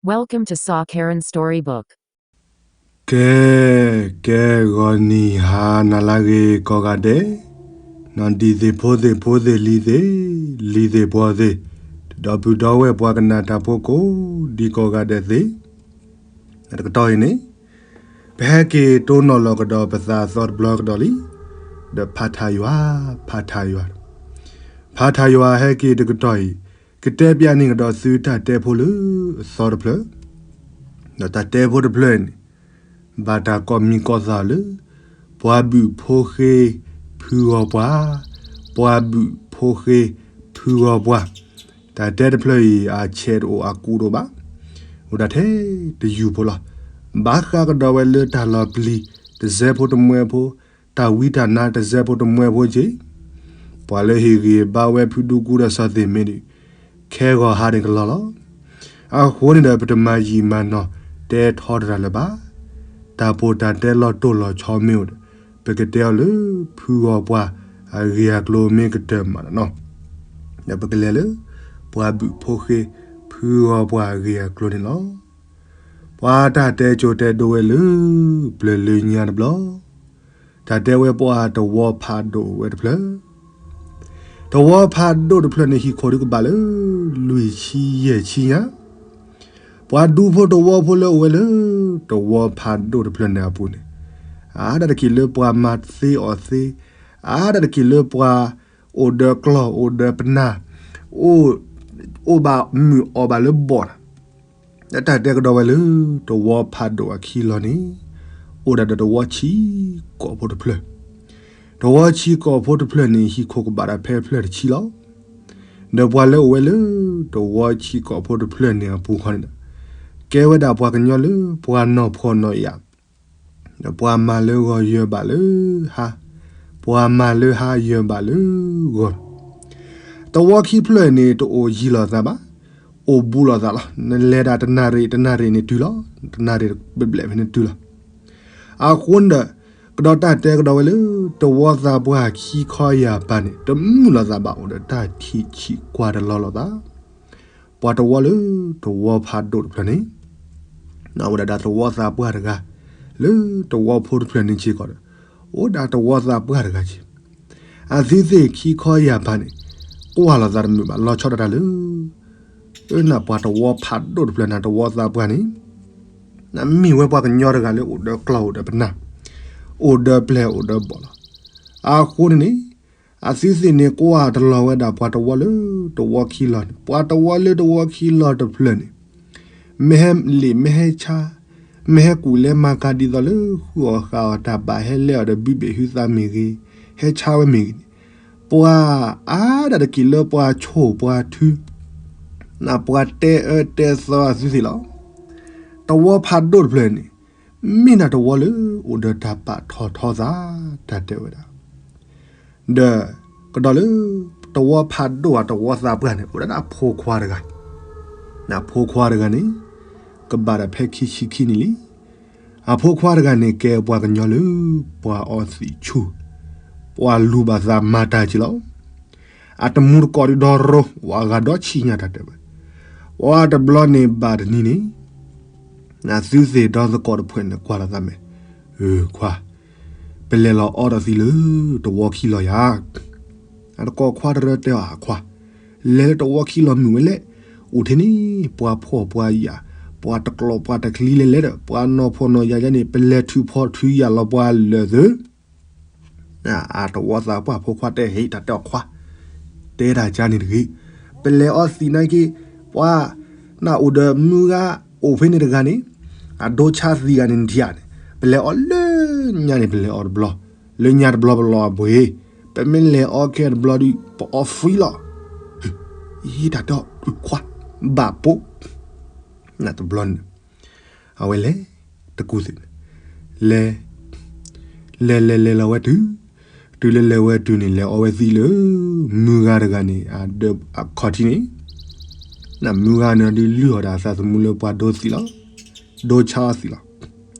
Welcome to Sa Karen Storybook. ကဲ, ကဲ ဂီၤနံၤဟါနၤလၢအဂ့ၤကိးဂၤဒဲး, နီၢ်ဒံသ့ၣ်ဖိသ့ၣ်ဖိသ့ၣ်လံၤသ့ၣ်, လံၤသ့ၣ်ပှီၤသ့ၣ်, ဒီပုၢ်ဒီဝဲၢ်ပှၤကနၣ်တၢ်ဖိကိးဒံကိးဂၤဒဲးသ့ၣ်, တကတီၢ်အံၤန့ၣ် ပဟဲက့ၤတိၢ်နီၣ်လီၤကဒီးပသးအသီတဘျီကဒီးလံ, ဒီးဖးထါယွၤ, ဖးထါယွၤ, ဖးထါယွၤဟဲက့ၤတကတီၢ်အံၤ, ကတဲပၠးန့ၢ်ကဒီးသုတၢ်တဲဖိလၢအသီတဖျၢၣ်, ဒီးတၢ်တဲဖိတဖျၢၣ်န့ၣ် ဘၣ်တၢ်ကိးမံၤကိးသၣ်လၢ ပှၤဘုၣ်ဖိဃ့ဖုဂီၤပှၤ, ပှၤဘုၣ်ဖိဃ့ဖုဂီၤပှၤ, တၢ်တဲတဖျၢၣ်အံၤ အဆဲးတအိၣ်အကူးတအိၣ်ဘၣ်, အိၣ်ဒၣ်ထဲတယုၢ်ဖိလီၤ. ဘၣ်ဃးကဒီးဝဲလၢတၢ်လီၤပျံၤ တစဲးဖိတမှဲဖိ, တၢ်ဝံတၢ်နါတစဲးဖိတမှဲဖိက့ၢ်. ပှၤလၢဟ့ၣ်ဂံၢ်ဘါဝဲဖုဒူကူဒီးစီၤသ့ၣ်မ့ၢ်ဒုး ခဲဂီၤဟါန့ၣ်ကလီလီၤ. အဃိန့ၣ်ဒီး ပတမၤယံာ်မၤနီၢ်တဲထီတရၣ်လၢၤဘၣ်. တၢ်ပီးတၢ်တဲလီၤတိၢ်လီၤဆီမ့ၢ်အိၣ်ဒီး ပကတဲအီၤလၢ ဖုဂီၤပှၤအဂ့ၢ်အကျိၤမ့ၢ်ကတၢၢ်မးန့ၣ်လီၤ. ဒီးပကလဲၤလၢ ပှၤဘုၣ်ဖိဃ့ ဖုဂီၤပှၤအဂ့ၢ်အကျိၤန့ၣ်လီၤ. ပှၤတၢ်တဲကၠိတဲဒိဝဲလၢ ပျၢၤလၢညါတဘျီ, တၢ်တဲဝဲပှၤတဝီဖးဒိၣ်ဝဲတဖျၢၣ် တဝီဖးဒိၣ်တဖျၢၣ်န့ၣ် ဟံၣ်ခိၣ်ဒုးကဘၣ်လၢ လွံၢ်ဆံယဲၢ်ဆံညါ, ပှၤဒူဖိတဝီဖိလၢအိၣ်ဝဲလၢ တဝီဖးဒိၣ်တဖျၢၣ်န့ၣ်အပူၤန့ၣ်, အါဒၣ်တက့ၢ်လၢပှၤမၤသ့အီၣ်သ့, အါဒၣ်တက့ၢ်လၢပှၤအိၣ်ဒီးကျီၢ်အိၣ်ဒီးပနၢ်, အိၣ်ဘၣ်မုာ်အီၣ်ဘၣ်လၢဘီၣ်, လၢတၢ်တဲကဒီးဝဲလၢ တဝီဖးဒိၣ်အခံလီၤန့ၣ်, အိၣ်ဒၣ်ဒီးတဝီဆံကိာ်ဖိတဖျၢၣ်, တဝီဆံကိာ်ဖိတဖျၢၣ်န့ၣ် ဟံၣ်ခိၣ်ကဘၣ်ဒၣ်ဖဲဖျၢၣ်တဆံလီၤ. ဒီးပှၤလၢအိၣ်ဝဲလၢ တဝီဆံကိာ်ဖိတဖျၢၣ်န့ၣ်အပူၤဃီန့ၣ်ဒီး, ကဲဝဲဒၣ်ပှၤကညီလၢပှၤနီၢ်ဖှီၣ်နီၢ်ယာ်, ဒီးပှၤမၤလၢဂီၤယၢၤဘၣ်လၢဟါ, ပှၤမၤလၢဟါယၢၤဘၣ်လၢဂီၤ, တဝီခံဖျၢၣ်န့ၣ် တအိၣ်ယံၤလိာ်သးဘၣ်, အိၣ်ဘူးလိာ်သးလီၤ. နလဲၤဒၣ်တနၣ်ရံၣ်တနၣ်ရံၣ်န့ၣ်တုၤလီၤ, တနၣ်ရံၣ်ဘျဲၣ်ဘျဲၣ်ဖဲန့ၣ်တုၤလီၤ. အဃိန့ၣ်ဒီး ကဒီးတၢ်တဲကဒီးဝဲလၢ တဝီသးပှၢ်ခံခီယၢ်ပၤန့ၣ် တမုာ်လိာ်သးဘၣ် အိၣ်ဒီးတၢ်ထံၣ်ဆံးကွၢ်တလီၤလိာ်သး, ပှၤတဝီလၢ တဝီဖးဒိၣ်တဖျၢၣ်န့ၣ် အိၣ်ဒၣ်ဒၣ်တဝီသးပှၢ်တဂၤ, လၢတဝီဖိတဖျၢၣ်န့ၣ်စ့ၢ်ကီးဒီး အိၣ်ဒၣ်တဝီသးပှၢ်တဂၤက့ၤ, အသုသ့ၣ်ခံခီယၢ်ပၤန့ၣ် ကွၢ်လိာ်သးတမုာ်ဘၣ် လီၤဆီဒၣ်တၢ်လၢ နပှၤတဝီဖးဒိၣ်တဖျၢၣ်န့ၣ် တဝီသးပှၢ်န့ၣ် နမ့ၢ်ဝဲပှၤကညီတဂၤလၢအိၣ်ဒီးကျီၢ်အိၣ်ဒီးပနၢ်, အိၣ်ဒီးပျဲၢ်အိၣ်ဒီးဘီၣ်လီၤ. အဃိန့ၣ်န့ၣ် အသုသ့ၣ်န့ၣ်ကွၢ်တလီၤဝဲဒၣ်ပှၤတဝီလၢတဝီခံလီၤန့ၣ်, ပှၤတဝီလၢတဝီခံလီၤတဖျၢၣ်န့ၣ် မ့ၢ်ဟဲလ့ၣ်မ့ၢ်ဟဲဆါ, မ့ၢ်ဟဲကူၣ်လဲၤမၤကၤဒ်သိးလၢဃုအီၣ်ဃုအီတၢ်ဘၣ် ဟဲလဲၤအီၤဒီးဘုဘ့ၣ်ဟုသးမ့ၢ်ဂ့ၤ, ဟဲဆါဝဲမ့ၢ်ဂ့ၤန့ၣ်, ပှၤအါဒၣ်တက့ၢ်လၢပှၤဆိၣ်ပှၤထု, နပှၤတဲအၢတဲသီအသုသ့ၣ်လီၤ. တဝီဖးဒိၣ်တဖျၢၣ်န့ၣ် မ့ၢ်ဒၣ်တဝီလၢအိၣ်ဒီးတၢ်ပာ်ထီၣ်ထီသး တၢ်တဲဝဲဒၣ် ဒီးကဒီးလၢ တဝီဖးဒိၣ်ဧါ တဝီသးပှၢ်န့ၣ် အိၣ်ဒၣ်အဖိခွါတဂၤ, အဖိခွါတဂၤန့ၣ် ကဘၣ်ဒီးဖဲခံဆံခံနံၣ်လံ. အဖိခွါတဂၤန့ၣ် ကဲပှၤကညီလၢ ပှၤအီသံးဆူၣ်, ပှၤလူၤဘၣ်သးမၤတၢ်က့ၤလီၤ. အတမူတကိးဒုဒီရိ ဝဲအဂၤဒီဆံညါ တၢ်တဲဝဲ, ဝဲတဘျီန့ၣ်ဘၣ်တနံၤန့ၣ် အသုသ့ၣ်ဒီသကိးတဖုန့ၣ် ကွၢ်လိာ်သးမဲာ်, အၢ ခွါ, ပလဲၤလီၤအီဒီးသံလၢ တဝီခံလီၤယၤ. အတကိးခွါတရၢတဲအီၤ အခွါ, လဲၤလၢတဝီခံလီၤမုာ်ဝဲလဲၣ်, အိၣ်ထဲန့ၣ် ပှၤဖှီၣ်ပှၤယာ်, ပှၤတကျိၤပှၤတချံလဲၤလဲၣ်ဒီး ပှၤနီၢ်ဖှီၣ်နီၢ်ယာ်ယါန့ၣ် ပလဲၤထုးဖီထုးယာ်လီၤပှၤလၢာ်သု အတဝီသးပှၢ်ဖိခွါတဲ ဟ့ၣ်တၢ်တဲအီၤခွါ, တဲတၢ်ကါန့ၣ်တဂ့ၤ, ပလဲၤအီသံးနာ်က့, ပှၤ, နအိၣ်ဒီးမုၢ်ဂၤအိၣ်ဖဲန့ၣ်တဂၤန့ၣ်, အဒိဆါသံးဂၤန့ၣ်နထံၣ်ဧါန့ၣ်, ပလဲၤအီလၢညါန့ၣ် ပလဲၤအီတဘျီ, လၢညါတဘျီပလီၤအပှ့ၤ, ပမ့ၢ်လဲၤအီခဲတဘျီဒုး ပအီ free လီၤ. ဟ့ၣ်တၢ်တဲအီၤခွါ, ဘၣ်ပိ, နတဘျီန့ၣ် အဝဲလဲၤ, တကူၣ်သ့ၣ်န့ၣ်, လဲၤ, လဲၤလဲၤလဲၤလီၤဝဲတုၤ, တုၤလၢလဲၤဝဲတုၤန့ၣ် လဲၤအီဝဲသံးလၢ မုၢ်ဂၤတဂၤန့ၣ် အခီၣ်ထံးန့ၣ်, နမုၢ်ဂၤန့ၣ်ဒုးလုၢ်အီၣ်ဒၣ်အသးသမူလၢပှၤဒိသံးလီၤ, ဒိဆါအီသံးလီၤ.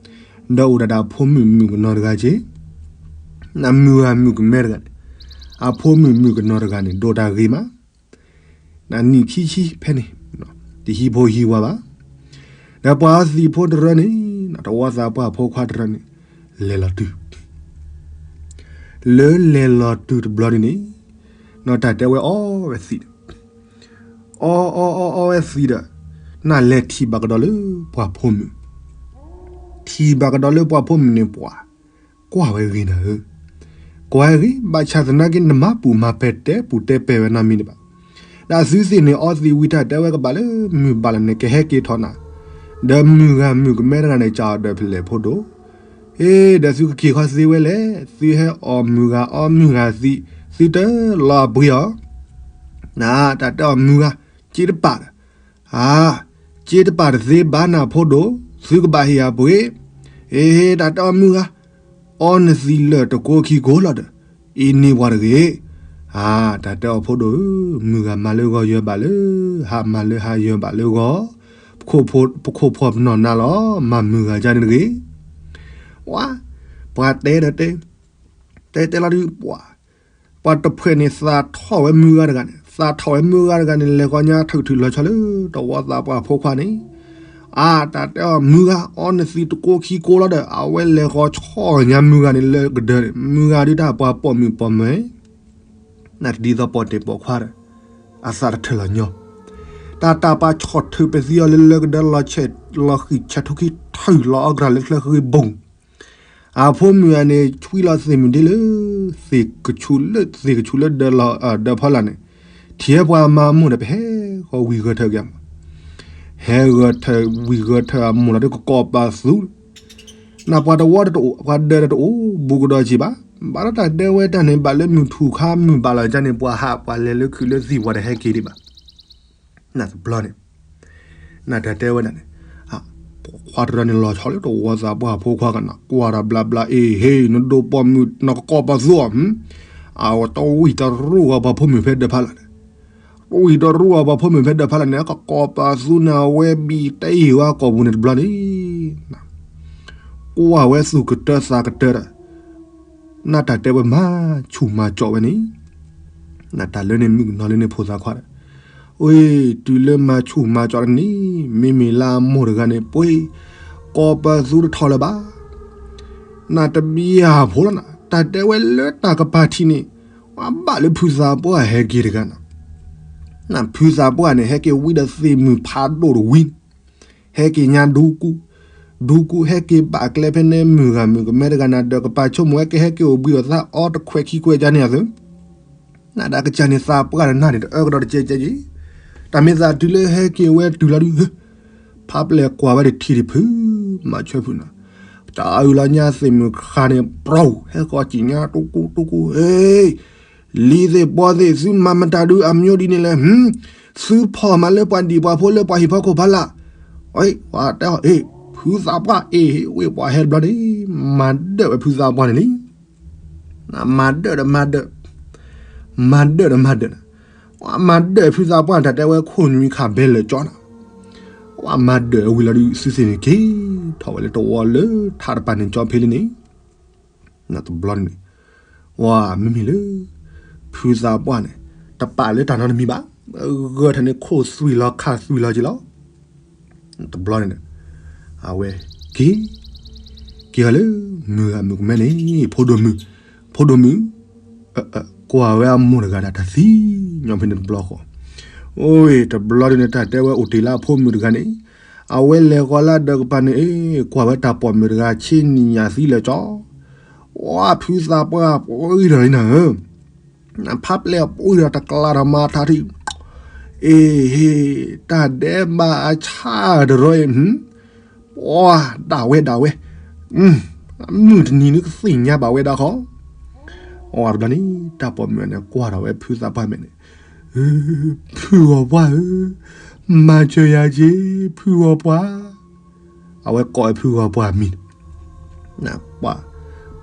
ဒီးအိၣ်ဒၣ်ဒၣ်ဖိမုၣ်မုၣ်ကနီၤတဂၤက့ၤ, နမုၢ်ဂၤမုၣ်ကမဲတဂၤန့ၣ်, အဖိမုၣ်မုၣ်ကနီၤတဂၤန့ၣ် ဒိၣ်တၢ်ဂ့ၤမး နနံၣ်ခံဆံဖဲန့ၣ်, တဟံးဖိဟံးဝၤဘၣ်. ဒီးပှၤအီသံးဖိတရၢန့ၣ်, တဝီသးပှၢ်ဖိခွါတရၢန့ၣ်, လဲၤလီၤတုၤ, လၢလဲၤလီၤတုၤတဘျီန့ၣ်န့ၣ်, နီၢ်တၢ်တဲဝဲအီဝဲသံးဒီး, အီအီအီအီဝဲသံးဒီး, နလဲၤထံၣ်ဘၣ်ကဒီးလၢပှၤဖိမုၣ်, ထံၣ်ဘၣ်ကဒီးလၢပှၤဖိမုၣ်န့ၣ်ပှၤ, ကွၢ်ဝဲဂ့ၤနၤဧၢ, ကွၢ်ဂ့ၤ ဘၣ်ဆၣ်သနာ်က့ နမၤပူၤမၤပဲာ်တဲပူၤတဲပဲာ်ဝဲနၤမံၤဒံးဘၣ်. ဒီးသုသ့ၣ်န့ၣ် အီသံးဝံၤတၢ်တဲဝဲကဘၣ်လၢမုၢ်ဘၣ်လီၤန့ၣ် ကဟဲက့ၤထီၣ်နၤ, ဒီးမုၢ်ဂၤမုၣ်ကမဲတဂၤန့ၣ် ကးအီၤဒီးဖဲလဲၣ်ဖိဒိၣ်, အ့ ဒီးသုကက့ၤခီသ့ဝဲလဲၣ်, သုဟဲအီၣ်မုၢ်ဂၤအီမုၢ်ဂၤသံး, သုတလီၤအပှ့ၤအီၤ နတၢ်တဲအီၤမုၢ်ဂၤ, စ့တပာ်ဒီး, အါ, စ့တပာ်တသ့ဘၣ်နၤဖိဒိၣ်, သုကဘၣ်ဟ့ၣ်အပှ့ၤ, အ့ တၢ်တဲအီၤမုၢ်ဂၤ, အီနသံးလၢာ်တကိးခံကိးလီၤဒီး, အ့န့ၢ်ပှၤတဂ့ၤ, အါ, တၢ်တဲအီၤဖိဒိၣ်ဧၢ, မုၢ်ဂၤမၤလၢဂီၤယၢၤဘၣ်လၢ, ဟးမၤလၢဟးယၢၤဘၣ်လၢဂီၤ, ပခိၣ်ဖီၣ်ပနီၢ်နၤလီၤ, မၤမုၢ်ဂၤကန့ၣ်တဂ့ၤ, ဝါ, ပှၤတဲဒီးတဲ, တဲတဲလီၤဒုးပှၤ ပှၤတဖှဲးန့ၣ်သးထီၣ်ဝဲမုၢ်ဂၤတဂၤန့ၣ်, သးထီၣ်ဝဲမုၢ်ဂၤတဂၤန့ၣ် လဲၤဃီညါထုးထုးလီၤဆီလၢတဝီသးပှၢ်ဖိခွါန့ၣ်, အါ တၢ်တဲအီၤမုၢ်ဂၤ အီနသံးတကိးခံကိးလီၤဒီး အဝဲလဲၤဃီဆီၣ်ညါမုၢ်ဂၤန့ၣ်လၢကဒၢန့ၣ်, မုၢ်ဂၤဒုးတၢ်ပှၤပိာ်မုၣ်ပိာ်မၢၤ, နတဒ်သိးပိာ်တ့ၢ်ပိာ်ခွါဒီး, အသးတထၢၣ်လီၤညီ, တၢ်တၢ်ပှၤဆီၣ်ထုးပသံအီၤလၢလၢကဒၢ လီၤဃံၢ်ဆဲးထူခံထုၣ်လီၤအီၣ်ကရၢလၢချၢဃံဘိၣ် အဖိမုၣ်ဧါန့ၣ် ဆွံလီၤသ့ၣ်မုၣ်ဒ့လၢ သ့ၣ်ကဆူးလၢ သ့ၣ်ကဆူးလၢဒၢလီၤ ဒၢဖီလာ်န့ၣ်, ထံၣ်ဟဲပှၤမၤအမိၢ်ဒီး ပဟဲဃီဝံၤဂၢၢ်ထၢၣ်က့ၤအမိၢ်, ဟဲဂၢၢ်ထၢၣ်ဝံၤဂၢၢ်ထၢၣ်အမိၢ်လီၤဒီး ကကိးပာ်သူ, နပှၤတဝီတအိၣ် ပှၤဒၢးတအိၣ် ဘူးကဒီးက့ၤဘၣ်, ဘၣ်ဒီးတၢ်ဒၢးဝဲတၢ်န့ၣ် ဘၣ်လၢမုၢ်ထူၣ်ခါမုၢ်ဘၣ်လီၤကန့ၣ် ပှၤဟးပှၤလဲၤလၢခုးလၢသံၣ် ပှၤတဟဲက့ၤဒံးဘၣ် နတဘျီန့ၣ်, နတၢ်တဲဝဲဒၣ်န့ၣ်, ပိာ်ခွါတရၢန့ၣ်လီၤဆီလၢတဝီသးပှၢ်ဖိခွါကနၣ် ကွၢ်တၢ်ဘျါဘျါ အ့ဟ့ နဒိးပိာ်မုၣ် နကကိးပာ်သူအီၤ, အဝဲတဝံၣ်တရူၢ်အီၤပှၤဖိမုၣ်ဖဲဒၢးဖီလာ်န့ၣ်, တဝံၣ်တရူၢ်အီၤပှၤဖိမုၣ်ဖဲဒၢးဖီလာ်န့ၣ် ကကိးပာ်သူန့ၣ် အဝဲဘံၣ်တအ့ၣ်ဝဲကိာ်ပူၤန့ၣ်တဘျီန့ၣ် ကွၢ်ဝဲသူၣ်ကတၢသးကတၢဒီး, နတၢ်တဲဝဲမၤဆူၣ်မၤကၠီဝဲန့ၣ်, နတၢ်လၢန့ၣ်မုၣ်ကနီၤလၢန့ၣ်ဖိသၣ်ခွါဒီး, အ့ တုၤလၢမၤဆူၣ်မၤကၠီတန့ၣ် မ့မ့ၢ်လၢအမိၢ်တဂၤန့ၣ် ပှ့ၤ ကိးပသူတထီၣ်လၢၤဘၣ် နတဘၣ်ယၤဖိလီၤနၤ, တၢ်တဲဝဲလၢတၢ်ကပၤထံးန့ၣ်, ဝဲဘၣ်လၢဖုသးပှၢ်ဟဲက့ၤတဂၤနၤ, နဖုသးပှၢ်န့ၣ် ဟဲက့ၤဝံဒီးသ့ၣ်မုၢ်ဖးဒိၣ်တဝံ, ဟဲက့ၤညါဒူကူ, ဒူကူဟဲက့ၤဘၣ်ကျဲဖဲန့ၣ် မုၢ်ဂၤမုၣ်ကမဲတဂၤနၤ ဒီးကပၤဆိကမိၣ်ဝဲကဟဲက့ၤအိၣ်ဘှံးအီၤသးအီတခွဲးခံခွဲးကန့ၣ်အသိး နဒၣ်ကစၢ်န့ၣ်သးပှၢ်ဒီးနၤန့ၣ် တအၢကဒီးတကဲကဲက့ၤ, တၢ်မ့ၢ်သးတုၤလၢဟဲက့ၤဝဲတုၤလီၤဒုး, ဖးပျဲၢ်ကွၢ်ဝဲတထံၣ်တဖု, မၤဆၢဖုနၤ, တၢ်အုၣ်လီၤညါသ့ၣ်မုၢ်ဃၢ်န့ၣ် ပြီ ဟဲဃီက့ၤညါ တူကူတူကူ, ဟ့ လံၤသ့ၣ်ဘီသ့ၣ် သုမၤမတၤဒုးအမျိုးဒ်န့ၣ်လဲၣ်, သုဖီၣ်မးလၢပှၤဒံၣ်ပှၤဖိလၢပှၤဟံၣ်ဖီခိၣ်ဖီလာ်, အဝဲတဲအီၤ အ့ ဖုသးပှၢ်အ့ ဝ့ၢ်ပှၤဟဲတဘျီန့ၣ်, မၤဒၢၣ်ဝဲဖုသးပှၢ်န့ၣ်လံ မၤဒၢၣ်ဒီးမၤဒၢၣ်, မၤဒၢၣ်ဒီးမၤဒၢၣ်, မၤဒၢၣ်ဖုသးပှၢ်န့ၣ် တၢ်တဲဝဲခိၣ်နွံခါဘဲလၢာ်ကၠီနၤ, မၤဒၢၣ်ဝံၤလီၤဒုး သုသ့ၣ်န့ၣ်က့ၤထီၣ်ဝဲလၢတဝီလၢထးတပၤန့ၣ်ကၠီဖဲလံန့ၣ်, နတဘျီန့ၣ်, ဝဲမ့မ့ၢ်လၢ ဖုသးပှၢ်န့ၣ် တပာ်လၢတၢ်နီတမံၤဘၣ်, ဂၢၢ်ထၢၣ်န့ၣ်ခိၣ်သွံၣ်လီၤခါသွံၣ်လီၤက့ၤလီၤ တဘျီန့ၣ်, အဝဲက့ၤ, က့ၤအီၤလၢ မုၢ်ဂၤမုၣ်ကမဲန့ၣ် ဖိဒိၣ်မုၣ်, ဖိဒိၣ်မုၣ်, ကွၢ်ဝဲအမိၢ်တဂၤဒၣ်တၢ်သံ, ညီဖဲန့ၣ်တဘျီဃီ, အိၣ်တဘျီဒုးန့ၣ် တၢ်တဲဝဲအိၣ်တ့ၢ်လၢအဖိမုၣ်တဂၤန့ၣ်, အဝဲလဲၤဃီၤလၢဒၢးကပၤန့ၣ် ကွၢ်ဝဲတၢ်ပိာ်မုၣ်တဂၤဆ့နံၤညါသံလၢာ်ကၠီ, ဝဲဖုသးပှၢ်ပှ့ၤဒီးလံနၤဧၢ ဖးပျဲၢ်ပှ့ၤဒီးတကျါဒီးမၤထးထံၣ်, အ့ဟ့, တၢ်ဒဲးဘးအဆၣ်တရီအံၤ, ပှၤဒၣ်ဝဲဒၣ်ဝဲ, မုၢ်တနံၤန့ၣ်ကသ့ၣ်ညါဘၣ်ဝဲဒၣ်ခီ, အဝဲတဘျီန့ၣ် တၢ်ပိာ်မုၣ်န့ၣ် ကွၢ်ထီၣ်ဝဲဖုသးပှၢ်မဲာ်န့ၣ်, ဖုဂီၤပှၢ်ဧၢ, မၤစၢၤယၤက့ၤ ဖုဂီၤပှၢ် အဝဲကိးဝဲဖုဂီၤပှၢ်မံၤ, ပှၤ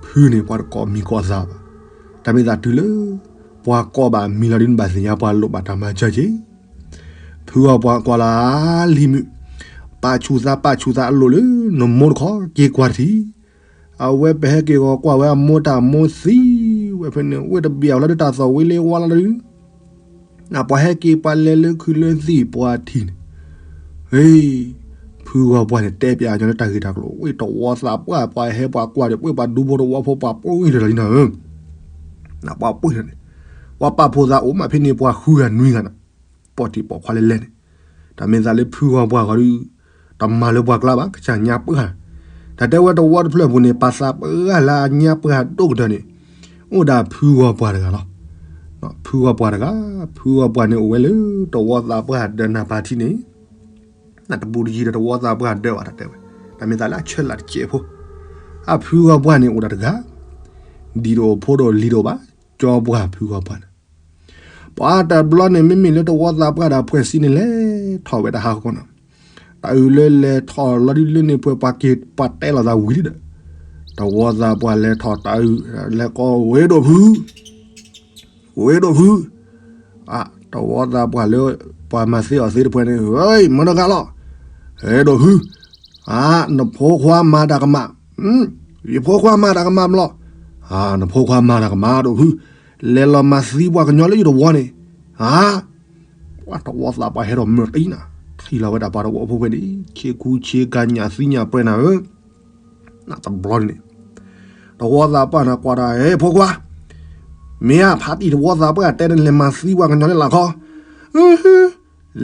ဖုန့ၣ် ပှၤတကိးမံၤကိးသးဘၣ်, တၢ်မ့ၢ်သးတုၤလၢ ပှၤကိးဘၣ်မံၤလီၤဒုး နဘၣ်သ့ၣ်ညါပှၤလိၣ်ဘၣ်တၢ်မၤစၢၤက့ၤ, ဖုဂီၤပှၢ်ကွၢ်လၢလံၤမုၣ်, ပာ်ဆူၣ်သးပာ်ဆူၣ်သးအလိၣ်လၢနမိၢ်တခီ က့ၤကွၢ်တထံၣ်, အဝဲပဟဲက့ၤဂီၤကွၢ်ဝဲအမိၢ်တၢ်မိၢ်သံဝဲဖဲန့ၣ် ဝဲတဘၣ်အီၤလၢတၢ်သီၣ်ဝံၤလ့ဝါလီၤဒုး နပှၤဟဲက့ၤပှၤလဲၤလၢခုးလၢသံၣ်ပှၤထံၣ်န့ၣ်, ဟ့, ဖု ဖုဂီၤပှၢ်န့ၣ် တဲပျးညီလၢတၢ်ဂ့ၢ်တၢ်ကျိၤ ဝဲတဝီသးပှၢ် ပှၤဟဲပှၤကွၢ်ဒီး ပှဲၤပှၤဒူဖိတဝီဖိ ပှၤပှ့ၤထီၣ်လီၤလံနီၤဧၢ, ပှၤပှ့ၤထီၣ်န့ၣ် ပှၤပာ်ဖှိၣ်သးအိၣ်မးဖဲန့ၣ် ပှၤဃုဂၤနွံဂၤနီၤ, ပိာ်တံၢ်ပိာ်ခွါလဲၣ်လဲၣ်န့ၣ်, တၢ်မ့ၢ်သးလၢဖုဂီၤပှၢ်ဂီၤဒီး တမၤလၢပှၤကျါဘၣ် ကစၢ်ညါပှၢ်, တၢ်တဲဝဲတဝီတဖျၢၣ်ပူၤန့ၣ် ပှၤသးပှၢ်လၢအညါပှၢ်ဒိၣ်ကတၢၢ်န့ၣ် အိၣ်ဒၣ်ဖုဂီၤပှၢ်တဂၤလီၤ. ဖုဂီၤပှၢ်တဂၤ, ဖုဂီၤပှၢ်န့ၣ်အိၣ်ဝဲလၢတဝီသးပှၢ်ဒၢးနၢ်ပၤထံန့ၣ် နတဘူးတယံၤဒီးတဝီသးပှၢ်ဒၢးဘၣ် တၢ်တဲဝဲ, တၢ်မ့ၢ်သးလၢအဆၢလၢ်တစဲးဖိ, အဖုဂီၤပှၢ်န့ၣ်အိၣ်ဒၣ်တဂၤ, ဒ်တအိၣ်ဖိတအိၣ်လံၤတအိၣ်ဘၣ်, ကၠီပှၢ်ဖုဂီၤပှၢ်န့ၣ်, ပှၤတဘျီန့ၣ် မ့မ့ၢ်လၢတဝီသးပှၢ်ဒီးအဖှဲးစံန့ၣ် လဲၤထီၣ်ဝဲဒၣ်ဟးဂီၤနီၤ, တၢ်အုၣ်လၢလဲၤထီၣ်လီၤဒ်လၢန့ၣ်ပှဲၤပှၤက့ၤပှၤတဲလီၤသးဝံၤဒီး, တဝီသးပှၢ်လဲၤထီၣ်တၢ်အုၣ်, လဲၤကိးဝဲဒိၣ်ဖု ဝဲဒိၣ်ဖု, တဝီသးပှၢ်လၢ ပှၤမၤသ့အီၤသ့တဖှဲးန့ၣ် မတၤတဂၤလီၤ, ဟဲဒိၣ်ဖု, နဖိခွါမၤတၢ်ကမၣ်, ယဖိခွါမၤတၢ်ကမၣ်မလီၤ, နဖိခွါမၤတၢ်ကမၣ်ဒိၣ်ဖု, လဲၤလီၤမၤသံပှၤကညီလၢယတဝီန့ၣ်, ပှၤတဝီသးပှၢ်ဟဲထီၣ်မၢတံၢ်နၤ, ထံၣ်လီၤဝဲဒၣ်ပှၤတဝီဖိဖဲန့ၣ် ဆ့ကူဆ့ကၤညၣ်သံညၣ်ပှဲၤနၤဧၢ တဘျီန့ၣ် တဝီသးပှၢ်န့ၣ်ကွၢ်တၢ် ဟဲဖိခွါ, မ့ၢ်အဖါတံၢ်တဝီသးပှၢ်တဲန့ၣ် လဲၤမၤသံပှၤကညီလၢလာ်ခီ,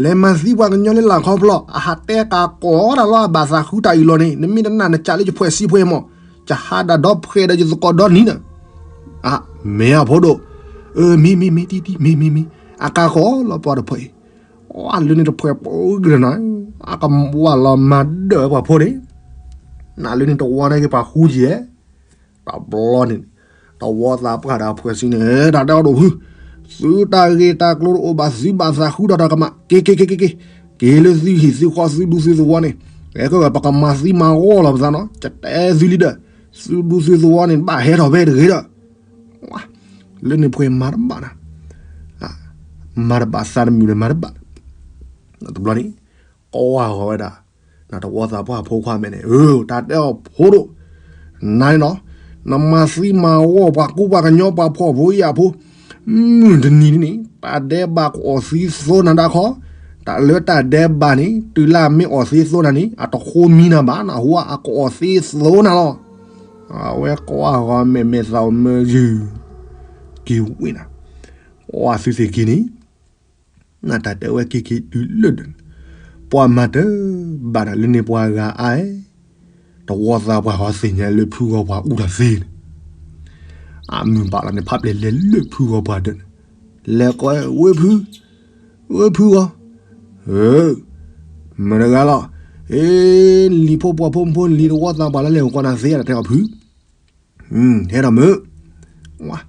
လဲၤမၤသံပှၤကညီလၢလာ်ခီဖျီၣ် အဟးတဲကးကိးတၢ်လီၤ အဘၣ်သးဃုတၢ်အံၤလီၤန့ၣ် နမ့ၢ်တနာ်နကးလၢယဖှဲးစံဖှဲးမး, ယဟးဒၣ်ဒီဖှဲးဒီးယသကိးဒီနံၤနၤ, မ့ၢ်အဖိဒိၣ်, မ့ၢ်မ့ၢ်မ့ၢ်တံၢ်တံၢ် မ့ၢ်မ့ၢ်မ့ၢ်, အကးဃီလီၤပှၤတဖှဲးအံၤ အလၢန့ၣ်တဖှဲးပှဲၤကရၢနၤ, အကဝၢ်လီၤမၤဒၢၣ်ပှၤဖိန့ၣ်, နလၢန့ၣ်တဝီန့ၣ်က့ၤပှၤဃူယဲၢ်, တဘျီန့ၣ်, တဝီသးပှၢ်ဒီးအဖှဲးစံန့ၣ် တၢ်တဲအီၤဒိၣ်ဖု, သုတၢ်ဂ့ၢ်တၢ်ကျိၤတအိၣ်ဘၣ် သုဘၣ်သးဃုထီၣ်တၢ်ကမၣ် က့ၤက့ၤက့ၤက့ၤက့ၤ, က့ၤလၢသုဟံၣ်သုဃီသုဒူသုသဝီန့ၣ်, အဲကပကမၤသံမၤဂီၢ်လီၤပသးနီၤ ကတဲသုလံဒီး, သုဒူသုသဝီန့ၣ် ဘၣ်ဟဲထီၣ်ဖဲတဂ့ၤဒီး လၢန့ၣ်ပှဲၤမၤတဘၣ်နၤ, မၤတဘၣ်သးတမုာ်န့ၣ်မၤတဘၣ်, တဘျီန့ၣ်, ကိးဝဲဂီၤဝဲဒၣ်, နတဝီသးပှၢ်ဖိခွါမဲာ်န့ၣ် အၢ တၢ်တဲအီၤဖိဒိၣ်, နၤန့ၣ်နီၤ, နမၤသံမၤဂီၢ်ပှၤကူပှၤကညီပှၤဖှီၣ်ဖိယာ်ဖိ, မုၢ်တနံၤန့ၣ် တၢ်ဒဲးဘးကအီၣ်သံသိနၤဒၣ်ခီ, တၢ်လၢတၢ်ဒဲးဘးန့ၣ် တုၤလၢအမ့ၢ်အီၣ်သံသိနၤန့ၣ် အတဃိမံနၤဘၣ် နဟူအကအီၣ်သံသိနၤလီၤ. အဝဲကိးဂီၤမဲာ်မဲာ်သးအီၤမၢယုၢ်, က့ၤဝံၤနၤ, ပှၤသုသ့ၣ်က့ၤန့ၣ်, နတၢ်တဲဝဲက့ၤက့ၤတုၤလၢဒၢး, ပှၤမၤတၢ်ဘၣ်နၤလၢန့ၣ်ပှၤဂၤအါ, တဝီသးပှၢ်ဟီသ့ၣ်ညါလၢဖုဂီၤပှၢ်အူတၢ်သ့န့ၣ်, အမုၢ်ဘၣ်လီၤန့ၣ် ဖးပျဲၢ်လဲၤလၢဖုဂီၤပှၢ်ဒၢးန့ၣ်, လဲၤကိးဝဲဖု, ဝဲဖုဂီၤ, မတၤတဂၤလီၤ, အ့ လံၤဖိပှၤဖိမုၣ်ဖိလံၤတဝီသးပှၢ်လၢလဲၤအိၣ်ကိးနၤသ့ တၢ်တဲအီၤဖု ဟဲဒီးမုာ်,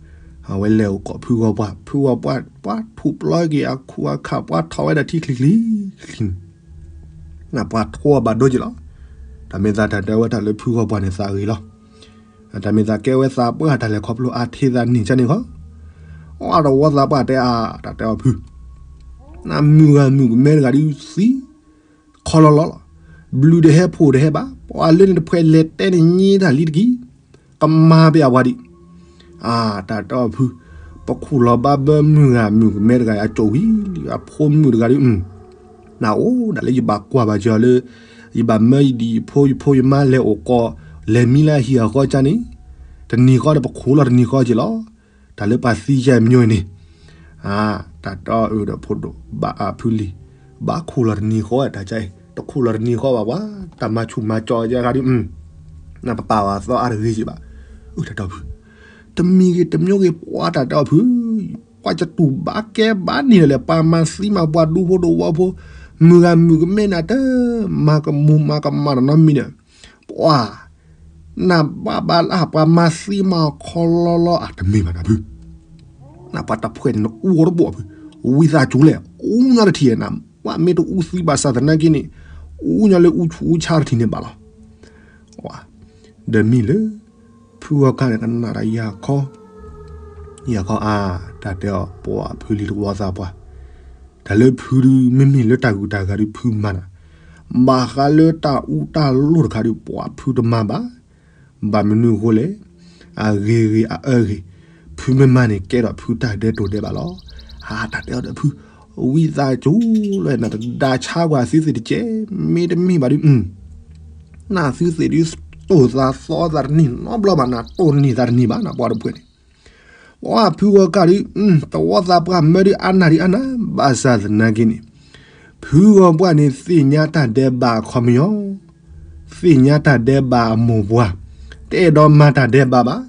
အဝဲလဲၤအိၣ်ကိးဖုဂီၤပှၢ် ဖုဂီၤပှၢ် ပှၤထူးပျီက့ၤအခူအခါ ပှၤထီၣ်ဝဲဒီးထံချံချံချံ, နပှၤထိအီၤဘၣ်ဒိက့ၤလီၤ. တၢ်မ့ၢ်သးတၢ်တဲဝဲတၢ်လၢဖုဂီၤပှၢ်န့ၣ်သးဂ့ၤလီၤ. တၢ်မ့ၢ်သးကဲဝဲသးပှၢ်တၢ်လဲၤခီဖျိအါထီၣ်သးန့ၣ်ကန့ၣ်ခီ, အတဝီသးပှၢ်တဲအါ တၢ်တဲအီၤဖု, နမုၢ်ဂၤမုၢ်ကမဲတဂၤဒုးသံ ခီလီလီလီၤ. ဘျုးတဟဲဖိတဟဲဘၣ် ပှၤလၢန့ၣ်တဖှဲးလဲၤတဲန့ၣ်ညံတၢ်လံတက့ၢ်, ကမၤပယၤပှၤဒံး, အါ တၢ်တဲအီၤဖု, ပခူၣ်လီၤဘၣ်ဘၢမုၢ်ဂၤမုၢ်ကမဲတဂၤအကၠိဝံၤလံ အဖိမုၣ်တဂၤဒုး, နအိၣ်ဒၣ်လၢယဘၣ်ကွၢ်ဘၣ်က့ၤအီၤလၢ, ယဘၣ်မၢယဒံၣ်ယဖိယဖိယမါလဲၤအိၣ်ကိး, လဲၤမံလၢအဟံၣ်အဃီကန့ၣ်, တနံၤဃီဒီးပခူၣ်လီၤတနံၤဃီက့ၤလီၤ. တၢ်လၢပှၤသံယဲၢ်မညိန့ၣ်, တၢ်တဲအီၤအၢဒီးဖိဒိၣ် ဘၣ်အဖုလံၤ, ဘၣ်ခူၣ်လီၤတနံၤဃီတၢ်ကါအံၤ တခူၣ်လီၤတနံၤဃီဘၣ်ပှၤ တၢ်မၤဆူၣ်မၤကၠီယဲၢ်ဂၤဒုး, နပပာ်ဝဲသီအါတဂ့ၤက့ၤဘၣ်, အၢ တၢ်တဲအီၤဖု, တမံၤဂ့ၤတမံၤဂ့ၤ ပှၤတၢ်တဲအီၤဖု, ပှၤကတူၢ်ဘၣ်ကဲဘၣ်န့ၣ်လၢ ပှၤမၤသံမၤပှၤဒူဖိတဝီဖိ, မုၢ်ဂၤမုၢ်ကမဲနၤတမၤကမူၤမၤကမၣ်တနီတမံၤဒီး, ပှၤ နဘၣ်ဘၣ်လၢပှၤမၤသံမၤခီလီလီအတမ့ၢ်ဘၣ်နၤဖု, နပှၤတဖှဲးန့ၣ်နအူအီၤတဘိၣ်ဖု, ဝံသးစူၤလဲၣ် အူညီတထံၣ်နၤ, ပှၤမ့ၢ်တအူသံဘၣ်ဆၣ်သနာ်က့န့ၣ်, အူညီလၢအူဆူၣ်အူဆါတထံၣ်န့ၣ်ဘၣ်လီၤ. ဒီးမ့ၢ်လၢ ဖုဂီၤခါန့ၣ် ကနၣ်တၢ်ယၤခီ, ယၤခီအါ, တၢ်တဲအီၤ ပှၤဖုလံၤတဝီသးပှၢ်, တၢ်လၢဖုဒုး မ့မ့ၢ်လၢတၢ်ဂုၤတၢ်ဂၤဒုးဖုမၤနၤ, ဘၣ်ဃးလၢတၢ်အူတၢ်လိၣ်တခါဒုး ပှၤဖုတမၤဘၣ်, ဘၣ်မနုၤအဃိလဲၣ်, အဂ့ၤဂ့ၤအအၢဂ့ၤ, ဖုမ့ၢ်မၤန့ၣ် ကဲထီၣ်ဖုတၢ်ဒဲတိာ်ဒဲးဘၣ်လီၤ. ဟါ တၢ်တဲအီၤဒီးဖု, ဝံသးစူၤလၢနတဒါဆါကွၢ်သုသ့ၣ်တကဲး, မ့တမ့ၢ်ဘၣ်ဒုး နသုသ့ၣ်ဒုး တိၢ်သးသီသးတန့ၢ်နီတဘျီဘၣ်, နတိၢ်တန့ၢ်သးတန့ၢ်ဘၣ်နပှၤတဖုန့ၣ်. ပှၤဖုဂီၤကၢ်ဒုး တဝီသးပှၢ်မၢဒုးအါနၢ်ဒုးအါနၢ်, ဘၣ်ဆၣ်သနာ်က့န့ၣ် ဖုဂီၤပှၢ်န့ၣ် သ့ၣ်ညါတၢ်ဒဲးဘးအခီပညီ, သ့ၣ်ညါတၢ်ဒဲးဘးအမိၢ်ပှၢ်, တအဲၣ်ဒိးမၤတၢ်ဒဲးဘးဘၣ်.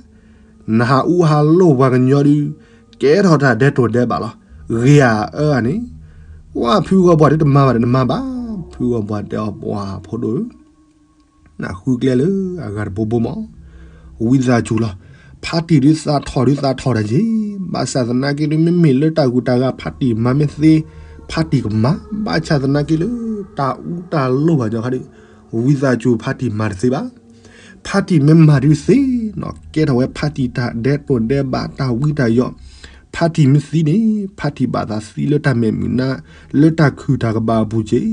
နဟးအူဟးလိၢ်ပှၤကညီဒုး ကဲထီၣ်တၢ်ဒဲးတိၢ်ဒဲးဘးလီၤ. ဂ့ၤဧါအၢဧါန့ၣ်, ပှၤဖုဂီၤပှၢ်ဒုးတမၤဘၣ်ဒီးနမၤဘၣ်. ဖုဂီၤပှၢ်တဲအီၤ ပှၤဖိဒိၣ်ဧၢ နဃုကျဲလၢအဂၤတဘိဘိမး, ဝံသးစူၤလီၤ. ဖါတံၢ်ဒုးသးထီၣ်ဒုးသးထီၣ်တၢ်ယ့ၢ်, ဘၣ်ဆၣ်သနာ်က့ဒုး မ့မ့ၢ်လၢတၢ်ဂုၤတၢ်ဂၤဖါတံၢ်မၤမ့ၢ်သ့, ဖါတံၢ်ကမၤ, ဘၣ်ဆၣ်သနာ်က့လၢ တၢ်အူတၢ်လိၢ်ပှၤကညီခါဒုး ဝံသးစူၤဖါတံၢ်မၤတသ့ဘၣ်. ဖါတံၢ်မ့ၢ်မၤဒုးသ့နီၤ ကဲထီၣ်ဝဲဖါတံၢ်တၢ်ဒဲးတိၢ်ဒဲးဘးတၢ်ဝံတၢ်ယိး, ဖါတံၢ်မ့ၢ်သံန့ၣ် ဖါတံၢ်ဘၣ်သးသံလၢတၢ်မဲာ်မုာ်နါ လၢတၢ်ခုၣ်တၢ်ကဘၣ်အပူၤက့ၤ,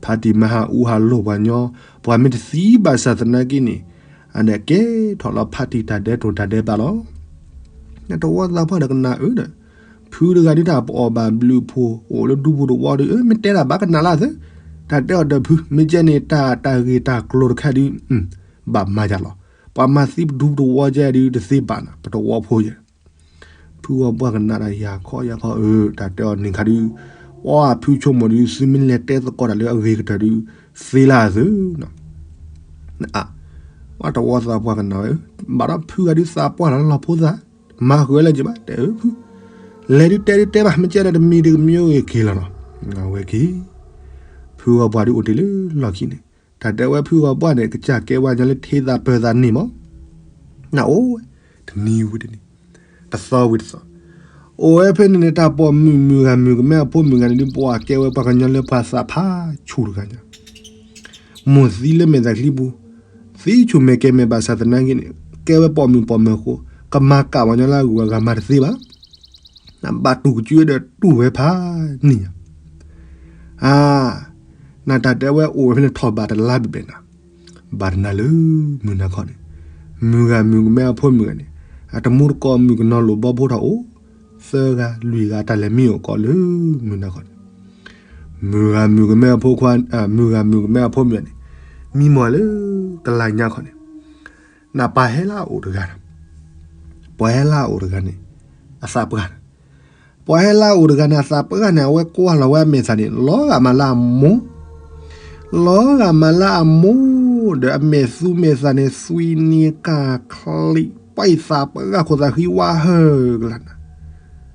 ဖါတံၢ်မ့ၢ်ဟးအူဟးလိၢ်ပှၤကညီ, ပှၤမ့ၢ်တသံဘၣ်ဆၣ်သနာ်က့န့ၣ်, အန့ၣ်ကဲထီၣ်လီၤဖါတံၢ်တၢ်ဒဲးတိၢ်တၢ်ဒဲးဘးလီၤ. တဝီသးပှၢ်ဒီးကနၣ်အၢဒီး, ဖုတဂၤဒုးတၢ်ပအီၣ်ဘၣ်ဘျုးဖှိၣ်အိၣ်လၢဒူပူၤတဝီဒီး အၢ မ့ၢ်တဲတၢ်ဘၣ်ကနၣ်လၢသၢ, တၢ်တဲအီၤဒီးဖု မ့ၢ်ကဲန့ၣ် တၢ်တၢ်ဂ့ၢ်တၢ်ကျိၤတခါဒုး ဘၣ်မၤယၤလီၤ. ပှၤမၤသံပဒူပတဝီကဲဒုးတသ့ဘၣ်နၤ ပတဝီဖိယဲ ဖုဂီၤပှၢ်ကနၣ်တၢ်ယၤခီယၤခီ အၢ တၢ်တဲအီၤန့ၣ်ခါဒုး, ပှၤဖုဆိကမိၣ်ဒုး သုမ့ၢ်လဲၤတဲသကိးတၢ်လၢအဂ့ၤကတၢၢ်ဒုး သ့လၢအသၢနီၤ. အ ပှၤတဝီသးပှၢ်ကနၣ်ဝဲ, ဘၣ်ဒီးဖုဂၤဒုးသးပှၢ်လီၤလီၤဖိသၣ်, မၤဃုာ်ဝဲလၢက့ၤဘၣ် တဲအၢဖု, လဲၤဒုးတဲဒုးတဲဘၣ် မ့ၢ်ကဲဒီးတမံၤတကမံၤအိၣ်ဂ့ၤက့ၤလီၤနီၤ. အဝဲက့ၤ, ဖုဂီၤပှၢ်ဒုးအိၣ်တ့ၢ်လၢလီၢ်ခံန့ၣ်, တၢ်တဲဝဲဖုဂီၤပှၢ်န့ၣ် ကစၢ်ကဲဝဲညီလၢထ့သးပၢၤသးန့ၣ်မး, နအိၣ်ဝဲ, တနံၤဝံၤတနံၤ, တသီဝံၤတသီ, အိၣ်ဝဲဖဲန့ၣ်န့ၣ် တၢ်ပိာ်မုၣ်မုၣ်ဂၤမုၣ်ကမဲအဖိမုၣ်ဂၤန့ၣ်ဒုး ပှၤကဲဝဲပှၤကညီလၢပှၤသးဖးဆူၣ်တဂၤညါ, မိၢ်သံလၢမဲာ်သၣ်ချံပူၤ, သံဆူၣ်မဲာ်ကဲမဲာ်ဘၣ်ဆၣ်သနာ်က့န့ၣ် ကဲဝဲပိာ်မုၣ်ပိာ်မၢၤအဃိ, ကမၤကၣ်ပှၤကညီလၢအဂုၤအဂၤမၤတသ့ဘၣ်. နဘၣ်တူၢ်ကစၢ်ဒီးတူၢ်ဝဲဖးနံၣ်ညါ, အါ, နတၢ်တဲဝဲအိၣ်ဝဲဖဲန့ၣ်ထီၣ်ဘးတလါဘဲဘဲနၤ, ဘၣ်တနၤလၢမုၢ်နၤခီန့ၣ်, မုၣ်ဂၤမုၣ်ကမဲအဖိမုၣ်ဂၤန့ၣ်, အတမူတကိးမုၣ်ကနီၤလိာ်ဘီဖိထီၣ်အိၣ်, သၢဂၤလွံၢ်ဂၤ တၢ်လဲၤမံအိၣ်ကိးလၢမုၢ်နၤခီန့ၣ်, မုၣ်ဂၤမုၣ်ကမဲအဖိခွါ, မုၣ်ဂၤမုၣ်ကမဲအဖိမုၣ်ဂၤန့ၣ်, မံမီၢ်လၢကလါညါခီန့ၣ်, နပၢ်ဟဲလၢအအိၣ်တဂၤ, ပှၤဟဲလၢအအိၣ်တဂၤန့ၣ်, အသးပှၢ်န့ၣ်, ပှၤဟဲလၢအအိၣ်တဂၤန့ၣ် အသးပှၢ်န့ၣ် အဝဲကွၢ်လီၤဝဲအမဲာ်သၣ်န့ၣ် လီၤဂာ်မးလၢအမိၢ်, လီၤဂာ်မးလၢအမိၢ်, ဒီးအမဲာ်သူမဲာ်သၣ်န့ၣ် သွံၣ်နံၤကၢ်ချံး, ပှၤအံၤသးပှၢ်ခိၣ်သးဃံဝါဟၢကလါနၤ,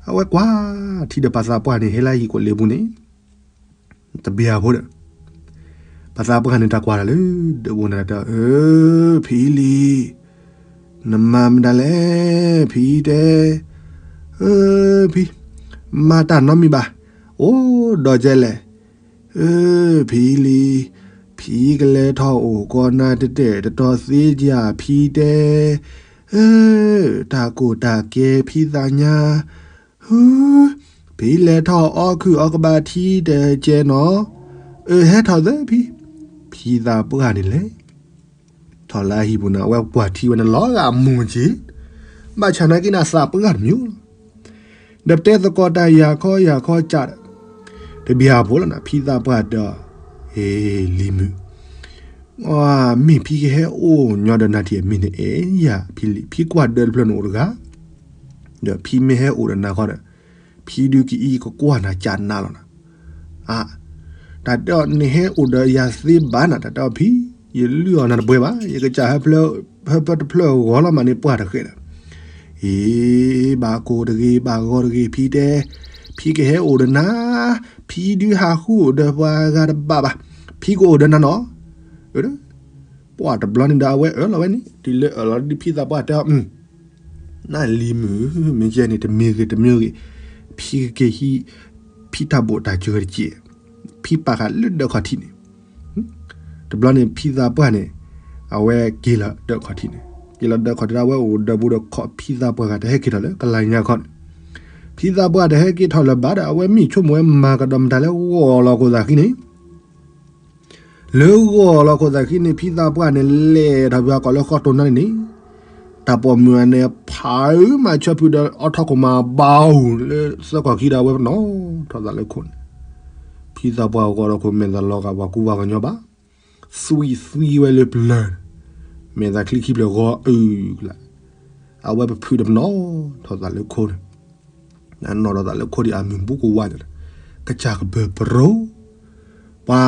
အဝဲကွၢ်ထံဒီးပၢ်သးပှၢ်န့ၣ် ဟဲလၢဟံၣ်ကိးလ့ပူၤန့ၣ် တဘျီဖိဒီး, ပၢ်သးပှၢ်န့ၣ် တၢ်ကွၢ်တၢ်လၢဒၢးပူၤန့ၣ်တဲ, အၢ ဖံလံၤ, နမၤမတၤလဲၣ်, ဖံတဲ, အၢ ဖံ, မၤတၢ်နီတမံၤဘၣ်, အိၣ်ဒီးကဲလဲၣ်, အၢ ဖံလံၤ, ဖံကလဲၤထီၣ်အိၣ်ကီးနၤတတဲာ်တတီၤသ့ယၤ ဖံတဲ, အၢ တၢ်ကိၢ်တၢ်ကဲဖံသးညါ ဟု, ဖံလဲၤထီၣ်အီၣ်ခုၣ်အီၣ်ကဘၣ်ထံတကဲနီၤ, အၢ ဟဲထီၣ်သၢဖံ, ဖံသးပှၢ်န့ၣ်လဲၤထီၣ်လၢအဟံၣ်ပူၤန့ၣ် အဝဲကွၢ်ထံဝဲန့ၣ် လီၤဂာ်အမိၢ်က့ၤ, ဘၣ်ဆၣ်နာ်က့န့ၣ် အသးပှၢ်တမံၤလီၤ, ဒီးပတဲသကိးတၢ်ယၤခီယၤခီကၢ်ဒီး, တဘျီဖိလီၤနၤ ဖံသးပှၢ်တဲအီၤ, ဟ့ လံၤမုၣ် မ့ၢ်ဖံကဟဲအိၣ်ညီဒီးနၤထံၣ်အမံၤန့ၣ် အဲၣ်ယၤ ဖံလံၤ ဖံကွၢ်ဒၢးတဖျၢၣ်န့ၣ်အိၣ်တဂၤ, ဒီးဖံမ့ၢ်ဟဲအိၣ်ဒီးနၤဃီဒီး, ဖံဒုးကအံးကကွၢ်နၤကၢ်နးလီၤနၤ, အါ, တၢ်တဲအီၤ နဟဲအိၣ်ဒီးယၤသ့ဘၣ်နၤ တၢ်တဲအီၤဖံ, ယလုၢ်အီၣ်နၤတပှဲၤဘၣ် ယကစၢ်ဟၢဖၢတဖျၢၣ်ဂီၤလီၤမးန့ၣ်ပှၢ်တဃဲးဒီး အ့ ဘၣ်ကိၢ်တဂ့ၤ ဘၣ်ဂီၤတဂ့ၤ ဖံတဲ, ဖံကဟဲအိၣ်ဒီးနၤ, ဖံဒုးဟးဃုအိၣ်ဒီးပှၤဂၤတဘၣ်ဘၣ်, ဖံကအိၣ်ဒီးနၤနီၤ, ပှၢ်တဘျီန့ၣ်ဒီးအဝဲအၢၣ်လီၤဝဲန့ၣ် တုၤလၢအၢၣ်လီၤဒုးဖံသးပှၢ်တဲအီၤ, နလံၤမုၣ် မ့ၢ်ကဲန့ၣ် တမံၤဂ့ၤတမံၤဂ့ၤ, ဖံကက့ၤဟံး ဖံတၢ်ဘိၣ်တၢ်စၢၤတက့ၢ်, ဖံပာ်ဃာ်လၢဒၢးခီၣ်ထံးန့ၣ် တဘျီန့ၣ် ဖံသးပှၢ်န့ၣ် အဝဲက့ၤလီၤဒၢးခီၣ်ထံးန့ၣ်, က့ၤလီၤဒၢးခီၣ်ထံးဒီး အဝဲအိၣ်ဒီးဘူးဒီးခီၣ်ဖံသးပှၢ်ဂၤတဟဲက့ၤထီၣ်လၢကလါညါခီန့ၣ်, ဖံသးပှၢ်တဟဲက့ၤထီၣ်လၢၤဘၣ်ဒီး အဝဲမ့ၢ်ဆိကမိၣ်ဝဲမၤကဒီးမတၤလၢဂီၢ်လီၤခိၣ်သးဃံန့ၣ်, လၢဂီၢ်လီၤခိၣ်သးဃံန့ၣ် ဖံသးပှၢ်န့ၣ် လဲၤထီၣ်ပှၤကိးလၢဃီတိၤနါန့ၣ်န့ၣ်, တၢ်ပိာ်မုၣ်အန့ၣ် ဖးအုးမၤဆၢဖုးဒီးအီထီၣ်ခိၣ်မးဘၣ်အူၣ်လၢသၢခီၣ်ခံဒီး အဝဲပနီၣ်ထီၣ်သးလၢခိၣ်န့ၣ်, ဖံသးပှၢ်ဂီၤဒီးခိၣ်မဲာ်သးလီၤဂာ်ပှၤကူပှၤကညီဘၣ်, သွံၣ်သွံၣ်ဝဲလၢပျၢၤ, မဲာ်သးချံခံဖျၢၣ်ဂီၤအုၣ်ကလာ်, အဝဲပဖုးတပနီၣ်ထီၣ်သးလၢခိန့ၣ်, နီၣ်ထီၣ်သးလၢခိဒီးအမုၢ်ဘူးကဝါန့ၣ်, ကစၢ်ကဘၢၣ်ပရိ, ပှၤ,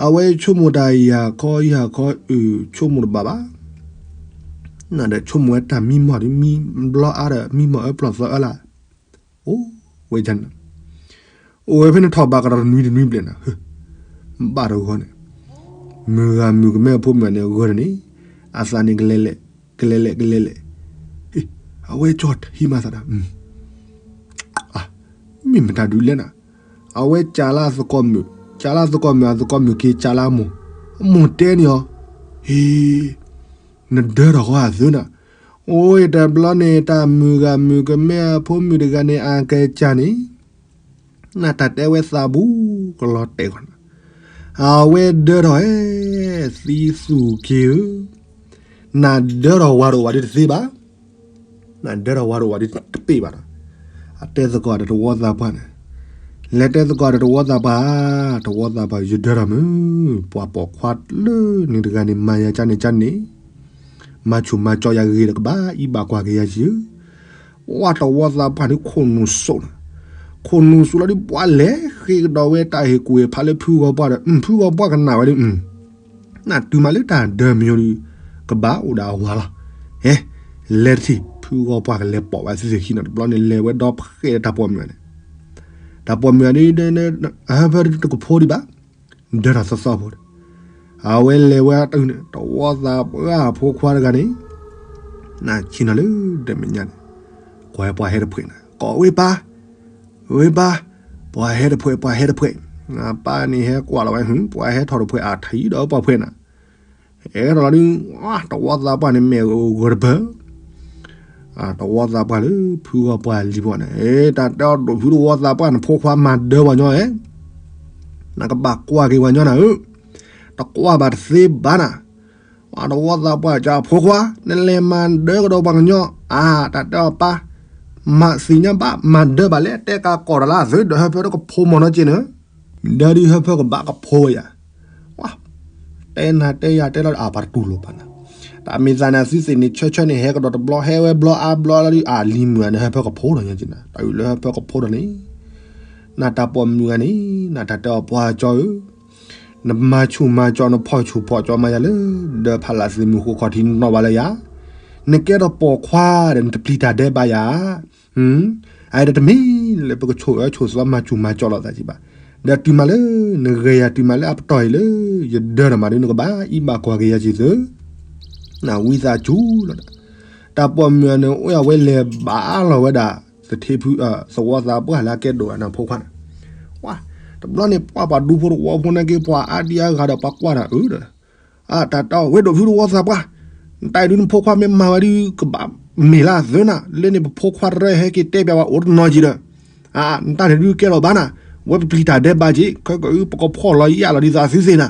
အဝဲဆိကမိၣ်တၢ်ယၤခီယၤခီအုၣ်ဆိကမိၣ်တဘၣ်ဘၣ်, နဒီးဆိကမိၣ်ဝဲတၢ်မံမီၢ်ဒီးမံဘျီအါဒီးမံမီၢ်အၢပျီၢ်သီအၢလၢ်, အိၣ်ဝဲန့ၣ် အိၣ်ဝဲဖဲန့ၣ်ထီၣ်ဘးကဒီးတနွံတနွံဘျဲၣ်နၤ, ဘၣ်တဂီၤန့ၣ်, မုၢ်ဂၤမုၢ်ကမဲအဖိမုၣ်န့ၣ်ဂီၤန့ၣ်, အသးန့ၣ်ကလဲၤလဲၤ, ကလဲၤလဲၤ ကလဲၤလဲၤ, အဝဲကၠီထံမၤသးတၢ်, မ့ၢ်မတၤဒုးလဲၣ်နၤ, အဝဲကၠးလၢသကိးမုၣ်, ကၠးလၢသကိးမုၣ် အသကိးမုၣ်က့ၤကၠးလၢအမိၢ်, အမိၢ်တဲန့ၢ်အီၤ, ဟ့ နဒၢထီၣ်ဃီအသုနၤ, အိၣ်တဘျီန့ၣ် တၢ်မုၢ်ဂၤမုၢ်ကမဲအဖိမုၣ်တဂၤန့ၣ် အကစၢ်န့ၣ်, နတၢ်တဲဝဲသးဘူးကလီၤတဲာ်ဂီၢ်နၤ, အဝဲဒၢထီၣ်ဧဲ, သံသူၣ်က့ၤဧၢ, နဒၢထီၣ်ဝၤဒိၣ်ဝၤဒ်တသ့ဘၣ်, နဒၢထီၣ်ဝၤဒိၣ်ဝၤဒ်တပ့ၢ်ဘၣ်ဒီး, အတဲသကိးဒီးတဝီသးပှၢ်န့ၣ်, လဲၤတဲသကိးဒီးတဝီသးပှၢ်, တဝီသးပှၢ် ယဒၢထီၣ်မုၢ်, ပှၤပိာ်ခွါလၢန့ၣ်တဂၤန့ၣ် မၤယၤကၢန့ၣ်ကၢန့ၣ်, မၤဆူၣ်မၤကၠီယၤဂ့ၤဒီးကဘၣ်အံၤဘၣ်ကွၢ်က့ၤယၤယံၤဧၢ, ဝဲတဝီသးပှၢ်န့ၣ်ခိၣ်နူာ်စိးနၤ, ခိၣ်နူာ်စိးလီၤဒ်ပှၤလဲၤဃ့ကဒီးဝဲတၢ်ဟ့ၣ်ကူၣ်ဟ့ၣ်ဖးလၢဖုဂီၤပှၢ်ဒီး ဖုဂီၤပှၢ်ကနၣ်ဝဲဒ် နတုၤမးလၢတၢ်ဒၢမယိဒ်, ကဘၣ်အိၣ်ဒီးအဝၤလီၤ, ဟဲ, လဲၤတထံၣ် ဖုဂီၤပှၢ်ကလဲၤပိာ်ဝဲသ့ၣ်သ့ၣ်ခံနၤ, တဘျီန့ၣ်လဲၤဝဲဒီဖှဲးဒီးတၢ်ပိာ်မုၣ်န့ၣ်, တၢ်ပိာ်မုၣ်ဒ်, အဟၢဖၢတကဖိဒံးဘၣ်, ဒၢထီၣ်သီသီဖိဒီး, အဝဲလဲၤဝဲတအုန့ၣ် တဝီသးပှၢ်အဖိခွါတဂၤန့ၣ်, နဆ့ၣ်နီၤလၢဒီမဲာ်ညါန့ၣ်, ကွၢ်ဝဲပှၤဟဲတဖှဲးနၤ, ကိးဝဲပၢ်, ဝဲပၢ်, ပှၤဟဲတဖှဲး ပှၤဟဲတဖှဲး, ပၢ်န့ၣ်ဟဲကွၢ်လီၤဝဲ, ပှၤဟဲထီၣ်တဖှဲးအထံၣ်ဒီးပှၤဖှဲးနၤ, ဟဲထီၣ်လီၤဒ်, တဝီသးပှၢ်န့ၣ်မဲာ်ဂီၤတပၢၢ် တဝီသးပှၢ်လၢဖုဂီၤပှၢ်လံၤပှၤန့ၣ်, တၢ်တဲအီၤဒိၣ်ဖုတဝီသးပှၢ် နဖိခွါမၤဒၢပှၤညီဧဲ, နကဘၣ်ကွၢ်က့ၤပှၤညီနၤဧၢ, တကွၢ်ဘၣ်တသ့ဘၣ်နၤ, တဝီသးပှၢ်ကၢ်ဖိခွါ နလဲၤမၤဒၢကဒီးပှၤကညီ, အါ တၢ်တဲအီၤပၢ်, မၤသ့ၣ်ညါဘၣ် မၤဒၢဘၣ်လဲၣ် တဲကးကီၢ်တၢ်လၢအသု ဒီးဟၢဖၢတကဖိမီၤနီၢ်က့န့ၣ်, ဒၢဒ်ဟၢဖၢကဘၣ်ကဖိဝဲယၤ တဲနၤတဲယၤတဲလီၤ အပှၤတတူၢ်လိာ်ပှၤနၤ, တၢ်မ့ၢ်သးန့ၣ် အသုသ့ၣ်န့ၣ် ဆၢဆၢန့ၣ် ဟဲကဒီးတဘျီ ဟဲဝဲဘျီအါဘျီလီၤဒ် အလံၤမုၢ်ဂၤန့ၣ် ဟၢဖၢကဖိဒီးညါက့နၤ, တၢ်အုၣ်လၢဟၢဖၢကဖိဒီးန့ၣ်, နတၢ်ပိာ်မုၣ်ဂၤန့ၣ် နတၢ်တဲအီၤပှၤကၠီဧၢ, နမၤဆူၣ်မၤကၠီ နဖီၣ်ဆူၣ်ဖီၣ်ကၠီမၤယၤလၢ ဒီးဖးလၢ်သ့ၣ်မုၢ်ဃိခီၣ်ထံးနီၣ်ဘၣ်လၢယၤ, နကဲထီၣ်ပိာ်ခွါဒီး နတပျံၤတၢ်ဒဲးဘးယၤ အအံၤဒီးတမ့ၢ်လၢပကဆိၣ်အၢဆိၣ်သီမၤစူၢ်မၤကၠီလိာ်သးက့ဘၣ်. ဒီးတုၤမးလၢ နဂဲၤယၤတုၤမးလၢအပတီၢ်အံၤလၢ ယဒၢထီၣ်မးဒီး နကဘၣ်အံၤဘၣ်ကွၢ်က့ၤယၤက့ၤသု, နဝံသးစူၤလီၤဒီး တၢ်ပိာ်မုၣ်န့ၣ် အိၣ်ယၤဝဲလဲၤဘၣ်လီၤဝဲဒၣ် သထ့ဖု သဝီသးပှၢ်လၢအကဲဒိၣ်အနၢ်ဖိခွါန့ၣ်, တဘျီန့ၣ် ပှၤပှၤဒူဖိတဝီဖိန့ၣ်က့ ပှၤအါဒံအါဂၤဒီးပှၤကွၢ်တၢ်အၢဒီး တၢ်တဲအီၤ ဝဲဒိၣ်ဖုတဝီသးပှၢ်, နတၢ်အံၤဒုးနဖိခွါမ့ၢ်မၤဝဲဒုး ကဘၣ်မ့ၢ်လၢအသုနၤ, လၢန့ၣ်ပဖိခွါတရၢဟဲက့ၤတဲပျးဝဲအိၣ်တနီၤက့ဒီး, နတၢ်န့ၣ်ဒုးကဲလီၤဘၣ်နၤ, ဝဲပပျံၤတၢ်ဒဲးဘးက့ၤ ခဲကၢ ပကဖှီၣ်လီၤယာ်လီၤဒ်သိးသုသ့ၣ်နၤ,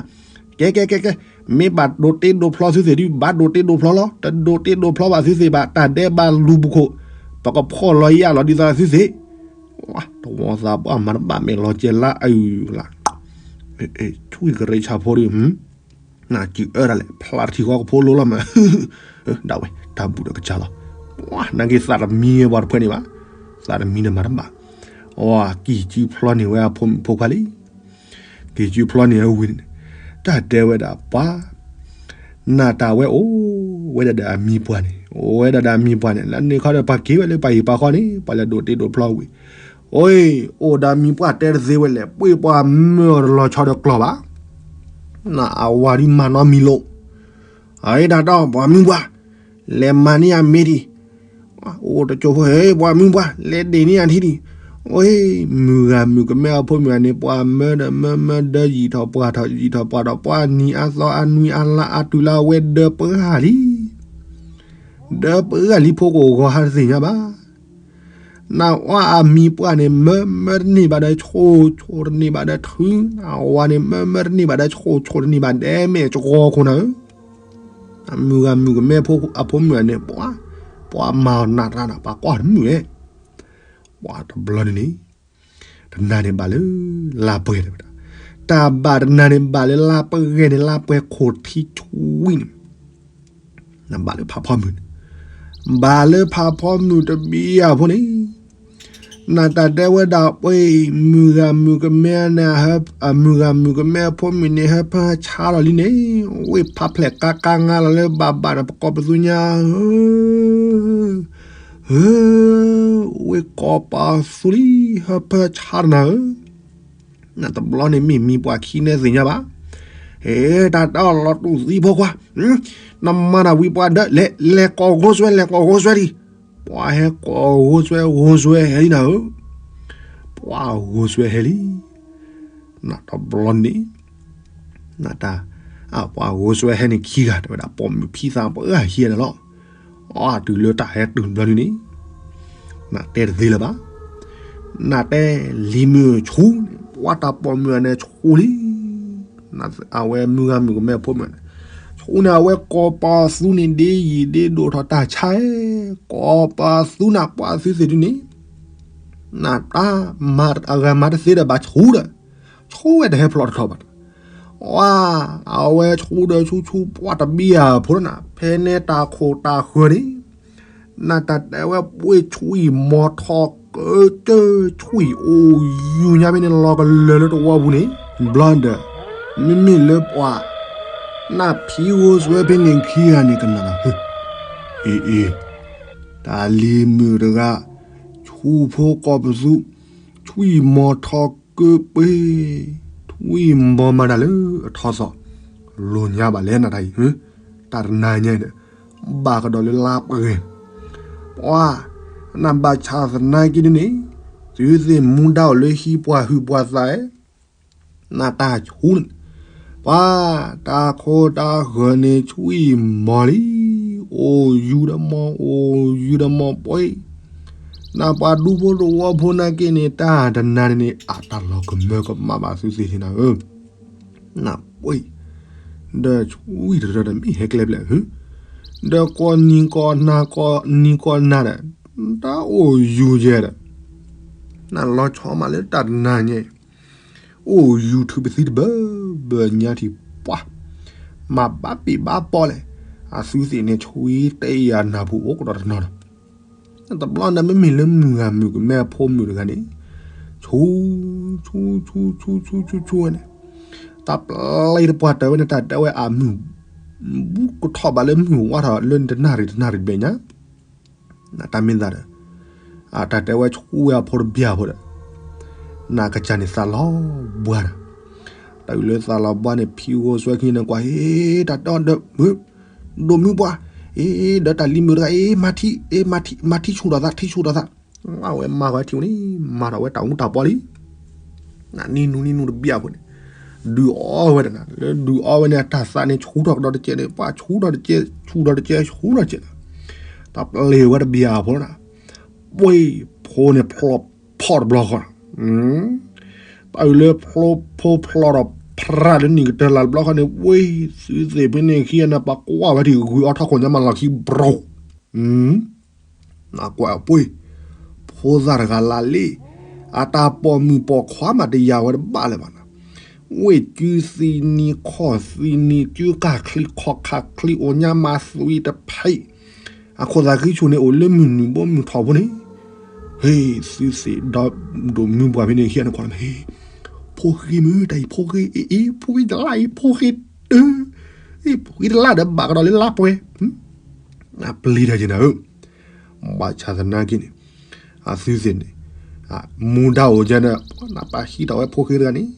ကဲကဲကဲကဲ, မ့ၢ်ဘၣ်ဒိးတ့ဒိးဖျီသုသ့ၣ်ဒုး ဘၣ်ဒိးတ့ဒိးဖျီလီၤ, တဒိးတ့ဒိးဖျီဘၣ်သုသ့ၣ်ဘၣ် တၢ်ဒဲးဘးလူၤပူၤခိၣ်, ပကဖှီၣ်လီၤယာ်လီၤဒ်သိးသုသ့ၣ် တဝီသးပှၢ်မၤတဘၣ်မဲာ်လီၤကဲလၢအအုၣ်လၢ်, ဆွံကရ့ဆၣ်ဖိဒုး, နစံးအၢဒၣ်လဲာ် ဖျါတထံၣ်ဃီကဖိလိလီၤမး, ဒၣ်ဝဲ တၢ်ဘူၣ်ဒီးကစၢ်လီၤ, နက့သးတမံဝဲပှၤတဖှဲးန့ၣ်ဘၣ်, သးတမံန့ၣ်မၤတဘၣ်, အကံၢ်စုဖျီန့ၢ်ဝဲအဖိမုၣ်ဖိခွါလံ က့ၤစုဖျီန့ၢ်အဝံၤန့ၣ်, တၢ်တဲဝဲဒၣ်ပှၤ, နတၢ်ဝဲအိၣ်ဝဲဒၣ်ဒီးအမံၤပှၢ်န့ၣ်, အိၣ်ဝဲဒၣ်ဒီးအမံၤပှၢ်န့ၣ် လၢန့ၣ်ခီဒီးပှၤက့ၤဝဲလၢပှၤဟံၣ်ပှၤဃီန့ၣ် ပှၤလဲၤဒိးတ့ဒိးဖျီဝံၤ, အိၣ်, အိၣ်ဒီးအမံၤပှၢ်တဲတသ့ဝဲလဲၣ် ပှ့ၤပှၤမၢအီၤတလီၤဆီဒီးကျီၢ်ဘၣ်, နအဝၤဒုးမၤနီတမံၤလိာ်, အအံၤတၢ်တီပှၤမုၢ်ပှၢ်, လဲၤမၤန့ၢ်ယၤမ့ၢ်ဒံး အိၣ်တကၠိဖိ ဟဲ ပှၤမုၢ်ပှၢ် လဲၤဒ့ၣ်န့ၢ်ယၤထံဒံး, အိၣ်, မုၢ်ဂၤမုၢ်ကမဲအဖိမုၣ်ဂၤန့ၣ် ပှၤမၢဒီးမၢမၢဒၢယံာ်ထီၣ်ပှၢ်ထီၣ်ယံာ်ထီၣ်ပှၢ်ထီၣ် ပှၤနံၤအါသီအါနွံအါလါအါတုၤလၢအဝဲဒၢပှၢ်လံ, ဒၢပှၢ်လံဖိကအိၣ်ဂီၤဟးတသ့ၣ်ညါဘၣ်. နအီၣ်အမံၤပှၢ်န့ၣ် မၢမၢတန့ၢ်ဘၣ်ဒီးဆိၣ် ဆိၣ်တန့ၢ်ဘၣ်ဒီးထု, နဝၤန့ၣ် မၢမၢတန့ၢ်ဘၣ်ဒီးဆိၣ် ဆိၣ်တန့ၢ်ဘၣ်ဒဲမဲာ်ကဂီၤခိၣ်နၤဧၢ, မုၢ်ဂၤမုၢ်ကမဲအဖိမုၣ်န့ၣ် ပှၤ, ပှၤမၤအီၤနးတၢ်နၤ ပှၤကွၢ်တမုာ်ဝဲ, ပှၤတဘျီန့ၣ်န့ၣ်, တနၤန့ၣ်ဘၣ်လၢ လါပှဲၤတဲဝဲဒၣ်, တၢ်ဘၣ်တနၤန့ၣ် ဘၣ်လၢလါပှဲၤန့ၣ် လါပှဲၤခိၣ်ထံဆွံန့ၣ် နဘၣ်လၢဖးဖီမုၢ်န့ၣ်, ဘၣ်လၢဖးဖီမုၢ်တဘ့ၣ်အဖိန့ၣ်, နတၢ်တဲဝဲဒၣ်ပှဲၤ မုၢ်ဂၤမုၢ်ကမဲန့ၣ်, မုၢ်ဂၤမုၢ်ကမဲအဖိမုၢ်န့ၣ် ဟၢဖၢဆါလီၤလံန့ၣ်, ဝ့ၢ်ဖးဖျဲၣ်ကါကါငါလီၤလၢဘၣ်ဘၣ်န့ၣ် ပကိးပသူညါဧၢ ဧၢ, ဝ့ၢ်ကိးပသူလံ ဟၢဖၢဆါတနၤဧၢ, နတဘျီန့ၣ်မ့ၢ်မံၤပှၤခံန့ၣ်သ့ၣ်ညါဘၣ်, ဟဲ တၢ်တၢ်လီၤတူၢ်သံဖိခွါ, နမၤတၢ်ဝံၤပှၤဒၢးလဲၤ လဲၤကိးဂိဆွဲ လဲၤကိးဂိဆွဲလံ, ပှၤဟဲကိးဂိဆွဲ ဂိဆွဲဟဲလံနၤဧၢ, ပှၤဂိဆွဲဟဲလံ, နတဘျီန့ၣ် နတၢ် ပှၤဂိဆွဲဟဲန့ၣ်ခံဂၤ တဲဝဲဒၣ် ပိာ်မုၣ်ဖံသးပှၢ်ဟံးန့ၣ်လီၤ, အီ တုၤလၢတၢ်ဟဲတုၤဘျီဒုန့ၣ်, နတဲတသ့လၢၤဘၣ်, နတဲလံၤမုၣ်ဆူန့ၣ် ပှၤတၢ်ပိာ်မုၣ်အန့ၣ်ဆူလံ, အဝဲမုၢ်ဂၤမုၢ်ကမဲဖိမုၣ်န့ၣ်, ဆူန့ၣ် အဝဲကိးပသူန့ၣ် ဒ်ယံာ်ဒ်ဒိၣ်ထီၣ်တၢ်ဆါ, ကိးပသူန့ၣ် ပှၤသုသ့ၣ်ဒုန့ၣ် နတၢ်မၤအဂၤမၤတသ့ဒီးဘၣ်ဆူဒီး, ဆူဝဲတဟဲဖျိးတထီၣ်ဘၣ်, ဝါ, အဝဲဆူဒီးဆူဆူပှၢ်တဘံၣ်အဖိလၢနၤ ဖဲန့ၣ်တၢ်ခိၣ်တၢ်ဃၢၤန့ၣ်, နတၢ်တဲဝဲပှ့ၤဆွံၣ်မီၤထီၣ်ကၢကၢ ဆွံၣ်အိၣ်ယူၤညါဖဲန့ၣ်လီၤကလၢၤလၢတဝီပူၤန့ၣ်, ဘျီဒီး, မ့မ့ၢ်လၢပှၤ နဖံဂိဆွဲဖဲန့ၣ်ခံဂၤန့ၣ်ကနၣ်လီၤ, အ့အ့, တၢ်လံၤမုၣ်တဂၤ, ဆူဖိကိးပသူ, ဆွံၣ်မီၤထီၣ်ကၢပှ့ၤ, ဆွံၣ်ဘီမၤတၢ်လၢအထီသီၣ်, လိၣ်ညါဘၣ်လဲၣ်နတၢ်အံၤ, တၢ်တနၤညါဒီး, ဘၣ်ကဒီးလၢလါပှဲၤ, ပှၤ, နဘၣ်ဆၣ်သနာ်က့ဒ်န့ၣ်, သုသ့ၣ်မူဒါအိၣ်လၢဟံၣ်ပှၢ်ဟုၣ်ပှၢ်သးဧၢ နတၢ်ဆူန့ၣ်, ပှၤ, တၢ်ခိတၢ်ဃၢၤန့ၣ်ဆူအံၤမီၤလံ, အိၣ်ယူၤဒီးမီၤ အိၣ်ယူၤဒီးမီၤပှဲၤ, နပှၤဒူဖိတဝီဖိနာ်က့န့ၣ် တၢ်တနၤန့ၣ်န့ၣ် အတၢ်လီၤကမၢကမၣ်ဘၣ်သုသ့ၣ်န့ၣ်နၤဧၢ, နပှဲၤ, ဒီးဆူအံၤတရၢဒီးမ့ၢ်ဟဲကျဲဖျဲးဧၢ, ဒီးကိးနံၤကိးနၤကိးနံၤကိးနၤဒီး, တၢ်အိၣ်ယူၤယဲဒီး, နလီၤဆီမးလၢတၢ်တနၤညါ အိၣ် YouTube ပသံတဘၢဘၢညါထံၣ်ပှၤ, မၤဘၣ်ပ့ၤဘၣ်ပီလဲၣ်, အသုသ့ၣ်န့ၣ်ဆှံတဲယၤနၢ်ပူၤအိၣ်ကဒီးတနီၤဒီး, တဘျီန့ၣ်မ့မ့ၢ်လၢမုၢ်ဂၤမုၢ်ကမဲအဖိမုၣ်တဂၤန့ၣ်, ဆူ, ဆူ, ဆူ, ဆူ, ဆူ, ဆူဝဲန့ၣ်, တၢ်ပျဲတပှၢ်တၢၢ်ဝဲန့ၣ် တၢ်တဲဝဲအမုၢ်, ဘူးကထီၣ်ဘၣ်လၢမုၢ်ဝါထီၣ်လၢတနၣ်ရံၣ်တနၣ်ရံၣ်တဘ့ၣ်ညါ နတၢ်မ့ၢ်သးဒီး, အတၢ်တဲဝဲဆူဝဲအဖိတဘျီဖိဒီး, နကစၢ်န့ၣ်သးလီၤဘှါဒီး, တၢ်အုၣ်လၢသးလီၤဘှါန့ၣ် ဖံဂိၢ်စွဲခံန့ၣ်ကွၢ် ဟ့ၣ် တၢ်တဲအီၤဒီး, ဒိးမုၢ်ပှၢ်, အ့ ဒီးတၢ်လံၤမုာ်တဂၤ အ့ မၤထံ, အ့ မၤထံဆူၣ်ထီၣ်သး ထံဆူၣ်ထီၣ်သး, အဝဲမၤဝဲထံန့ၣ် မၤထီၣ်ဝဲတၢ်အူတၢ်ပီလံ နနံၤနူနံၤနူတဘျီဖိန့ၣ်, ဒုးအီဝဲတနၤ လၢဒုးအီဝဲန့ၣ် အတၢ်သးန့ၣ် ဆူၣ်ထီၣ်ကဒီးတကဲးန့ၣ် ပှၤဆူၣ်ထီၣ်တကဲး ဆူၣ်ထီၣ်တကဲး ဆူၣ်ထီၣ်တကဲးလီၤ, တၢ်ပျဲဝဲတဘျီဖိန့ၣ်, ပှ့ၤဖိန့ၣ်ဖျိဖီၣ်တဘျီဃီ, တၢ်အုၣ်လၢဖိဖျိဒီးဖရၣ်လၢနံၣ်ကတၢၢ်လၢ်တဘျီဃီန့ၣ် ပှ့ၤသုသ့ၣ်ဖဲန့ၣ်ခံဂၤန့ၣ် ပှၤကွၢ်ဝဲဒၣ်ဂုၤအီထီၣ်ခိၣ်ညါမးလီၤခံဘြိၣ် နကွၢ်ပှ့ၤ, ဖိသၣ်တဂၤလၢ်လံ, အတၢ်ပိာ်မုၣ်ပိာ်ခွါမးတယာ်ဝဲတဘၣ်လၢၤဘၣ်နီၤ, ဝ့ၢ်ကုသံနံၤခီၣ်သံနံၤ ကုကၢ်ချံခီၣ်ခါချံအိၣ်ညါမၤသွံတဖံး, အခိၣ်သးဃံဆူၣ်န့ၣ်အိၣ်လၢမုၢ်နုာ်ဘိမုၢ်ထီၣ်ဖိန့ၣ်, ဟ့ၣ်သုသ့ၣ်ဒီးဒိးမုၢ်ပှၢ်ဖဲန့ၣ်ခံဂၤန့ၣ်ကွၢ်လၢ်, ဖိဃ့မုၢ်တၢ်အံၤ ဖိဃ့အ့ၣ်အ့ၣ် ဖိဃ့တလၢ်အံၤ ဖိဃ့တ, အ့ၣ် ဖိဃ့တလၢ်ဒီးဘၣ်ကဒီးလၢလါပှဲၤ, အပျံၤတၢ်က့ၤနၤဧၢ ဘၣ်ဆၣ်သနာ်က့န့ၣ်, အသုသ့ၣ်န့ၣ်, မူဒါအိၣ်ကဲန့ၣ်, နပၢ်ဟံးထီၣ်ဝဲဖိဃ့တဂၤန့ၣ်,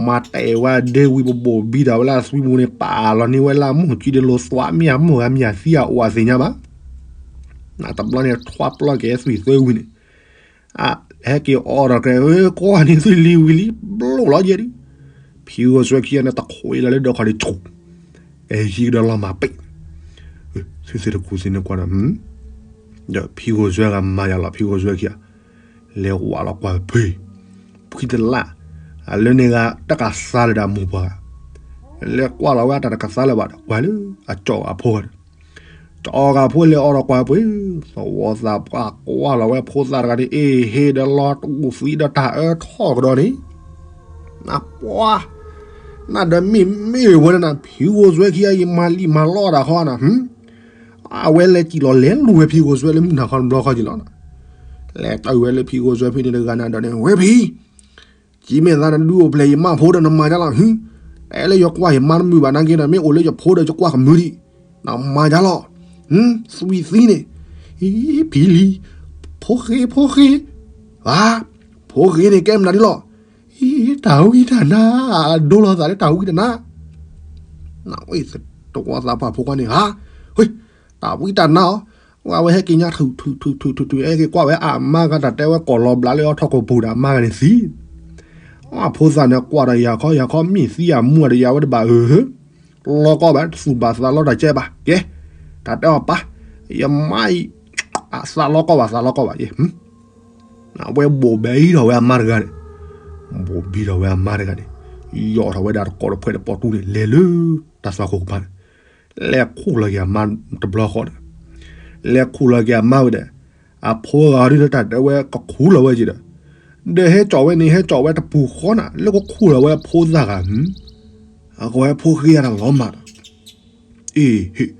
မၤတဲာ်ဝဲဒ့ဝံၤပဘိၣ်ဘံထီၣ်ဝဲလၢအသွံပူၤန့ၣ် ပာ်လီၤန့ၢ်ဝဲလၢအမိၢ်ကံဒဲးလိာ်သွါမ့ၢ်အမိၢ်ဂၤမ့ၢ်အသံအအိၣ်အသ့ၣ်ညါဘၣ်, နတဘျီန့ၣ် ထွါပျီက့ၤသွံၣ်သၢဝံၤန့ၣ်, အဟဲက့ၤအီဒီးကဲ ကိးနံၤသွံၣ်လံဝံၤလံ ဘျိၣ်လီၤယဲၢ်ဒု, ဖံဂိၢ်စွဲခံဂၤန့ၣ် တခိးအံၤလီၤလၢဒၢးခီၣ်ဒံးဆူၣ်, အဲၣ်ဟံးကဒီးလီၤမၤပ့ၣ်, သုသ့ၣ်တခူသ့ၣ်န့ၣ်ကွၢ်ဒီး, ဒီးဖံဂိၢ်စွဲဂၤမၤယၤလီၤ ဖံဂိၢ်စွဲခံဂၤ, လဲၤဝးလီၤကွၢ်ဖု, ဖုတလၢ်, အလၢန့ၣ်ဂၤတကသါလၢၤဒီးအမိၢ်ပှၢ်ဂၤ, လဲၤကွၢ်လီၤဝဲအတၢ်တကသါလၢၤဘၣ်ဒီးကွၢ်လၢအကၠီၣ်ဂၤဖိဂၤဒီး ကၠီၣ်ဂၤဖိလဲၤအီဒီးကွၢ်ပှ့ၤ, သဝီသးပှၢ်ကွၢ်လီၤဝဲဖိသၣ်တဂၤန့ၣ် အ့ၣ်ဟ့ၣ်ဒီးလီၤတူၢ်သံဒီးတၢ်အၢထီၣ်ကဒီးန့ၣ်, ပှၤ နဒီးမ့ၢ်မ့ၢ်ဝဲဒၣ်နၤ ဖံဂိၢ်စွဲခံဂၤအံၤ မၤလံာ်မၤလီတၢ်ဃီနၤ, အဝဲလဲၤစံၣ်လီၤလဲၤလူၤဝဲဖံဂိၢ်စွဲလၢမုၢ်နၤခီတဘျီဃီက့ၤလီၤ. လဲၤတၢ်ဝဲလၢဖံဂိၢ်စွဲဖဲန့ၣ်တဂၤန့ၣ်ဒီးန့ၣ် ဝဲဖံ ကမ့ၢ်သးနဒုးအိၣ်ဖျဲၣ်ယမါဖိဒီးနမၤဒ်လီၤ, ဟူ, အဲလၢယကွၢ်ယမါတမုာ်ဘၣ်နာ်က့ဒီး မ့ၢ်အိၣ်လၢယဖိဒီးယကွၢ်ကမုာ်ဒံး, နမၤဒ်လီၤ, သွံၣ်သံန့ၣ်, အံၤ ဖံလံၤ, ဖိဃ့ ဖိဃ့, ဧါ, ဖိဃ့န့ၣ်ကဲမနုၤဒ်လီၤ, အံၤ တၢ်ဝံတၢ်နါ, ဒိလီၤသးလၢတၢ်ဝံတၢ်နါ နဝဲသတဝီသးပှၢ်ဖိခွါန့ၣ်ဧါ, တၢ်ဝံတၢ်နါအီၤ, ဝဲဟဲက့ၤညါထုးထုးထုးထုးထုး အဲက့ၤကွၢ်ဝဲအမါဂၤတၢ်တဲဝဲကိးလီၤဘျးလၢအီထီၣ်ကိာ်ပူၤဒီးအမါဂၤန့ၣ်သံ, အဖိသၣ်န့ၣ်ကွၢ်ဒီးယၤခီယၤခီ မ့ၢ်သံအမူအတယၤဝဲတဘၣ်ဧၢ, လီၤကီဘၣ် တသူၣ်ဘၣ်သးလီတၢ်ကဲဘၣ်, ကဲ, တၢ်တဲအီၤပၢ်, ယမါအံၤ, သးလီကီဘၣ် သးလီကီဘၣ်ယဲ အဝဲဘိၣ်ဘဲအံၤထီၣ်ဝဲအမါတဂၤန့ၣ်, ဘိၣ်ဘံထီၣ်ဝဲအမါတဂၤန့ၣ်, ယီၣ်ထီၣ်ဝဲဒၣ်တကိးတဖှဲးတပီၤတူန့ၣ် လဲၤလၢတၢ်သွၣ်ခိၣ်ကပၤန့ၣ်, လဲၤခူၣ်လီၤက့ၤအမါတဘျီဃီဒီး, လဲၤခူၣ်လီၤက့ၤအမါဝဲဒီး, အဖိဂၤဒုးတၢ်တဲဝဲကခူၣ်လီၤဝဲက့ၤဒီး, ဒီးဟဲကၠီၣ်ဝဲန့ၣ် ဟဲကၠီၣ်ဝဲတပူၤဃီနၤ လၢကခူၣ်လီၤဝဲအဖိသၣ်ဂၤ, အကဝဲဖိဃ့အတၢ်လီၤမၢ်ဒီး အ့ၣ်,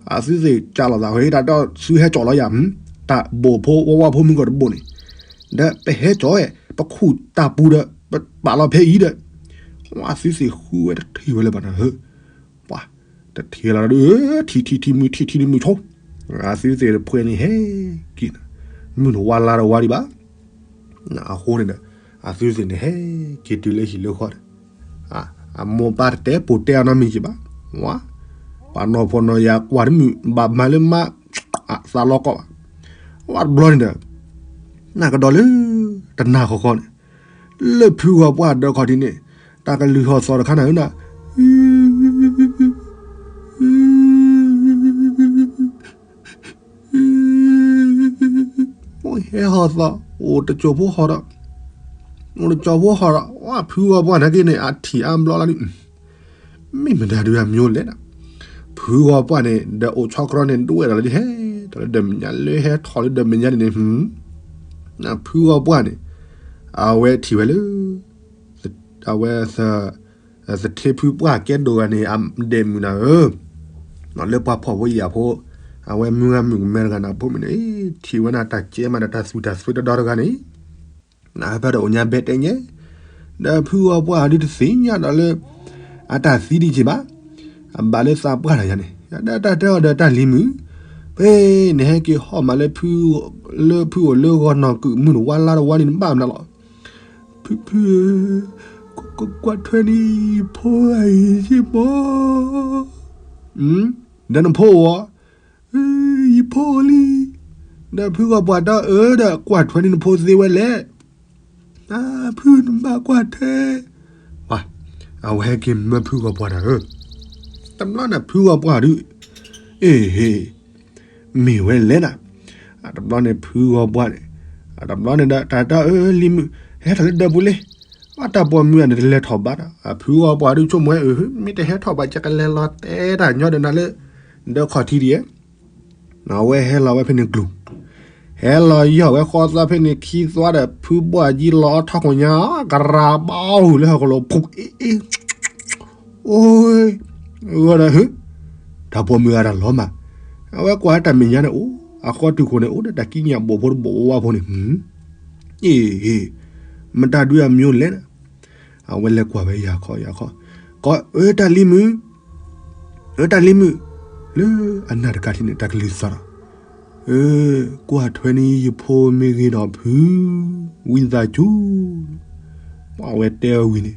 အသုသ့ၣ်ကၢ်လီၤသး ဟဲတၢ်ဒီးသုဟဲကၠီၣ်လီၤယၤ, တၢ်ဘိၣ်ဖိဝဲဝါဖိမုၢ်ကီၢ်တဘိၣ်န့ၣ်, ဒီးပဟဲကၠီၣ်ဝဲ, ပခူၣ်တၢ်ပူၤဒီး ပပာ်လီၤဖဲအံၤဒီး, ဝဲသုသ့ၣ်ဃုဝဲတထံၣ်ဝဲလၢၤဘၣ်နၤဧၢ, ပှၤ, တထံၣ်လီၤဒီး, ထံထံထံမုၢ်ထံထံမုၢ်ဆိ, အသုသ့ၣ်တဖှဲးန့ၣ်ဟဲက့ၤ, မုၢ်တဝါလါတဝါဒံးဘၣ် အဃိန့ၣ်ဒီး, အသုသ့ၣ်န့ၣ်ဟဲက့ၤတုၤလၢဟံၣ်လၢဃီဒီး, အမိၢ်ပၢ်တတဲပိာ်တဲအနီတမံၤက့ၤဘၣ်, ဝါ, ပှၤနီၢ်ဖှီၣ်နီၢ်ယာ်ကွၢ်တမုာ်ဘၣ်မၤလၢမါ, သးလီကီဘၣ်, ဝါတဘျီန့ၣ်ဒီး, နကဒီးလၢ, တနၤဃီဃီန့ၣ်, လၢဖုဂီၤပှၢ်ဒၢးခီၣ်ထံးန့ၣ်, တၢ်ကလုၢ်ဟီၣ်သီတခါနၤဧၢနၤ အိၣ်ဟဲဟီၣ်သီ, အိၣ်တစိၢ်ဖိဟီၣ်ဒီး, အိၣ်တစိၢ်ဖိဟီၣ်ဒီး ဝါဖုဂီၤပှၢ်နာ်က့န့ၣ် အထံၣ်အါဘျီလီၤဒုး, မ့ၢ်မတၤဒုးအမံၤအိၣ်လဲၣ်ဒီး, ဖုဂီၤပှၢ်န့ၣ် ဒီးအိၣ်ဆီကရီန့ၣ် ဒွဲၣ်ဒီးလၢဟဲ, ဒီးလၢဒီမဲာ်ညါလၢဟဲထီၣ်လၢဒီမဲာ်ညါန့ၣ်န့ၣ်, ဖုဂီၤပှၢ်န့ၣ်, အဝဲထံၣ်ဝဲလၢ အဝဲ, သထ့ဖုပှၢ်ကဲဒိၣ်ဂၤန့ၣ် အဒဲးမုၢ်နၤဧၢ, လၢပှၤဖှီၣ်ဖိယာ်ဖိ, အဝဲမုၢ်ဂၤမုၣ်ကမဲတဂၤန့ၣ် အဖိမုၣ်န့ၣ်, ထံၣ်ဝဲန့ၣ်တၢ်ကဲမးဒီးတၢ်သူၣ်တၢ်သွဲတဒီတဂၤန့ၣ်, နဖဲဒီးအိၣ်ညါဘဲတဲညဲ, ဒီးဖုဂီၤပှၢ်ဒုးတသ့ၣ်ညါဒီးလၢ, အတၢ်သံဒံးက့ၤဘၣ်, အဘၣ်လၢသးပှၢ်တဂၤန့ၣ်, ဒီးတၢ်တဲအီၤဒီးတၢ်လံၤမုၣ်, ဖဲနဟဲက့ၤဟီၣ်မးလၢ လၢဖုအိၣ်လၢဂီၤနီၢ်ကုာ်မုၢ်တဝါလါတဝါန့ၣ် နဘၣ်မနုၤလီၤ ဖုဖုဧၢ, ကွၢ်ထွဲန့ၢ်ယဖိဂၤအံၤယ့ၢ်မီၢ်, ဒီးနဖိဧါ, ယဖိအိၣ်လံ, ဒီးဖုဂီၤပှၢ်တၢ်အၢဒီးကွၢ်ထွဲန့ၢ်နဖိသ့ဝဲလဲၣ်, ဖုနဘၣ်ကွၢ်ထွဲ, ပှၤ, အဝဲဟဲက့ၤမၢဖုဂီၤပှၢ်တၢ်ဧၢ, တဘျီန့ၣ်ဖုဂီၤပှၢ်ဒုး, အ့ၣ်ဟ့ၣ် မ့ၢ်ဝဲလဲၣ်နၤ, တဘျီန့ၣ်ဖုဂီၤပှၢ်န့ၣ်, တဘျီန့ၣ်ဒီးတၢ်တၢ်အၢလံၤမုၣ်, ဟဲထီၣ်လၢဒၢးပူၤလံ, အတၢ်ပိာ်မုၣ်အန့ၣ်တလဲၤထီၣ်ဘၣ်ဒီး အဖုဂီၤပှၢ်ဒုးဆိကမိၣ်ဝဲအၢ မ့ၢ်တဟဲထီၣ်ဘၣ် ကကလဲၤလီၤတဲတၢ်ညီဒီးနၤလၢ, ဒၢးခီၣ်ထံးဒံးဧါ, အဝဲဟဲလီၤဝဲဖဲန့ၣ်ကျိၤ, ဟဲလီၤယီၢ်ဝဲဃီသီဖဲန့ၣ်ခံသွါဒီး ဖုဘီၣ်ကံလီၤအီထီၣ်ခိၣ်ညါ, ကရၤဘၣ်ဟူးလၢဟီၣ်ခိၣ်လိၤ ဖူးအ့ၣ်အ့ၣ် အိၣ်, ဂီၤဒီးဟၢ, တၢ်ပိာ်မုၣ်အတၢ်လီၤမၢ်, အဝဲကွၢ်တၢ်မဲာ်ညါန့ၣ်အိၣ်, အဃီတုၤခိၣ်န့ၣ် အိၣ်ဒီးတၢ်ကံးညာ်ဘိၣ်ဖိတဘိၣ်ဝါဖိန့ၣ်, အ့ၣ်, မတၤဒုးအမံၤအိၣ်လဲၣ်နၤ, အဝဲလဲၤကွၢ်ဝဲယၤခီယၤခီ, ကီး အၢ တၢ်လံၤမုၣ်, အၢ တၢ်လံၤမုၣ်, လၢအနၢ်တကးထံးန့ၣ် တၢ်ကလုၢ်သီၣ်ဒီး, အၢ, ကွၢ်ထွဲန့ၢ်ယဖိမ့ၢ်ဂ့ၤဒီးဖု, ဝံသးစူၤ, အဝဲတဲအီၤဝံၤန့ၣ်,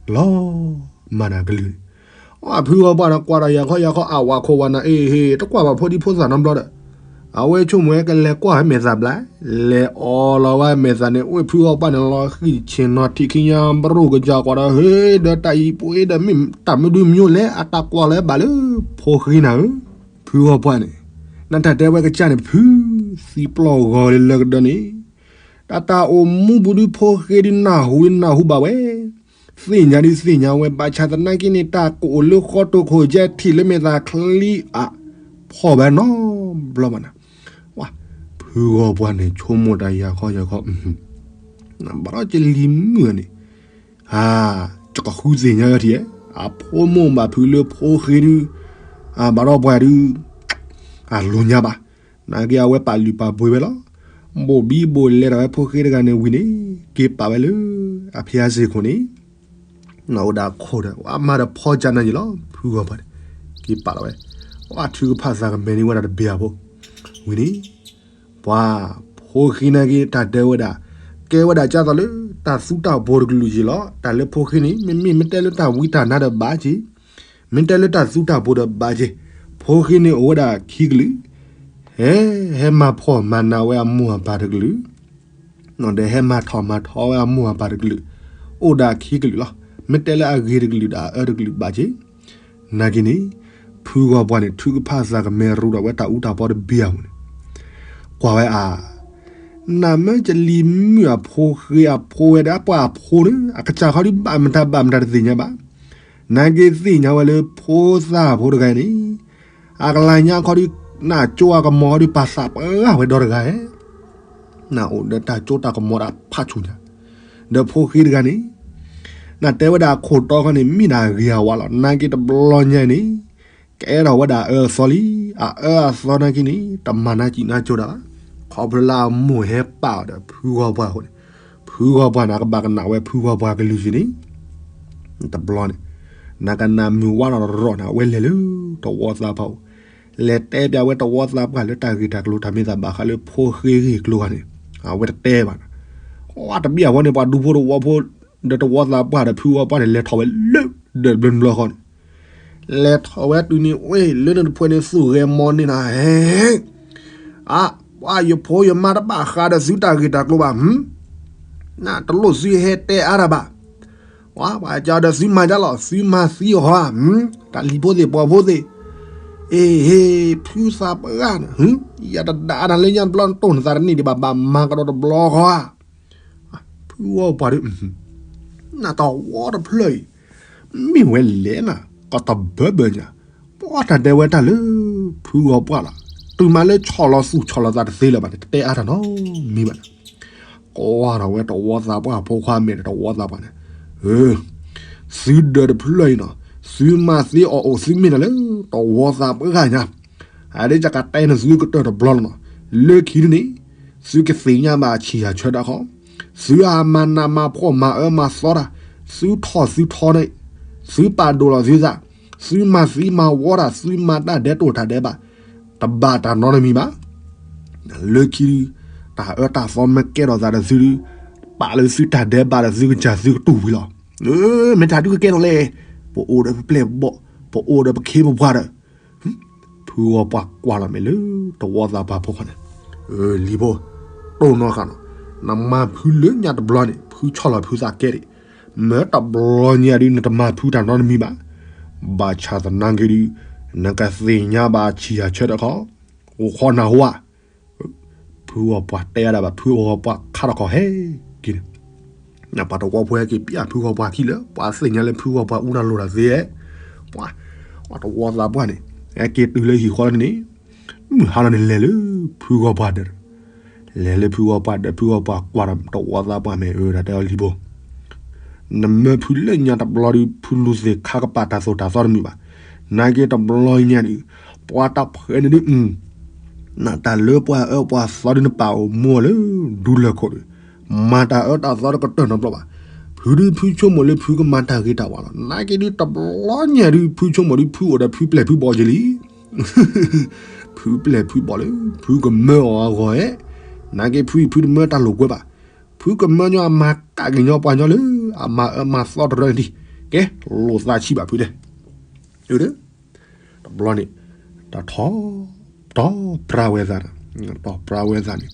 လီၤမၢ်နၤကလုၢ်န့ၣ်, အဖုဂီၤပှၢ်န့ၣ် ကွၢ်ဒီးယၤခီယၤခီ အဝၤခိၣ်ဝၤနၤ အ့ၣ်ဟ့ၣ် တကွၢ်ဘၣ်ဖိဒံဖိသၣ်နီတဘျီဒီး, အဝဲဆိကမိၣ်ဝဲကလဲၤကွၢ်ဝဲမဲာ်သၣ်ဘျါ, လဲၤအီၣ်လီၤဝဲမဲာ်သၣ်န့ၣ် အိၣ်ဖုဂီၤပှၢ်န့ၣ် လီၤဃံၢ်ဆ့ၣ်နီၤထံးခံညါ ဘြူၣ်ကစၢ်ကွၢ်ဒီး ဟ့ၣ်ဒီးတၢ်အံၤပှ့ၤဒီးမ့ၢ်တၢ်မနုၤမံၤအိၣ်လဲၣ် အတၢ်ကွၢ်လၢဘၣ်လၢဖိဃ့နၤဧၢ, ဖုဂီၤပှၢ်န့ၣ်, နတၢ်တဲဝဲကစၢ်န့ၣ် ဖု, သံပျီၢ်ဂီၤလၢလၢကဒၢန့ၣ် တၢ်တၢ်အိၣ်မူပူၤဒုးဖိဃ့ဒုးနၢ်ဟူဒုးနၢ်ဟူဘၣ်ဝဲ, သ့ၣ်ညါဒုးသ့ၣ်ညါဝဲ ဘၣ်ဆၣ်သနာ်က့န့ၣ် တၢ်ကအိၣ်လၢဃီတိၢ်ခိၣ်ယဲၢ်ထံၣ်လၢမဲာ်သၣ်ချံအါ, ဖီၣ်ဘၣ်နီတဘျီဘၣ်နၤ, ဝါ, ဖုဂီၤပှၢ်န့ၣ် ဆိကမိၣ်တၢ်ယၤခီယၤခီ, ဘၣ်ဒီးကလံၤမုၣ်န့ၣ်, ယကဃုသ့ၣ်ညါအီၤထံၣ်ဧါ, အဖိမိၢ်ဘၣ်ဖုးလၢဖိဃ့ဒုး, အဘၣ်ဒီးပှၤဒုး, အလိၤညါဘၣ်. နာ်က့အဝဲပာ်လုၢ်ပာ်ပှ့ၤဝဲလီၤ. ဘိၣ်ဘံဘိၣ်လဲဒီးဝဲဖိဃ့တဂၤန့ၣ်ဝံၤန့ၣ်, က့ၤပာ်ဝဲလၢအဖံအစ့ၢ်ခိၣ်န့ၣ်, နအိၣ်ဒၣ်ခိၣ်ဒီး အမၤဒီးဖီကၠးနၤယံၤလီၤ ဖုဂီၤပှၢ်န့ၣ်, က့ၤပာ်လီၤဝဲ, အထုကဖၣ်သးကမဲာ်န့ၢ်ဝဲဒၣ်တဘ့ၣ်အဖိ, ဝံၤန့ၣ် ပှၤဖိဃ့နာ်က့တၢ်တဲဝဲဒၣ်, ကဲဝဲဒၣ်ကၢ်သိးလၢတၢ်သူတၢ်ပှီၤတကလုာ်က့ၤလီၤ. တၢ်လၢဖိဃ့န့ၣ် မ့မ့ၢ်မ့ၢ်တဲလၢတၢ်ဝံတၢ်နါဒီးဘၣ်က့ၤ, မ့ၢ်တဲလၢတၢ်သူတၢ်ပှီၤဒီးဘၣ်က့ၤ, ဖိဃ့န့ၣ်အိၣ်ဝဲဒၣ်ခံကလုာ်, ဟဲ, ဟဲမၤဖှီၣ်မၤနးဝဲအမိၢ်အပၢ်တကလုာ် ဒီးဟဲမၤထီၣ်မၤထီဝဲအမိၢ်အပၢ်တကလုာ်, အိၣ်ဒၣ်ခံကလုာ်လီၤ. မ့ၢ်တဲလၢအဂ့ၤတကလုာ်ဒီးအအၢတကလုာ်ဘၣ်က့ၤ, နာ်က့န့ၣ်, ဖုဂီၤပှၢ်န့ၣ် ထုကဖၣ်သးကမဲာ်ရူဒီးဝဲတၢ်အူတၢ်ပီတဘ့ၣ်အပူၤန့ၣ်, ကွၢ်ဝဲအါ, နမ့ၢ်ကလံၤမုၣ်အဖိဃ့အဖိဝဲဒၣ်ပှၤအဖိန့ၣ် အကစၢ်ခီဒုးဘၣ်မတၤဘၣ်မတၤတသ့ၣ်ညါဘၣ်. နာ်က့သ့ၣ်ညါဝဲလၢဖိသၣ်ဖိတဂၤန့ၣ် အကလၤညါခီဒုး နကၠိအကမီၤခီဒုး ပာ်သးပှၢ်ဝဲဒီတဂၤဧါ, နအိၣ်ဒီးတၢ်ကၠိတၢ်ကမီၤတၢ်ဖးဆူၣ်ညါ, ဒီးဖိဃ့တဂၤန့ၣ်, နတဲဝဲဒၣ်အခိၣ်တီခီန့ၣ် မ့ၢ်ဒၣ်ဂ့ၤအဝါလီၤ. နာ်က့တဘျီညါန့ၣ်, ကအဲၣ်ဒိးဝဲဒၣ်အအၢအသီလံ, အအၢအသီနာ်က့န့ၣ် တမၤနၢ်စံၣ်နၢ်ကၠိတၢ်ဘၣ်, ခီဖျိလၢအမိၢ်ဟဲပာ်အီၤဒီးဖုဂီၤပှၢ်အဃိန့ၣ်, ဖုဂီၤပှၢ်န့ၣ် အကဘၣ်ကနၣ်ဝဲဖုဂီၤပှၢ်ကလုၢ်က့ၤန့ၣ် တဘျီန့ၣ်, နကနၣ်မုၢ်ဝါထီၣ်တရီၣ်န့ၣ် အဝဲလဲၤလၢတဝီသးပှၢ်အိၣ်, လဲၤတဲပၠးဝဲတဝီသးပှၢ်လၢတၢ်ဂ့ၢ်တၢ်ကျိၤတၢ်မ့ၢ်တၢ်ဘၣ်ဃးလၢဖိဃ့ဂ့ၢ်ကျိၤဂၤန့ၣ်, အဝဲတတဲဘၣ်န့ၣ်, တဘျီအဝဲန့ၣ် ပှၤဒူဖိတဝီဖိ ဒီးတဝီသးပှၢ်ဒီးဖုဂီၤပှၢ်န့ၣ် လဲၤထီၣ်ဝဲလၢဒၢးတဘျီတဘျီဃီန့ၣ်, လဲၤထီၣ်ဝဲတုၤန့ၣ် ဝဲလၢနတဖှဲန့ၣ်သူၣ်ဂဲၤမီၤန့ၢ်နၤဟဲ အါ, ပှၤယဖိယမါတဘၣ်ဃးဒီးသုတၢ်ဂ့ၢ်တၢ်ကျိၤဘၣ်, နတလိၣ်သုဟဲတဲအါတၢ်ဘၣ်, ပှၤကဒီးသုမၤဒ်လီၤ သုမၤသံအီၤဧါ, တၢ်လံၤဖိသ့ၣ်ပှီၤဖိသ့ၣ်, အ့ဟ့ ဖုသးပှၢ်န့ၣ်, ယတဒၣ်အါတၢ်လၢညါတဘျီနတိၢ်နသးတန့ၢ်ဒံးဘၣ် ဘၣ်မၤကဒီးတဘျီဃီဧါ, ဖုဂီၤပှၢ်ဒီး နတဝီတဖျၢၣ်အံၤ, မ့ၢ်ဝဲလဲၣ်နၤ ကတဘၢဘၢညါ, ပှၤတၢ်တဲဝဲတၢ်လၢ ဖုဂီၤပှၢ်လီၤ, တုၤမးလၢဆီၣ်လီၤသူၣ်ဆီၣ်လီၤသးတသ့လၢၤဘၣ်န့ၣ် တတဲအါတၢ်နီတမံၤဘၣ်န့ၣ်, ကွၢ်ထီၣ်ဝဲတဝီသးပှၢ်ဖိခွါမဲာ်ဒီးတဝီသးပှၢ်န့ၣ်, သုဒၢးတဖျၢၣ်အံၤနီၤ, သုမၤသ့အီၤအိၣ်သုမ့ၢ်နၤလၢ တဝီသးပှၢ်ညါ အဒ်ယကတဲနသုကတၢၢ်တဘျီလီၤနီၤ, လၢခံဒုန့ၣ်, သုကသ့ၣ်ညါဘၣ်ဆံးယၤဆၢတၢ်ခီ, သုအမၤနးမၤဖှီၣ်မၤအၢမၤသီတၢ်, သုထီၣ်သုထီန့ၣ်, သုပာ်ဒိၣ်လီၤသုသး, သုမၤသံမၤဝီတၢ်, သုမၤတၢ်ဒဲးတိၢ်တၢ်ဒဲးဘး, တဘၣ်တၢ်နီတမံၤဘၣ်. လၢခံဒု, တၢ်အၢတၢ်သီမ့ၢ်ကဲထီၣ်သးဒီးသုဒု, ပာ်လၢသုတၢ်ဒဲးဘးဒီးသုကစၢ်သုကတူၢ်ဝံၤလီၤ. မ့ၢ်တၢ်ဒုကကဲထီၣ်လဲၣ်, ပအိၣ်ဒီးပပျဲၢ်ဘီၣ်, ပအိၣ်ဒီးပခ့ပပှၤဒီး ဖုဂီၤပှၢ်ကွၢ်လီၤမ့ၢ်လၢတဝီသးပှၢ်ဖိခီန့ၣ်, လံၤဖိ, တိၢ်နီၣ်ဃာ်နီၤ, နမၤဖုလၢညါတဘျီန့ၣ် ဖုဆီၣ်လီၤဖုသးကဲဒံး, မ့ၢ်တဘျီညါဒု နတမၤဖုတၢ်နီတမံၤဘၣ်. ဘၣ်ဆၣ်သနာ်က့ဒု, နကသ့ၣ်ညါဘၣ်ဆံးယၤဆၢတၢ်ခီ, အိၣ်ခိးနၢ်ဟူဧါ ဖုဂီၤပှၢ်တဲအါဒၣ်ဘၣ် ဖုဂီၤပှၢ်ခါထီၣ်ခီဟဲက့ၤန့ၣ်, ပှၤတဝီဖိဟဲက့ၤပျၢ်ဖုဂီၤပှၢ်ခံလၢ ပှၤသ့ၣ်ညါလၢဖုဂီၤပှၢ်အူတၢ်လိၣ်တၢ်သ့ဧါ, ပှၤ, ပှၤတဝီသးပှၢ်န့ၣ်, ဟဲက့ၤတုၤလၢဟံၣ်ဃီန့ၣ်, မုၢ်ဟါလီၤန့ၣ်လဲၤလၢ, ဖုဂီၤပှၢ်ဒီး, လဲၤလၢဖုဂီၤပှၢ်ဒီး ဖုဂီၤပှၢ်ကွၢ်ဒီးတဝီသးပှၢ်မ့ၢ်အၢ တၢ်တဲအီၤလံၤဖိ နမၢဖုလၢညါတဘျီဒု ဖုလူၤသ့ၣ်ခါကပာ်တၢ်သိၣ်တၢ်သီတမုာ်ဘၣ်. နာ်က့တဘျီညါဒု, ပှၤတၢ်ဖှဲးန့ၣ်ဒု, နတၢ်လၢပှၤအၢပှၤသီဒု နပာ်အိၣ်မူအီၤလၢဒူလၢၢ်ခိၣ်ဒီး, မၤတၢ်အၢတၢ်သီတကတၢၢ်နီတဘျီဘၣ်. ဖုဒုဖုဆိကမိၣ်လၢဖုကမၤတၢ်ဂ့ၤတၢ်ဝါလီၤ. နာ်က့ဒုတဘျီညါဒု ဖုဆိကမိၣ်ဒု ဖုအိၣ်ဒီးဖုပျဲၢ်ဖုဘီၣ်က့ၤလံ ဖုပျဲၢ်ဖုဘီၣ်လၢ ဖုကမၢအီၤအဂီၢ်ဧါ. နာ်က့ဖုအံၤဖုတမၢတၢ်လိာ်ကွဲဘၣ်. ဖုကမၢညီအမၤကးက့ၤညီပှၤညီလၢ အမၤအၢမၤသီတရၢန့ၣ်ဒံး, ကဲ, လိာ်သးဆံးဘၣ်ဖုဒဲး. တဘျီန့ၣ်, တၢ်ထီၣ်, တီၢ်ပြၢဝဲသး, တီၢ်ပြၢဝဲသးန့ၣ်,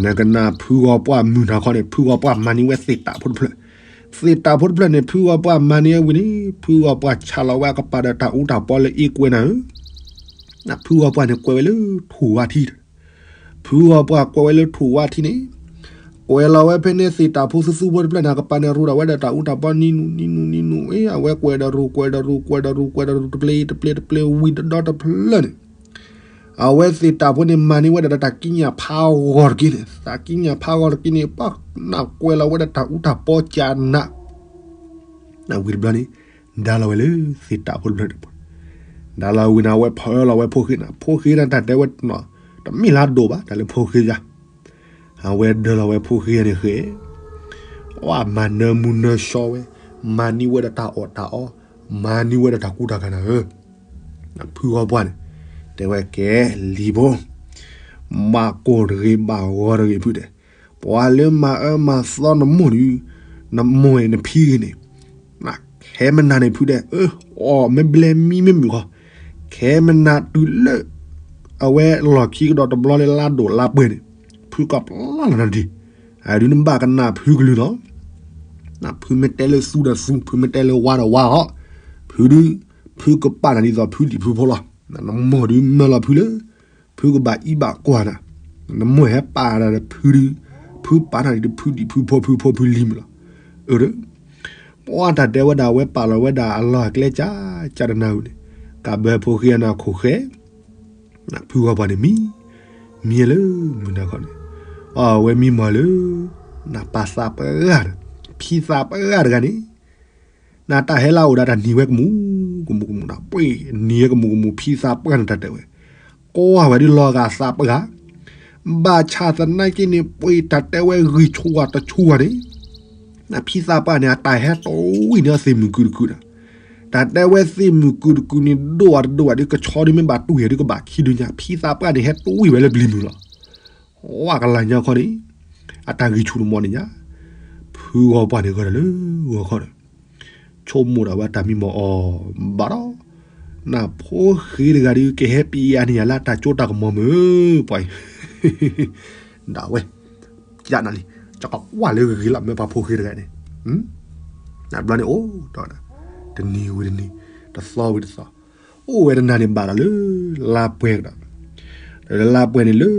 နကနၣ်ဖုဂီၤပှၢ်မုၢ်နၤခီန့ၣ် ဖုဂီၤပှၢ်မၤန့ၢ်ဝဲသ့ၣ်တၢ်ဖိတဖျၢၣ်. သ့ၣ်တၢ်ဖိတဖျၢၣ်န့ၣ် ဖုဂီၤပှၢ်မၤန့ၢ်ဝဲဝံၤန့ၣ် ဖုဂီၤပှၢ်ဆးလီၤဝဲအကပၤဒီးတၢ်အူတၢ်ပီလၢအ့ကွဲနၤဧၢ ဖုဂီၤပှၢ်န့ၣ်ကွဲးဝဲလၢထိၣ်ဝါထံ, ဖုဂီၤပှၢ်ကွဲးဝဲလၢထိၣ်ဝါထံန့ၣ်, ကွဲးလီၤဝဲဖဲန့ၣ်သ့ၣ်တၢ်ဖိသူသူဖိတဖျၢၣ်န့ၣ် အကပၤန့ၣ်ရူဒီးဝဲဒီးတၢ်အူတၢ်ပီနံၤနူၤနံၤနူၤနံၤနူၤ, အဝဲကွဲးဒီးရူကွဲးဒီးရူကွဲးဒီးရူကွဲးဒီးရူ တပျ့တပျ့တပျ့ဝံၤဒီဒီတဖျၢၣ်န့ၣ်, အဝဲသ့ၣ်တၢ်ဖိန့ၣ်မၤန့ၢ်ဝဲဒၣ်ဒီးတၢ်ကံးညာ်ဖးဂီၤတက့ၢ်န့ၣ်, တၢ်ကံးညာ်ဖးဂီၤတက့ၢ်န့ၣ် ပှၤနၢ်ကွဲးလီၤဝဲဒီးတၢ်အူတၢ်ပီကနး ဝံၤတဘျီန့ၣ် ဒါလီၤဝဲလၢသ့ၣ်တၢ်ဖိတဘျီန့ၣ်, ဒါလီၤဝံၤန့ၣ် အဝဲဖီၣ်အၢၣ်လီၤဝဲဖိဃ့န့ၣ်, ဖိဃ့န့ၣ် တၢ်တဲဝဲ တမ့ၢ်လၢအဒိၣ်ဘၣ် တၢ်လၢဖိဃ့ယါ, အဝဲဒၢလီၤဝဲဖိဃ့န့ၣ်ဃ့, အဝဲမၤနၢမူနၢဆှီဝဲ, မၤန့ၢ်ဝဲဒီးတၢ်အီၣ်တၢ်အီ, မၤန့ၢ်ဝဲဒီးတၢ်ကူတၢ်ကၤနၤဧၢ, ဖုဂီၤပှၢ်န့ၣ် တဲဝဲကဲလံၤဖိ, ဘၣ်ကိၢ်တဂ့ၤ ဘၣ်ဂီၤတဂ့ၤဖုတဲ, ပှၤလၢမၤအၢမၤသီနမိၢ်ဒုး, နမိၢ်အံၤနဖံဂ့ၤန့ၣ်, ခဲမနၤန့ၣ်ဖုတဲ, အီၣ်မ့ၢ်ဘျဲမံမ့ၢ်မုာ်ခီ, ခဲမနၤတုၤလၢ အဝဲလီၢ်ခံကဒီးတဘျီလၢလါဒိၣ်လါပှဲၤန့ၣ်, ဖုကပျၢ်လီၤနၤတဒံး, အဒုးနဘၣ်ကနၣ်ဖုကလုၢ်လီၤ. ဖုမ့ၢ်တဲလၢသူဒီးသူ, ဖုမ့ၢ်တဲလၢဝါဒီးဝါအီၤ, ဖုဒုး, ဖုကပာ်နၤဒ်သိးဖုဒံးဖုဖိလီၤ. နမိၢ်ဒုးမၢလီၤဖုလၢ ဖုကဘၣ်အံၤဘၣ်ကွၢ်နၤ, နမိၢ်ဟဲပာ်နၤဒီးဖုဒုး, ဖုပာ်နၤဒ်ဖုဒံးဖုဖိ ဖုဖိဖုလံၤမုာ်လီၤ. အၢ, ပှၤတၢ်တဲဝဲဒၣ် အဝဲပာ်လီၤဝဲဒၣ်အလီၢ်အကျဲကၠၢ်ကၠၢ်တနၢ်ဝံၤန့ၣ်, ကးဘၢဖိဃ့အနၢ်ခိၣ်ဃဲ, ဖုဂီၤပှၢ်န့ၣ်မံ, မံလၢမုၢ်နၤခီန့ၣ်, အဝဲမံမီၢ်လၢ နပာ်သးပှၢ်ဂၤဒီး ဖံသးပှၢ်ဂၤတဂၤန့ၣ်, နတၢ်ဟဲလၢအအိၣ်ဒီးတၢ်နံၤဝဲကမူၣ်ကမူၣ်ကမူၣ်ဒီး ပှ့ၤနံၤဝဲကမူၣ်ကမူၣ် ဖံသးပှၢ်န့ၣ်တၢ်တဲဝဲ, ကွၢ်ဝဲဒ်လီၤဂာ်သးပှၢ်, ဘၣ်ဆၣ်သနာ်က့န့ၣ် ပှ့ၤတၢ်တဲဝဲဂံၢ်ဆူၣ်ဝါတဆူၣ်ဝါန့ၣ်, နဖံသးပှၢ်န့ၣ် အတၢ်ဟဲတဝံၣ်န့ၢ်အသ့ၣ်မုၣ်ကုၢ်တကုၢ်ဒီး, တၢ်တဲဝဲသ့ၣ်မုၣ်ကုၢ်တကုၢ်န့ၣ် ဒိၣ်ဝဲတဒိၣ်ဝဲဒ်ကဆီဒ်မ့ၢ်ဘၣ်တွံၢ်ဝဲဒ်ကဘၣ်ခံဒုညါ ဖံသးပှၢ်န့ၣ် ဟဲတဝံၣ်ဝဲလၢပျံၤမုၢ်လီၤ. ဝဲကလၢ်ညါခီန့ၣ်, အတၢ်ဂံၢ်ဆူၣ်တမီၢ်န့ၣ်ညါ, ဖုဂီၤပှၢ်န့ၣ်ဂီၤဒီးလၢဂီၤခီဒီး ဆိကမိၣ်ဒၣ်ဝဲတၢ်မံမီၢ်အီၤဘၣ်ဒီး, နဖိဃ့တဂၤဒီး ကဟဲပံၤအါန့ၢ်ယၤလၢအတၢ်စိတၢ်ကမီၤမုၢ်ပှၤအံၤ, ဒၣ်ဝဲ, ကနၤလံ, ကကွၢ်လၢဂ့ၤလီၤ မ့ၢ်ပှၤဖိဃ့တဂၤန့ၣ်, နဘျီန့ၣ်အိၣ်ဒီး, တနံၤဝံၤတနံၤ, တသီဝံၤတသီ, အိၣ်ဝဲတနၤန့ၣ်ဘၣ်ဒီးလၢ လါပှဲၤကဒီး, လၢလါပှဲၤန့ၣ်လၢ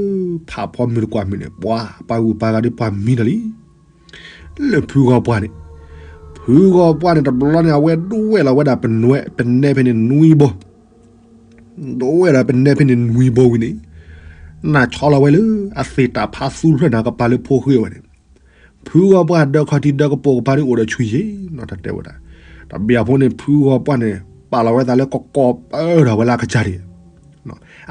ဖးဖီမုၢ်တကွၢ်မုၢ်န့ၣ် ပှၤပှၤဂုၤပှၤဂၤဒီးပှၤမံဒီးလံ လၢဖုဂီၤပှၢ်န့ၣ်, ဖုဂီၤပှၢ်န့ၣ် တဘျီန့ၣ် အဝဲဒိဝဲၢ်လီၤဝဲဒၣ်ပနွဲ, ပနဲဖဲန့ၣ်နွံဘိ, ဒိဝဲၢ်ဒီးပနဲဖဲန့ၣ်နွံဘိဝံၤန့ၣ်, နဆီလီၤဝဲလၢ အသ့ၣ်တၢ်ဖးသူဖျၢၣ်န့ၣ် ကပၤလၢဖိဃ့ဝဲန့ၣ်, ဖုဂီၤပှၢ်ဒၢခီၣ်ထံးဒၢကပိာ်ကပၤဒုးအိၣ်ဒီးဆူၣ်ယ့ၤနီၤ တၢ်တဲဝဲဒၣ်, တဘျီအဃိန့ၣ် ဖုဂီၤပှၢ်န့ၣ် ပာ်လီၤဝဲသးလၢကကိးပၢၢ်ထီၣ်ဝဲလၢအကစၢ်ဒၣ်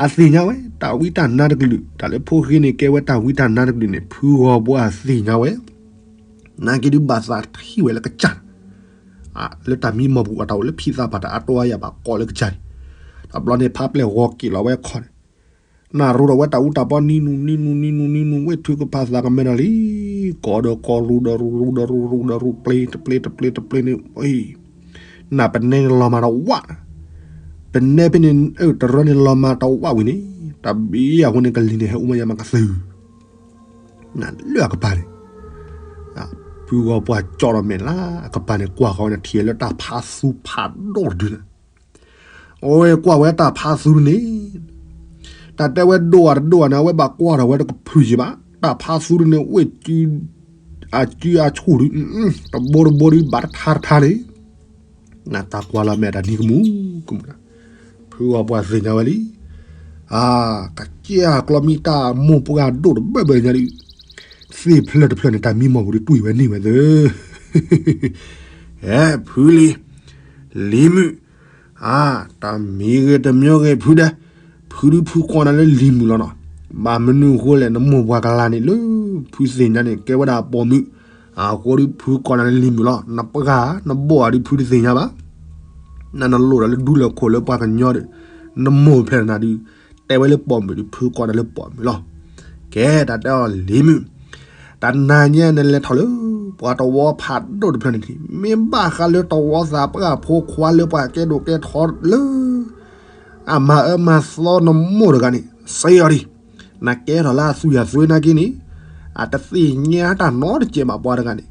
အသ့ၣ်ညါဝဲ တၢ်ဝံတၢ်နါတကလုာ်, တၢ်လၢဖိဃ့န့ၣ် ကဲဝဲတၢ်ဝံတၢ်နါတကလုာ်န့ၣ် ဖုဂီၤပှၢ်သ့ၣ်ညါဝဲ, နာ်က့ဒုးဘၣ်သးထံၣ်ဝဲလၢကစၢ်, လၢတၢ်မံမီၢ်ပူၤအတၢ်အိၣ်လၢဖံသးပှၢ်တၢ်အတီအယၢ်ဘၣ်ကိးလၢကစၢ်န့ၣ်, တဘျီန့ၣ် ဖးပျဲၢ်ဂီၤက့ၤလီၤဝဲခီၣ်န့ၣ်, နၢ်ရူဒီးဝဲတၢ်အူတၢ်ပီနံနုၤနံနုၤနံနုၤနံနုၤ ဝ့ၢ်ထုကဖၣ်သးကမဲဒီးလံ, ကိးဒီးကိးရူဒီးရူရူဒီးရူရူဒီးရူ ပျ့တပျ့တပျ့တပျ့န့ၣ် နပနဲန့ၣ်လီၤမၢ်တဝး, ပနဲဖဲန့ၣ် တရၢန့ၣ်လီၤမၢ်တဝးဝံၤန့ၣ်, တဘျီအဃိန့ၣ် ကလံၤန့ၣ်ဟဲအိၣ်မးယၤမးကသုၤ, နလၢအကပၤန့ၣ်, ဖုဂီၤပှၢ်ကၠီဒီးမဲာ်လၢအကပၤန့ၣ် ကွၢ်ဃီၤဝဲန့ၣ် ထံၣ်လၢတၢ်ဖးသူဖးဒိၣ်တဒုန့ၣ်, အဝဲကွၢ်ဝဲတၢ်ဖးသူန့ၣ်, တၢ်တဲဝဲဒိၣ်အတဒိၣ်အန့ၣ် အဝဲဘၣ်ကွၢ်ထီၣ်ဝဲတကဖုၣ်ယံၤဘၣ်, တၢ်ဖးသူန့ၣ် ဝ့ၢ် အစုအဆူၣ်ဒုး, တဘိတဘိဒုး ဘၣ်တထါတထါန့ၣ်, နတၢ်ကွၢ်လီၤမဲာ်တၢ်နံၤကမူၣ်ကမူၣ်, ဖုဂီၤပှၢ်သ့ၣ်ညါဝဲလံ, အါ, ကစၢ်ကျီမံတၢ်မိၢ်ပှၢ်ဒိၣ်တဘၢဘၢညါဒုး, သ့ၣ်ဖျၢၣ်တဖျၢၣ်န့ၣ် တၢ်မံမီၢ်ပူၤဒုးတွံၢ်ဝဲန့ၢ်ဝဲသၢ, ဟဲဖုလံၤ, လံၤမုၣ်, အါ, တၢ်မံဂ့ၤတမံဂ့ၤဖုဒဲ, ဖုဒုးဖုကိးနၤလၢလံၤမုၣ်လီၤနီၤ, ဘၣ်မနုၤအဃိလဲၣ် နမိၢ်ပှၢ်ကလါန့ၣ်လၢ ဖုသ့ၣ်ညါန့ၣ် ကဲဝဲဒၣ်ပိာ်မုၣ်, အဃိဒုးဖုကိးနၤလၢလံၤမုၣ်လီၤ, နပှၢ်, နဘီၣ်အဒုးဖုတသ့ၣ်ညါဘၣ်, နနလိၣ်ဒီးလၢဒူလၢၢ်ခိၣ်လၢပှၤကညီဒီး, နမိၢ်ဖျဲၣ်နၤဒုး, တဲဝဲလၢပိာ်မုၣ်ဒုး ဖုကိးနၤလၢပိာ်မုၣ်လီၤ, ကဲတၢ်တဲအီၤလံၤမုၣ်, တနၤညါနလဲၤထီၣ်လၢ ပှၤတဝီဖးဒိၣ်တဖျၢၣ်န့ၣ်ထံး, မ့ၢ်ဘၣ်ဃးလၢတဝီသးပှၢ်ဖိခွါလၢပှၤကဲဒိၣ်ကဲထီလၢ အမၤအၢမၤသီနမိၢ်တဂၤန့ၣ် စ့ၢ်အီၤဒံး, နကဲထီၣ်လၢအသူၣ်ယၤသွ့နာ်က့န့ၣ်, အတသ့ၣ်ညါတၢ်နီတစဲးဘၣ်ပှၤတဂၤန့ၣ်,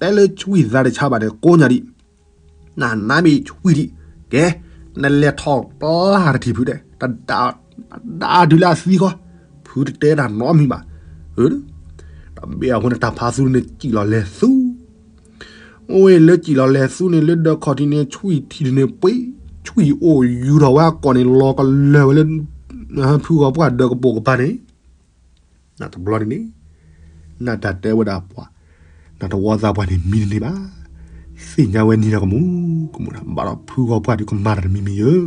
တဲလၢဆွံၣ်သးတဆါဘၣ်န့ၣ် ကိးညါဒံး, နနါမ့ၢ်ဆွံၣ်ဒံး, ကဲ, နလဲၤထီၣ်ပျၢ်တထံၣ်ဖုတဲ, တဒါဒုးလၢအသံဃီ, ဖုတတဲတၢ်နီတမံၤဘၣ်, တဘျီအဃိန့ၣ် တၢ်ဖးသူန့ၣ်စံၣ်လီၤလဲၤသူ အိၣ်ဝဲလၢစံၣ်လီၤလဲၤသူန့ၣ် လၢဒၢးခီၣ်ထံးန့ၣ် ဆွံၣ်ထံၣ်န့ၣ်ပှ့ၤ, ဆွံၣ်အိၣ်ယူၤထီၣ်ဝဲအကိာ်န့ၣ် လီၤကလၢာ်ဝဲလၢ ဖုဂီၤပှၢ်ဒၢးကပိာ်ကပၤန့ၣ်, နတဘျီန့ၣ်န့ၣ်, နတၢ်တဲဝဲဒၣ်ပှၤ, နတဝီသးပှၢ်န့ၣ်မံတန့ၢ်ဘၣ်, သ သ့ၣ်ညါဝဲနံၤဒီးကမူၤကမူၤဒီး ဘၣ်ဒီးဖုဂီၢ်ပှၢ်ဒုးကမၤတၢ်တမံၤမံၤယၢ်,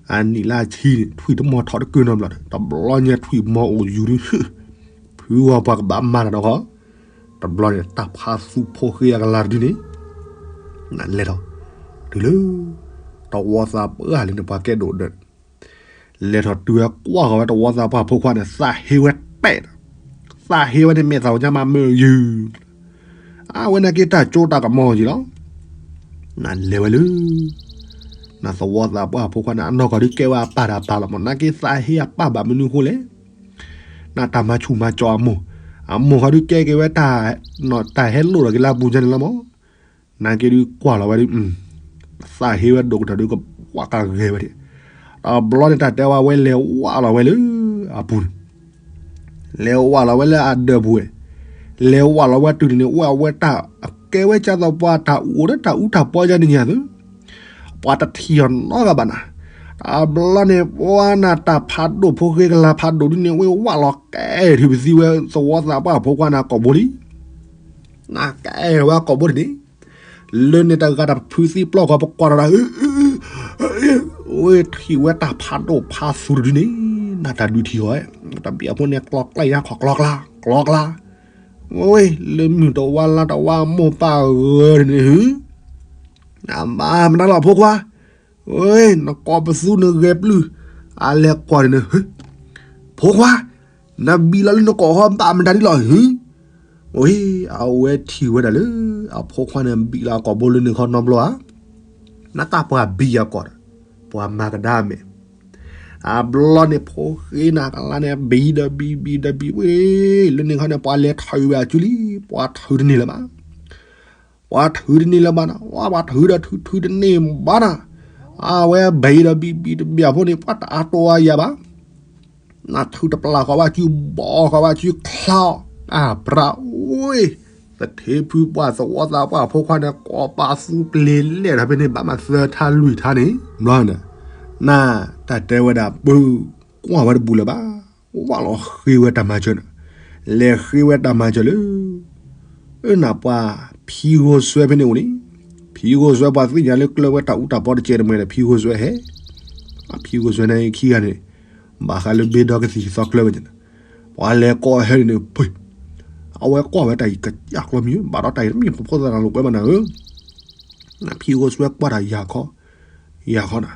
အနံၣ်လၢအဆံန့ၣ် ထွံၣ်တမီၢ်ထီၣ်တကုၢ်နီတဘျီဒီး တဘျီညါထွံၣ်မီၢ်အိၣ်ယူၤဒုး ဖုဂီၢ်ပှၢ်ကဘၣ်မၤတၢ်ဒီးဃီ, တဘျီန့ၣ် တၢ်ဖးသူဖိဃ့အကလၤတဒုန့ၣ် နလဲၤထီၣ် တုၤလၢ တဝီသးပှၢ်လၢန့ၣ်ပှၤကဲဒိၣ်ဒီး လဲၤထီၣ်တုၤဝဲကွၢ်ဃီၤဝဲတဝီသးပှၢ်ဖိခွါန့ၣ် သးဟ့ဝဲတဲာ်ဒီး သးဟ့ဝဲန့ၣ်မဲာ်သၣ်ညါမးမုာ်ယုာ်, အဝဲနာ်က့တၢ်ကၠိတၢ်ကမီၤယံၤလီၤ. နလဲၤဝဲလၢ နသဝီသးပှၢ်ဖိခွါန့ၣ် အနီၢ်ကီၢ်ဒုးကဲဝဲအပၢ်ဒီးအပၢ်လီၤမး, နာ်က့သးဟ့အပၢ်ဘၣ်မနုၤဃိလဲၣ်. နတၢ်မၤဆူၣ်မၤစီၤအမိၢ်, အမိၢ်ဃီဒုးကဲက့ၤဝဲတၢ်, တၢ်ဟဲလိၣ်ထီၣ်က့ၤလၢအပူၤညါန့ၣ်လီၤမး. နာ်က့ဒုးကွၢ်လီၤဝဲဒုး, သးဟ့ဝဲဒိၣ်ကတၢၢ်ဒုးကဝးကဂဲၤဝဲဒၣ်, တဘျီန့ၣ်တၢ်တဲဝဲဝဲလဲၤဝးလီၤဝဲလၢအပူၤန့ၣ် လဲၤဝးလီၤဝဲလၢအဒၢးပူၤဝဲ, လဲၤဝးလီၤဝဲတုၤန့ၣ်န့ၣ် အိၣ်ဝဲတၢ်, အကဲဝဲကၢ်သိးပှၤတၢ်အိၣ်ဒီးတၢ်အူတၢ်ပီယါန့ၣ်ညါသု, ပှၤတထံၣ်အီၤနီတဂၤဘၣ်နၤ, တဘျီန့ၣ် ပှၤနၤတၢ်ဖးဒိၣ်ဖိဃ့ကလၤဖးဒိၣ်ဒုးန့ၣ် ဝဲဝးလီၤကဲထူၣ်ပသံဝဲသဝီသးပှၢ်ဖိခွါန့ၣ်ကိာ်ဘိလံ နကဲဝဲကိာ်ဘိန့ၣ်န့ၣ်, လၢန့ၣ်တဂၤတၢ်ဖုသံပျီၢ်ဃီပကွၢ်ထီၣ်ဒီး, ဝဲထံၣ်ဝဲတၢ်ဖးဒိၣ်ဖးသူတဒုန့ၣ်, နတၢ်ဒုးထံၣ်အီၤ, တဘျီဖိန့ၣ်ကျီကျါယါခီၣ်ကျီကျါ, ကျီကျါ, ဝဲလၢမုၢ်တဝါလါတဝါ မိၢ်ပၢ်ဂၢၢ်န့ၣ်, နဘၣ်မတၤလီၤဖိခွါ, နကိာ်ပသူနဂဲၤပျုၢ်, အလဲၤကွၢ်န့ၣ်န့ၣ်, ဖိခွါ, နဘံၣ်လီၤလၢနကိာ်ဃီဘၣ်မတၤဒ်လီၤဟု, ဝဲ, အဝဲထံၣ်ဝဲဒၣ်လၢ အဖိခွါန့ၣ်ဘံၣ်လီၤအကိာ်ဘိလၢန့ၣ်ခီနီတဘျီဧါ, နတၢ်ပှၤဘံၣ်ယၤကိာ်ဒီး, ပှၤမၤကဒါမဲာ်, အဘျီန့ၣ်ဖိဃ့နၤကလါန့ၣ် ဘံၣ်ဒီးဘံၣ်ဘံၣ်ဒီးဘံၣ်ဝဲ, လၢန့ၣ်ခီန့ၣ် ပှၤလဲၤထုးဝဲအစုလံ, ပှၤထုးတန့ၢ်လၢၤဘၣ် ပှၤထုးတန့ၢ်လၢၤဘၣ်နၤ, ဝဲပှၤထုးဒီးထုးထုးတန့ၢ်ဘၣ်နၤ, အဝဲဘံၣ်ဒီးဘံၣ်ဘံၣ်တဘံၣ်ဖိန့ၣ် ပှၤတအါတီအါယၤဘၣ်, နထုးတပျၢ်ဃီဘၣ်စု ဘီဃီဘၣ်စုချါအီၤ, အပြးဝဲ, သထ့ဖုပှၢ်သဝီသးပှၢ်ဖိခွါန့ၣ် ကိးပသူပျ့ၤလဲၣ်ထီၣ်ဖဲန့ၣ် ဘၣ်မးသၢထါလွံၢ်ထါန့ၣ်, ဘျီန့ၣ်, နတၢ်တဲဝဲဒၣ် ပကွၢ်ဝဲတဘူးလၢၤဘၣ်, ဝးလီၤဃ့ဝဲတၢ်မၤစၢၤန့ၣ်, လဲၤဃ့ဝဲတၢ်မၤစၢၤလၢ အၢ နပှၤ ဖံဂိၢ်စွဲဖဲန့ၣ်အိၣ်န့ၣ်, ဖံဂိၢ်စွဲပှၤသ့ၣ်ညါလၢကျၢၤဝဲတၢ်အူတၢ်ပီတကဲးတမှဲၤဒီး ဖံဂိၢ်စွဲဟဲ, ဖံဂိၢ်စွဲန့ၣ်ခံဂၤန့ၣ်, ဘၣ်ဃးလၢဘ့ဒီကသံၣ်သီကျၢၤဝဲန့ၣ်, ပှၤလဲၤကိးဟဲန့ၣ်န့ၣ်, ပှ့ၤ, အဝဲကွၢ်ဝဲတၢ်အံၤကယၣ်ကျီမံၤ ဘၣ်ဒီးတၢ်အံၤတမ့ၢ်ဖိသၣ်တၢ်လိာ်ကွဲမးနၤဧၢ ဖံဂိၢ်စွဲကွၢ်တၢ်ယၤခီ, ယၤခီနၤ,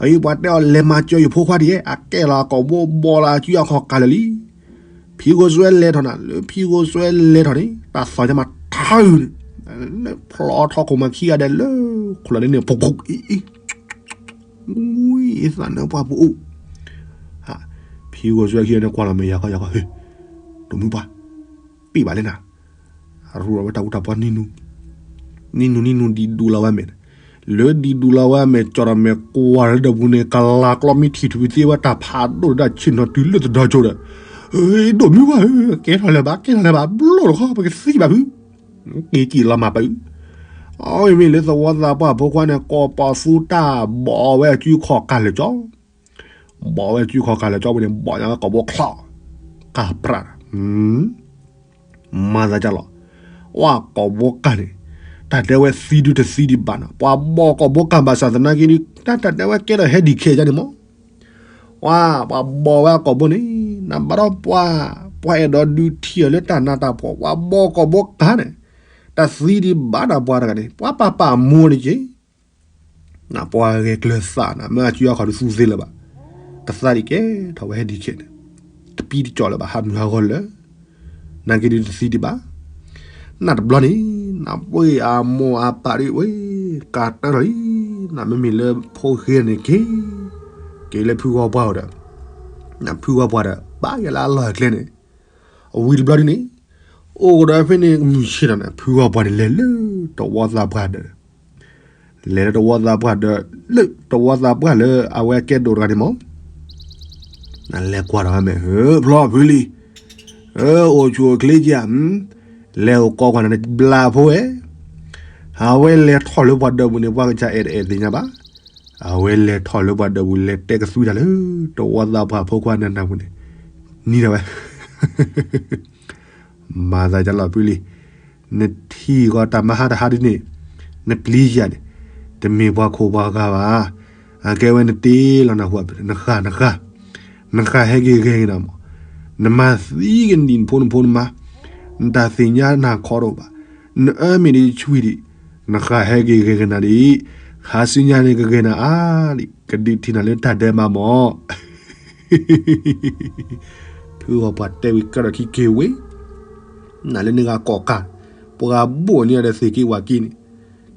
အအံၤပှၤတဲအီၤလဲၤမၤစၢၤယဖိခွါဒ်ဧါ, အကဲလီၤအကိာ်ဘိဘီလီၤအစုအခီၣ်ကၢ်လၢာ်လံ. ဖံဂိၢ်စွဲလဲၤထီၣ်နၤ, လၢဖံဂိၢ်စွဲလဲၤထီၣ်န့ၣ် တၢ်သီၣ်ညါမးထါ, ဖျီထီၣ်ခိၣ်မၤခံဂၤဒဲးလၢ ခိၣ်လီၤဒ်န့ၣ် ဖိဖိအံၤ ဝံသးနၢပှၢ်ပူၤအိၣ်, ဖံဂိၢ်စွဲခံဂၤန့ၣ်ကွၢ်လီၤမဲာ်ယၤခီယၤခီ, ဟ့ၣ်, ဒိၣ်မုၢ်ပှၢ်, ပ့ၢ်ဘၣ်လဲၣ်နၤ, အရူၢ်လီၤဝဲတၢ်အူတၢ်ပီနံၤနူ, နံၤနူနံၤနူဒံးဒူလီၤဝဲအမဲာ်, လၢဒံးဒူလီၤဝဲအမဲာ် ကၠီၣ်ဒီးမဲာ်ကွၢ်လၢဒၢးပူၤန့ၣ် ကလၤကျီမံထံၣ်ထူၣ်သ့ဝဲတၢ်ဖးဒိၣ်ဒၣ်ဆ့ၣ်နီၤတုၤလၢတဒီကၠိဒီး, ဒိၣ်မုၢ်ပှၢ်ဧၢ, ကဲထီၣ်လၢၤဘၣ် ကဲထီၣ်လၢၤဘၣ် ဘျီၣ်တခီ ပကသံဘၣ်ဖု က့ၤက့ၤလီၤမၤပၢၢ်, အဝဲမ့ၢ်လၢသဝီသးပှၢ်ဖိခွါန့ၣ် ကိးပသူတၢ်ဘီၣ်ဝဲအစုခီၣ်ကၢ်လၢာ်ကၠီ ဘီၣ်ဝဲစုခီၣ်ကၢ်လၢာ်ကၠီဝဲန့ၣ် ဘီၣ်ညါဝဲကိာ်ဘိချီၣ်, ကၢ်ပြၢ်, မၤသးဒ်လီၤ, ဝဲကိာ်ဘိကၢ်န့ၣ်, တၢ်တဲဝဲသံဒုတသံဒံးဘၣ်နီၤ ပှၤဘီၣ်ကိာ်ဘိကၢ်ဘၣ်ဆၣ်သနာ်က့ဒုး တၢ်တဲဝဲကဲထီၣ်ဟဲဒံးခဲကၢ်န့ၣ်မး, ဝဲပှၤဘီၣ်ဝဲကိာ်ဘိန့ၣ်, နဘၣ်ဒီးပှၤ, ပှၤအဲၣ်ဒိးဒုးထံၣ်အီၤလၢတၢ်နးတၢ်ဖှီၣ် ပှၤဘီၣ်ကိာ်ဘိကၢ်န့ၣ်, တသံဒံးဘၣ်ဒီးပှၤတဂၤန့ၣ် ပှၤပာ်ပာ်မူန့ၣ်က့ၤ နပှၤဂဲၤကျၢၤသးနၤ မ့ၢ်အစုအခီၣ်ဒုးသူသ့လၢၤဘၣ်, တသးဒံးကဲထီၣ်ဝဲဟဲဒံးခဲန့ၣ်, တပံတကၠီၣ်လၢၤဘၣ် ဟးမုၢ်ဟးဂီၤလၢာ်, နာ်က့ဒုးတသံဒံးဘၣ်, နတဘျီန့ၣ်, နပှ့ၤအမိၢ်အပၢ်ဒ်ဝဲ, ကးတၢထီၣ်လံ, နမ့မ့ၢ်လၢဖိဃဲန့ၣ်က့ၤ, က့ၤလၢဖုဂီၢ်ပှၢ်အိၣ်ဒီး, နဖုဂီၢ်ပှၢ်ဒီး ဘၣ်ယဲလၢအလီၢ်အကျဲန့ၣ်, အဝံၤတဘျီဒ်န့ၣ်, အိၣ်ကဒီးဖဲန့ၣ် မုၢ်ဆ့ၣ်ထီၣ်န့ၣ် ဖုဂီၢ်ပှၢ်န့ၣ်လဲၤလၢ တဝီသးပှၢ်ဒီး လဲၤလၢတဝီသးပှၢ်ဒီး လၢတဝီသးပှၢ်လၢအဝဲကဲဒိၣ်တဂၤန့ၣ်မး, နလဲၤကွၢ်ဒီးမ့ၢ် ဟၢဖျီဖုလံ, အိၣ်ဆူၣ်အိၣ်ချ့က့ၤဧါ, လဲၤအိၣ်ကိးကွၢ်နၤန့ၣ်ဘျါဖိဝဲ, အဝဲလဲၤထီၣ်လၢပှၤဒၢးပူၤန့ၣ် ပှၤကစၢ်အဲၣ်တအဲၣ်သ့ၣ်ညါဘၣ်, အဝဲလဲၤထီၣ်လၢပှၤဒၢးပူၤ လဲၤတဲကသွံတၢ်လၢ တဝီသးပှၢ်ဖိခွါနၢ်နၢ်ပူၤန့ၣ်, နံၤဒၣ်ဝဲ မၤသးဒ်လီၤဖုလံ, နထံၣ်ဃီတၢ်မၤဟါတဟါဒ်န့ၣ်, နပျံၤယၤန့ၣ် တမ့ၢ်ပှၤခိးပှၤဂၤဘၣ်. အကဲဝဲနတ့လီၤနဟူ နဃၣ် နဃၣ်, နဃၣ်ဟဲက့ၤဂဲၤက့ၤနၤမး, နမၤသံကနံၣ်နဖိနဖိနမါ, နတၢ်သ့ၣ်ညါနၤခီတအိၣ်ဘၣ်, နအၢမ့ၢ်ဒ်ဆှံဒံး, နဃၣ်ဟဲက့ၤဂဲၤက့ၤနၤဒံး, ခါဆူညါန့ၣ်ကဂဲၤနၤအါဒံး, ကဒုးထံၣ်နၤလၢတၢ်ဒဲးဘးမး. ဖုဂီၤပှၢ်တဲဝံၤကဒီးခံက့ၤဝဲ, နၤလၢန့ၣ်ဂၤကီၢ်ကၢ်, ပှၤဘိၣ်န့ၢ်အီၤဒီးသ့ၣ်က့ဝၤက့န့ၣ်,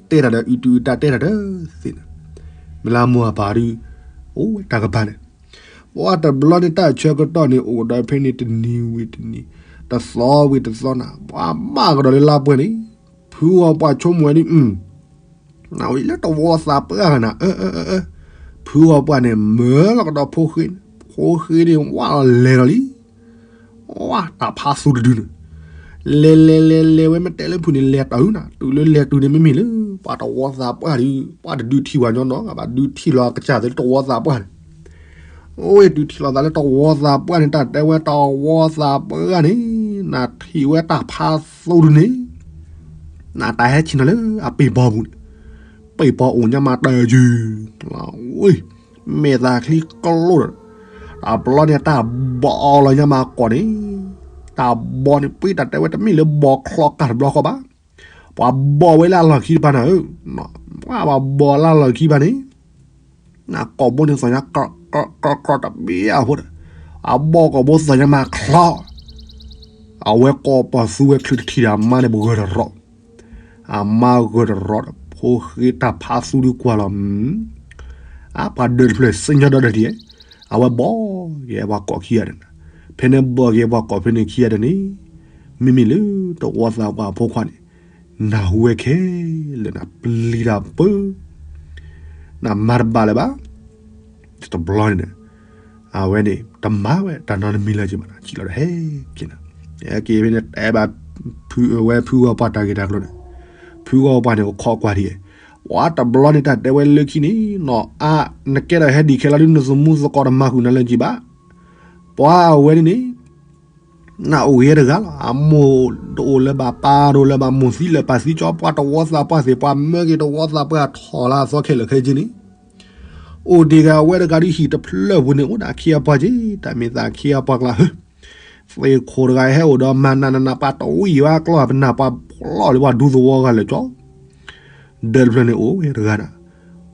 တဲတၢ်ဒီးအုၣ်တူၢ်အုၣ်တၢ်တဲတၢ်ဒီးသ့ၣ်န့ၣ်, မ့ၢ်လၢမိၢ်အပၢ်ဒုး, အိၣ်ဝဲတၢ်ကပၤန့ၣ်, ပှၤတဘျီန့ၣ်တၢ်ဆၢကတီၢ်န့ၣ် အိၣ်ဒီးဖဲန့ၣ်တနံၤဝံၤတနံၤ, တသီဝံၤတသီနၤ, ပှၤဘၣ်ကဒီးလၢလါပှဲၤန့ၣ်, ဖုဂီၤပှၢ်ဆိကမိၣ်ဝဲဒ် နဝံၤလၢတဝီသးပှၢ်နၤ, အၢ အၢ အၢ အၢ, ဖုဂီၤပှၢ်န့ၣ် မၢလီၤကဒီးဖိဃ့, ဖိဃ့န့ၣ် ဝၢ်လီၤလဲၤလီၤလံ, ဝၢ်တၢ်ဖးသူတဒုန့ၣ်, လဲၤလဲၤလဲၤလဲၤဝဲမ့ၢ်တဲလၢဖုန့ၣ် လဲၤတၢ်အုၣ်နၤ, တုၤလၢလဲၤတုၤန့ၣ် မ့မ့ၢ်လၢ ပှၤတဝီသးပှၢ်ဒုး, ပှၤတဒုးထံၣ်ဝဲညီနီၤ, ဘၣ်ဒုးထံၣ်လီၤကစၢ်သ့ၣ်လၢတဝီသးပှၢ်န့ၣ်, အိၣ်ဝဲဒုးထံၣ်လီၤသးလၢတဝီသးပှၢ်န့ၣ် တၢ်တဲဝဲတဝီသးပှၢ်န့ၣ်, နထံၣ်ဝဲတၢ်ဖးသူတဒုန့ၣ်, နတၢ်ဟဲဆ့ၣ်နီၤလၢအပ့ၤပီၤပူၤန့ၣ်, ပ့ၤပီၤအိၣ်ညါမးတၢ်ယုၢ်, မဲာ်သၣ်ချံကလိဒီး, တဘျီန့ၣ်တၢ်ဘီလီၤညါမးကီၢ်န့ၣ်, တၢ်ဘီန့ၣ် ပှ့ၤတၢ်တဲဝဲတမ့ၢ်လၢဘီချီကၢ်တဘျီဃီဘၣ်, ပှၤဘီဝဲလၢအလီၢ်ခံတပၤနၤဧၢ, ပှၤဘီလၢအလီၢ်ခံဘၣ်န့ၣ်, နကိာ်ဘိန့ၣ်သီၣ်ညါ ကြၢးကြၢးတဘ့ၣ်အဖိဒီး, အဘီကိာ်ဘိသီၣ်ညါမးချီ, အဝဲကိးပသူဝဲချုးတထံၣ်ဒီးအမါန့ၣ်ပဂၢၢ်တရီ, အမါဂၢၢ်တရီဒီး ဖိဃ့တၢ်ဖးသူဒုးကွၢ်လီၤ, အပှၤဒၢးတဖျၢၣ် စံၣ်ညီၣ်ဒီးဒီးဒ်, အဝဲဘီက့ၤပှၤကိာ်ခံဂၤဒီးနၤ, ဖဲန့ၣ်ဘီက့ၤပှၤကိာ်ဖဲန့ၣ်ခံဂၤဒီးန့ၣ်, မ့မ့ၢ်လၢတဝီသးပှၢ်အဖိခွါန့ၣ်, နၢ်ဟူဝဲခဲလၢာ်နၤ ပျံၤတၢ်ပၢ, နမၤတဘၣ်လၢၤဘၣ် တဘျီန့ၣ်, အဝဲန့ၣ် တမၤဝဲတၢ်နီတမံၤလၢၤက့ၤဘၣ်နၤ, စံၣ်လီၤဒီးဟဲက့ၤနၤ, ဟဲက့ၤဖဲန့ၣ်တဲဘၣ် ဖုဝဲဖုဂီၤပှၢ်တၢ်ဂ့ၢ်တၢ်ကျိၤန့ၣ်, ဖုဂီၤပှၢ်န့ၣ် ကခိးကွၢ်ဒံး, ပှၤတဘျီန့ၣ်တၢ်တဲဝဲလၢခံန့ၣ်နီၤ, အါ နကဲထီၣ်ဟဲဒံးခဲလၢာ်ဒုး နသမူသကိးတမၤဃုာ်နၤလၢၤက့ၤဘၣ်, ပှၤအဝဲန့ၣ်န့ၣ် နအိၣ်ဂ့ၤတဂၤလီၤ, အမိၢ်တအိၣ်လၢၤဘၣ် ပၢ်တအိၣ်လၢၤဘၣ် မိၢ်သံလၢၤပၢ်သံကၠီ ပှၤတဝီသးပှၢ်သ့ၣ် ပှၤမၢက့ၤတဝီသးပှၢ်ထီၣ်လၢအသီခဲလၢာ်ခဲဆ့န့ၣ်, အိၣ်ဒံးဂၤဝဲတဂၤဒုးဟံၣ်တဖျၢၣ်ပူၤန့ၣ် အိၣ်ဒၣ်ခံအပှၤက့ၤ တၢ်မ့ၢ်သးခံအပှၤကျါဧၢ, သ့ၣ်ခိၣ်တဂၤဟဲအိၣ်ဒီးမၤနးနးနး ပှၤတဝံၣ်ဝဲကျီၢ် ပနၢ်ပှၤဖျီၣ်လၢပှၤဒူသဝီဂၤလၢာ်ကၠီ ဒၢးတဖျၢၣ်န့ၣ်အိၣ်ဝဲတဂၤဒီး,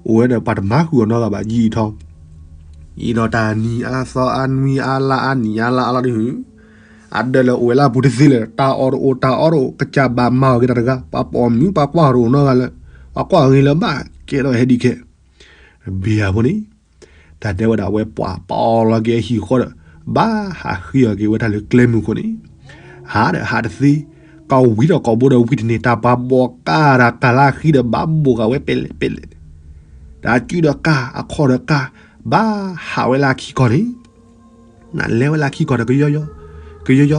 အိၣ်ဝဲဒီးပှၤတမၤဃုာ်အီၤနီတဂၤဘၣ် ယံာ်ထီၣ်, ယံာ်ထီၣ်တၢ်နံၤအါသီအါနွံအါလါအါနံၤအါလါအါလီၤဒုး, အဒၢးလၢအိၣ်ဝဲလၢအပူၤတသ့လၢၤ တၢ်အီၣ်တအိၣ်တၢ်အီတအိၣ် ကစၢ်ဘၣ်မၤအီၤက့ၤတၢ်တဂၤ ပှၤပိာ်မုၣ်ပှၤကွၢ်တအိၣ်နီတဂၤလၢ, ပှၤကွၢ်ဂ့ၤလၢၤဘၣ် ကဲထီၣ်ဟဲဒံးခဲ ဘံယၤဖိန့ၣ်, တၢ်တဲဝဲဒၣ်ဝဲပှၤပာ်အီၤလီၤက့ၤအဟံၣ်ဃီဒီး, ဘၣ်ဟးဃ့အီၤက့ၤဝဲတၢ်လၢကျဲမုၢ်ခိၣ်န့ၣ်, ဟးဒီးဟးတသ့, ကဝံၤဒီးကိာ်ဘိဒီးဝံၤတန့ၢ် တၢ်ပှၤဘီၣ်ကၢ်တၢ်ကၢ်လၢအဃံဒီးဘၣ်ဘိၣ်ဃာ်ဝဲပဲလဲၣ်ပဲလဲၣ်, တၢ်စုဒီးကၢ် အခီၣ်ဒီးကၢ်, ဘၣ်ဟးဝဲလၢအခံကီၢ်န့ၣ် နလဲၤဝဲလၢခံကီၢ်ဒီးကယီယီ, ကယီယီ,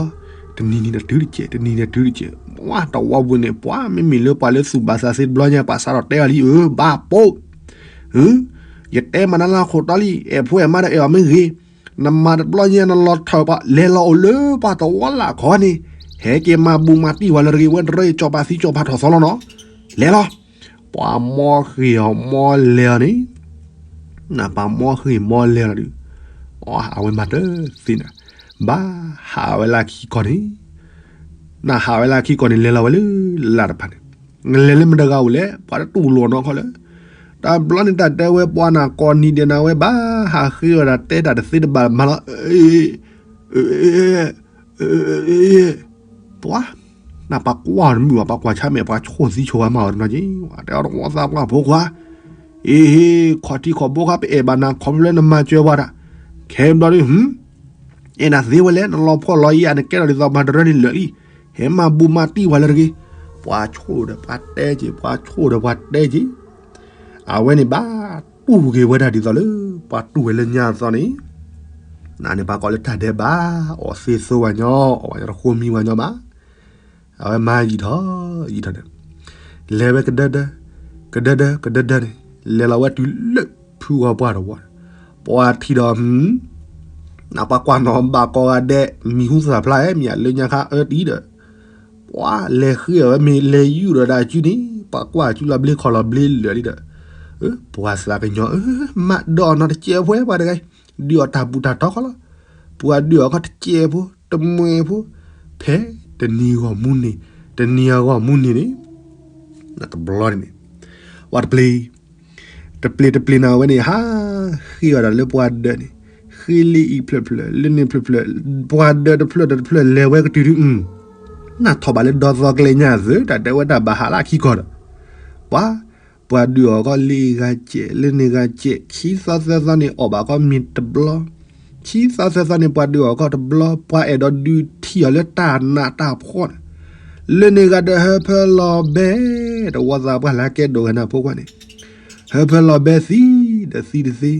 တနံၤနံၤနတုၤတကဲး တနံၤနံၤနတုၤတကဲး, ပှၤတဝီပူၤန့ၣ် ပှၤမ့မ့ၢ်လၢပှၤလၢသူၣ်ဘၣ်သးသ့တဘျီညါ ပှၤစးထီၣ်တဲအီၤလံ အၢ ဘၣ်ပိာ်, အၢ ယတဲမၤနၤလၢအခိၣ်တီလံ အဲၣ်ဖိအဲၣ်မါဒီးအဲၣ်အီၤမ့ၢ်ဂ့ၤ, နမၤတဘျီညါနလီၤထၢၣ်ပှၤ လဲၤလီၤအိၣ်လၢပှၤတဝီလၢအခီန့ၣ်, ဟဲက့ၤမၤဘူၣ်မၤတံၢ်ဝဲလၢတဂ့ၤ ဝဲတရၢကၠီၤပာ်သံကၠီၤပာ်ထီၣ်သီလီၤနီၤ, လဲၤလီၤ ပှၤမီဃ့ၢ်အီၤမီလဲၤအီၤန့ၣ်, နပှၤမီဃ့ၢ်မီလဲၤလီၤဒုး, အဝဲမၤတသ့နၤ, ဘၣ်ဟးဝဲလၢခံကီၢ်န့ၣ်, နဟးဝဲလၢခံကီၢ်န့ၣ် လဲၤလီၤဝဲလၢလၢ်တဖၣ်န့ၣ်, နလဲၤလၢမတဂၤအိၣ်လဲၣ် ပှၤတတူၢ်လိာ်နီၢ်ခီလၢ, တဘျီန့ၣ်တၢ်တဲဝဲပှၤနၤကိးနံၤဒဲးနၤဝဲဘၣ်ဟးဃ့အီၤဒီးတဲတၢ်တသ့တဘၣ်မၤလီၤ ပှၤ, နပှၤကွၢ်တမုာ်ဘၣ် ပှၤကွၢ်ဆါမဲာ် ပှၤဆိၣ်သံဆိၣ်ဝါမၤအီၤတနီၤက့ၤ, တဲအီၤတဝီသးပှၢ်ဖိခွါ, အ့ဟ့ ခီၣ်ထံခီၣ်ဘိခါ ပအဲၣ်ဘၣ်နၤခီဖျိလၢနမၤစၢၤပှၤတၢ်, ခဲဘျီဒုး, အဲၣ်နၤသ့ဝဲလဲၣ် နလီၤဖှီၣ်လီၤယာ် နကဲထီၣ်ဒ်သိးမၤတရၢန့ၣ်လၢာ်လံ, ဟဲမၤဘူၣ်မၤတံၢ်ပှၤလၢတဂ့ၤ, ပှၤဆိၣ်ဒီးပှၤတဲက့ၤ ပှၤဆိၣ်ဒီးပှၤတဲက့ၤ အဝဲန့ၣ်ဘၣ်တူၢ်က့ၤဝဲဒၣ်ဒ်သိးလၢ ပှၤတူၢ်ဝဲလၢညါအသိးန့ၣ်, နန့ၣ်ပှၤကိးလၢတၢ်ဒဲးဘး, အီၣ်သ့သိဝဲညီ, အီၣ်ဝဲညီတဃိမံဝဲညီဘၣ်, အဝဲမၤယံာ်ထီၣ်, ယံာ်ထီၣ်ဒီး, လဲၤဝဲကဒၢဒၢ, ကဒၢဒၢ ကဒၢဒၢန့ၣ်, လဲၤလီၤဝဲတုၤလၢဖုဂီၤပှၢ်တဝီ, ပှၤထံၣ်ဒီး, နပှၤကွၢ်နီၢ်ဘၣ်ကိးဂၤဒဲး မံၤဟူသၣ်ဖျါဧဲ မ့ၢ်အလၢညါခါအၢတံၢ်ဒီး, ပှၤလဲၤဃ့အီၤဝဲမ့ၢ်လဲၤယူၢ်ဒီးဒၣ်အစုန့ၣ် ပှၤကွၢ်ကၠူလီၤဘျ့ခီၣ်လီၤဘျ့လၢာ်လံဒီး, ပှၤသးကညီၤ, မးဒုးအီၣ်နီတစဲးဖိ ပှၤတဂၤ, ဒုးအီၣ်တၢ်ဘူၣ်တၢ်တီၤခီလီၤ. ပှၤဒုးအီၣ်ခီတစဲးဖိ, တမှဲဖိ, ဖဲတနံၤဂီၢ်မူန့ၣ်, တနံၤအဂီၢ်မူန့ၣ်န့ၣ်, တဘျီန့ၣ်န့ၣ်, ပှၤတပျ့ၤ တပျ့ၤတပျ့ၤန့ၣ် အဝဲန့ၣ် ဟးဃ့အီၣ်ဒီးလၢပှၤဒၢးန့ၣ်, ဃ့လၢအံၤဖျၢၣ်ဖျၢၣ် လၢန့ၣ်ဖျၢၣ်ဖျၢၣ်, ပှၤဒၢးတဖျၢၣ်ဒီးတဖျၢၣ်လဲၤဝဲကတုၤဒု, နၢ်ထီၣ်ဘၣ်လၢဒီသီကျဲညါသု တၢ်တဲဝဲတၢ်ဘၣ်ဟးလၢအခံကီၢ်ဒီး, ပှၤ ပှၤဒုးအီၣ်ခီလၢဂၤစဲး လၢန့ၣ်ဂၤစဲး ခံသီသၢသီန့ၣ် အီၣ်ဘၣ်ခီမ့ၤတဘျီ, ခံသီသၢသီန့ၣ် ပှၤဒုးအီၣ်ခီတဘျီ, ပှၤအဲၣ်ဒိးဒုးထံၣ်အီၤလၢတၢ်နးတၢ်ဖှီၣ်န့ၣ်, လၢန့ၣ်ဂၤဒီးဟၢဖၢလီၤဘဲ, တဝီသးပှၢ်လၢကဲဒိၣ်ဂဲၤနၤဖိခွါန့ၣ်, ဟၢဖၢလီၤဘဲသံဒီးသံတသ့,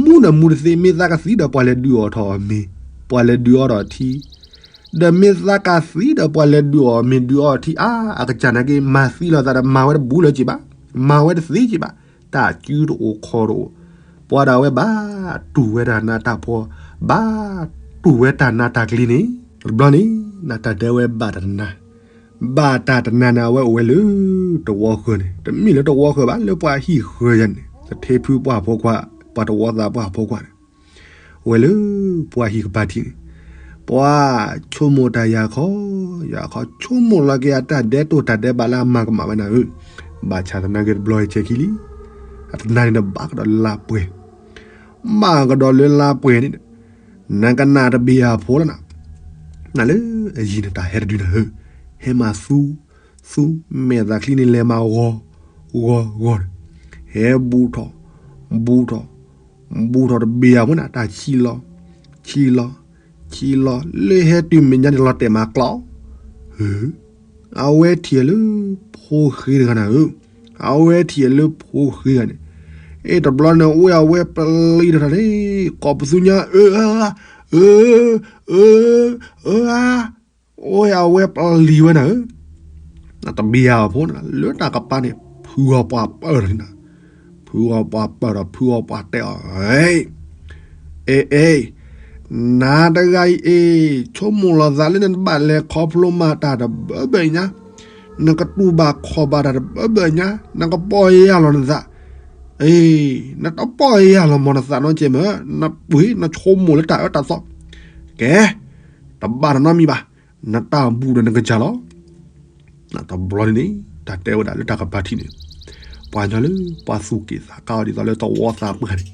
မူဒီးမူတသ့, မ့ၢ်သးကသံဒီးပှၤလဲၤဒုးအီၣ်ထီၣ်အီၤမ့ၤ, ပှၤလဲၤဒုးအီၣ်ထီၣ်ထံ ဒီးမ့ၢ်သးကသံဒီးပှၤလဲၤဒုးအီၣ်မ့ၤဒုးအီထံအါ, အကစၢ်နာ်က့ မၤသံလိာ်သးဒီးမၤဝဲတဘူးလၢၤက့ၤဘၣ်, မၤဝဲတသ့က့ၤဘၣ်, တၢ်စုတအိၣ်ခီၣ်တအိၣ်, ပှၤဒၣ်ဝဲဘၣ်တူၢ်ဝဲတၢ်နးတၢ်ဖှီၣ်, ဘၣ်တူၢ်ဝဲတၢ်နးတၢ်ကျ့ၤန့ၣ်, တဘျီန့ၣ် နတၢ်တဲဝဲဘၣ်တၢ်တနါ ဘၣ်တၢ်တနါန့ၣ် အဝဲအိၣ်ဝဲလၢတဝီဃၢၤန့ၣ်, တမ့ၢ်လၢတဝီဃၢၤဘၣ်, လၢပှၤဟံၣ်ဃၢၤယၤန့ၣ်, သထ့ဖုပှၢ်ဖိခွါ, ပှၤတဝီသးပှၢ်ဖိခွါန့ၣ်, အိၣ်ဝဲလၢပှၤဟံၣ်ကပၤထံးန့ၣ်, ပှၤဆိကမိၣ်တၢ်ယၤခီ, ယၤခီ ဆိကမိၣ်လီၤက့ၤအတၢ်ဒဲးတိၢ်တၢ်ဒဲးဘးလၢအမၤကမၣ်ဝဲနၤဧၢ, ဘၣ်ဆၣ်သနာ်က့တဘျီအံၤဆဲးခံလံ, အတနါန့ၣ်ဒီးဘၣ်ကဒီးလၢလါပှဲၤ, ဘၣ်ကဒီးလၢလါပှဲၤန့ၣ်, နကနၣ်တဘ့ၣ်အဖိလီၤနၤ နလၢအယံၤန့ၣ်တၢ်ဟဲတဒုနၤဧၢ, ဟဲမၤသူ, သူ, မဲာ်သးချံန့ၣ်လဲၤမၤဂီၤ, ဂီၤ, ဂီၤန့ၣ်, ဟဲဘူးထီၣ်, ဘူးထီၣ်, ဘူးထီၣ်တဘ့ၣ်အဖိန့ၣ် တၢ်ဆံးလီၤ, ဆံးလီၤ, ဆံးလီၤ လၢဟဲတုၤမဲာ်ညါန့ၣ်လီၤတဲာ်မၤကျီ, ဧၢ အဝဲထံၣ်လၢဖိဃ့တဂၤနၤဧၢ, အဝဲထံၣ်လၢဖိဃ့တဂၤန့ၣ်, အ့ တဘျီန့ၣ် အိၣ်အဝဲပျံၤတထီၣ်န့ၣ်, ကိးပသူညါ အၢ, အၢ, အၢ, အၢ, အၢ, အိၣ်အဝဲပျံၤဝဲနၤဧၢ, တဘ့ၣ်ယၤအဖိန့ၣ် လၢတၢ်ကပၤန့ၣ် ဖုဂီၤပှၤပၢၢ်ထီၣ်န့ၣ်နၤ, ဖုဂီၤပှၤပၢၢ်ဒီး ဖုဂီၤပှၤတဲအီၤ, အ့ အ့ နၤတဂၤအံၤအ့, ဆိကမိၣ်လီၤသးလၢနတဘၣ်လဲၤခီဖျိမၤတၢ်တဘၢဘၢညါ, နကတူၢ်ဘၣ်ခီၣ်ဘၣ်တၢ်တဘၢဘၢညါ, နကပီၢ်ယၢ်လီၤနသး, အ့ နတပီၢ်ယၢ်လီၤမီၤနသးနီတစဲးမ့ၢ်, နပှ့ၤနဆိကမိၣ်လၢတၢ်အၢတၢ်သီ, ကဲ တဘၣ်တၢ်နီတမံၤဘၣ်, နတၢ်ဘူၣ်ဒီးနကစၢ်လီၤ. တဘျီန့ၣ်န့ၣ် တၢ်တဲဝဲဒၣ်လၢတၢ်ကပၤထံးန့ၣ်, ပှၤညီလၢပှၤသူၣ်က့ၣ်သးကါအီၤဒ်သိးလၢတဝီသးပှၢ်န့ၣ်,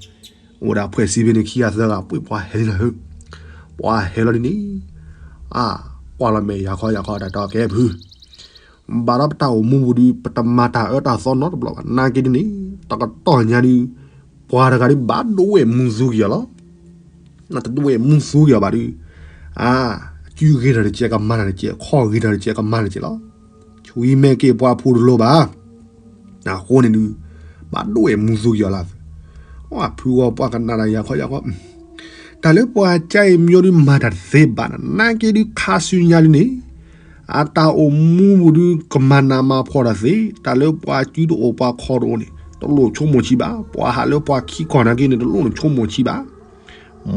အိၣ်ဝဲဒၣ်ဖှဲးစံးဖဲန့ၣ်ခံဂၤသၢဂၤ ပှ့ၤပှၤဟဲလံနၤဧၢ, ပှၤဟဲလီၤဒ်န့ၣ်, အါ, ကွၢ်လီၤမဲာ်ယၤခီယၤခီတၢ်တဲအီၤကဲဖု, ဘၣ်ဒီးပတၢ်အိၣ်မူပူၤဒုး ပတမၤတၢ်အၢတၢ်သီနီတဘျီဘၣ်, နာ်က့ဒ်န့ၣ် တကတီၢ်ညါဒုး ပှၤတဂၤဒုးဘၣ်ဒိဝဲၢ်မူသူက့ၤအီၤလီၤ. နတဒိဝဲၢ်မူသူက့ၤအီၤဘၣ်ဒုး, အါ, စုဂ့ၤထီၣ်တကဲး ကမၤတၢ်တကဲး, ခီၣ်ဂ့ၤထီၣ်တကဲး ကမၤတကဲးလီၤ. ဆွံမဲာ်က့ၤပှၤဖိတလိၤဘၣ်. အဃိန့ၣ်ဒုး ဘၣ်ဒိဝဲၢ်မူသူက့ၤအီၤလီၤ. ဖုဂီၤပှၤကနၣ်တၢ်ယၤခီယၤခီ, တၢ်လၢပှၤကါအံၤမ့ၢ်ဒုးမၤတၢ်တသ့ဘၣ်နၤ, နာ်က့ဒုးခါဆူညါဒုးန့ၣ် အတၢ်အိၣ်မူပူၤဒုး ကမၤနးမၤဖှီၣ်တၢ်သ့, တၢ်လၢပှၤစုတအိၣ်ပှၤခီၣ်တအိၣ်န့ၣ် တလိၣ်ဆိကမိၣ်ဆံးဘၣ်, ပှၤဟးလၢပှၤခံခီၣ်နာ်က့န့ၣ် တလိၣ်နဆိကမိၣ်ဆံးဘၣ်,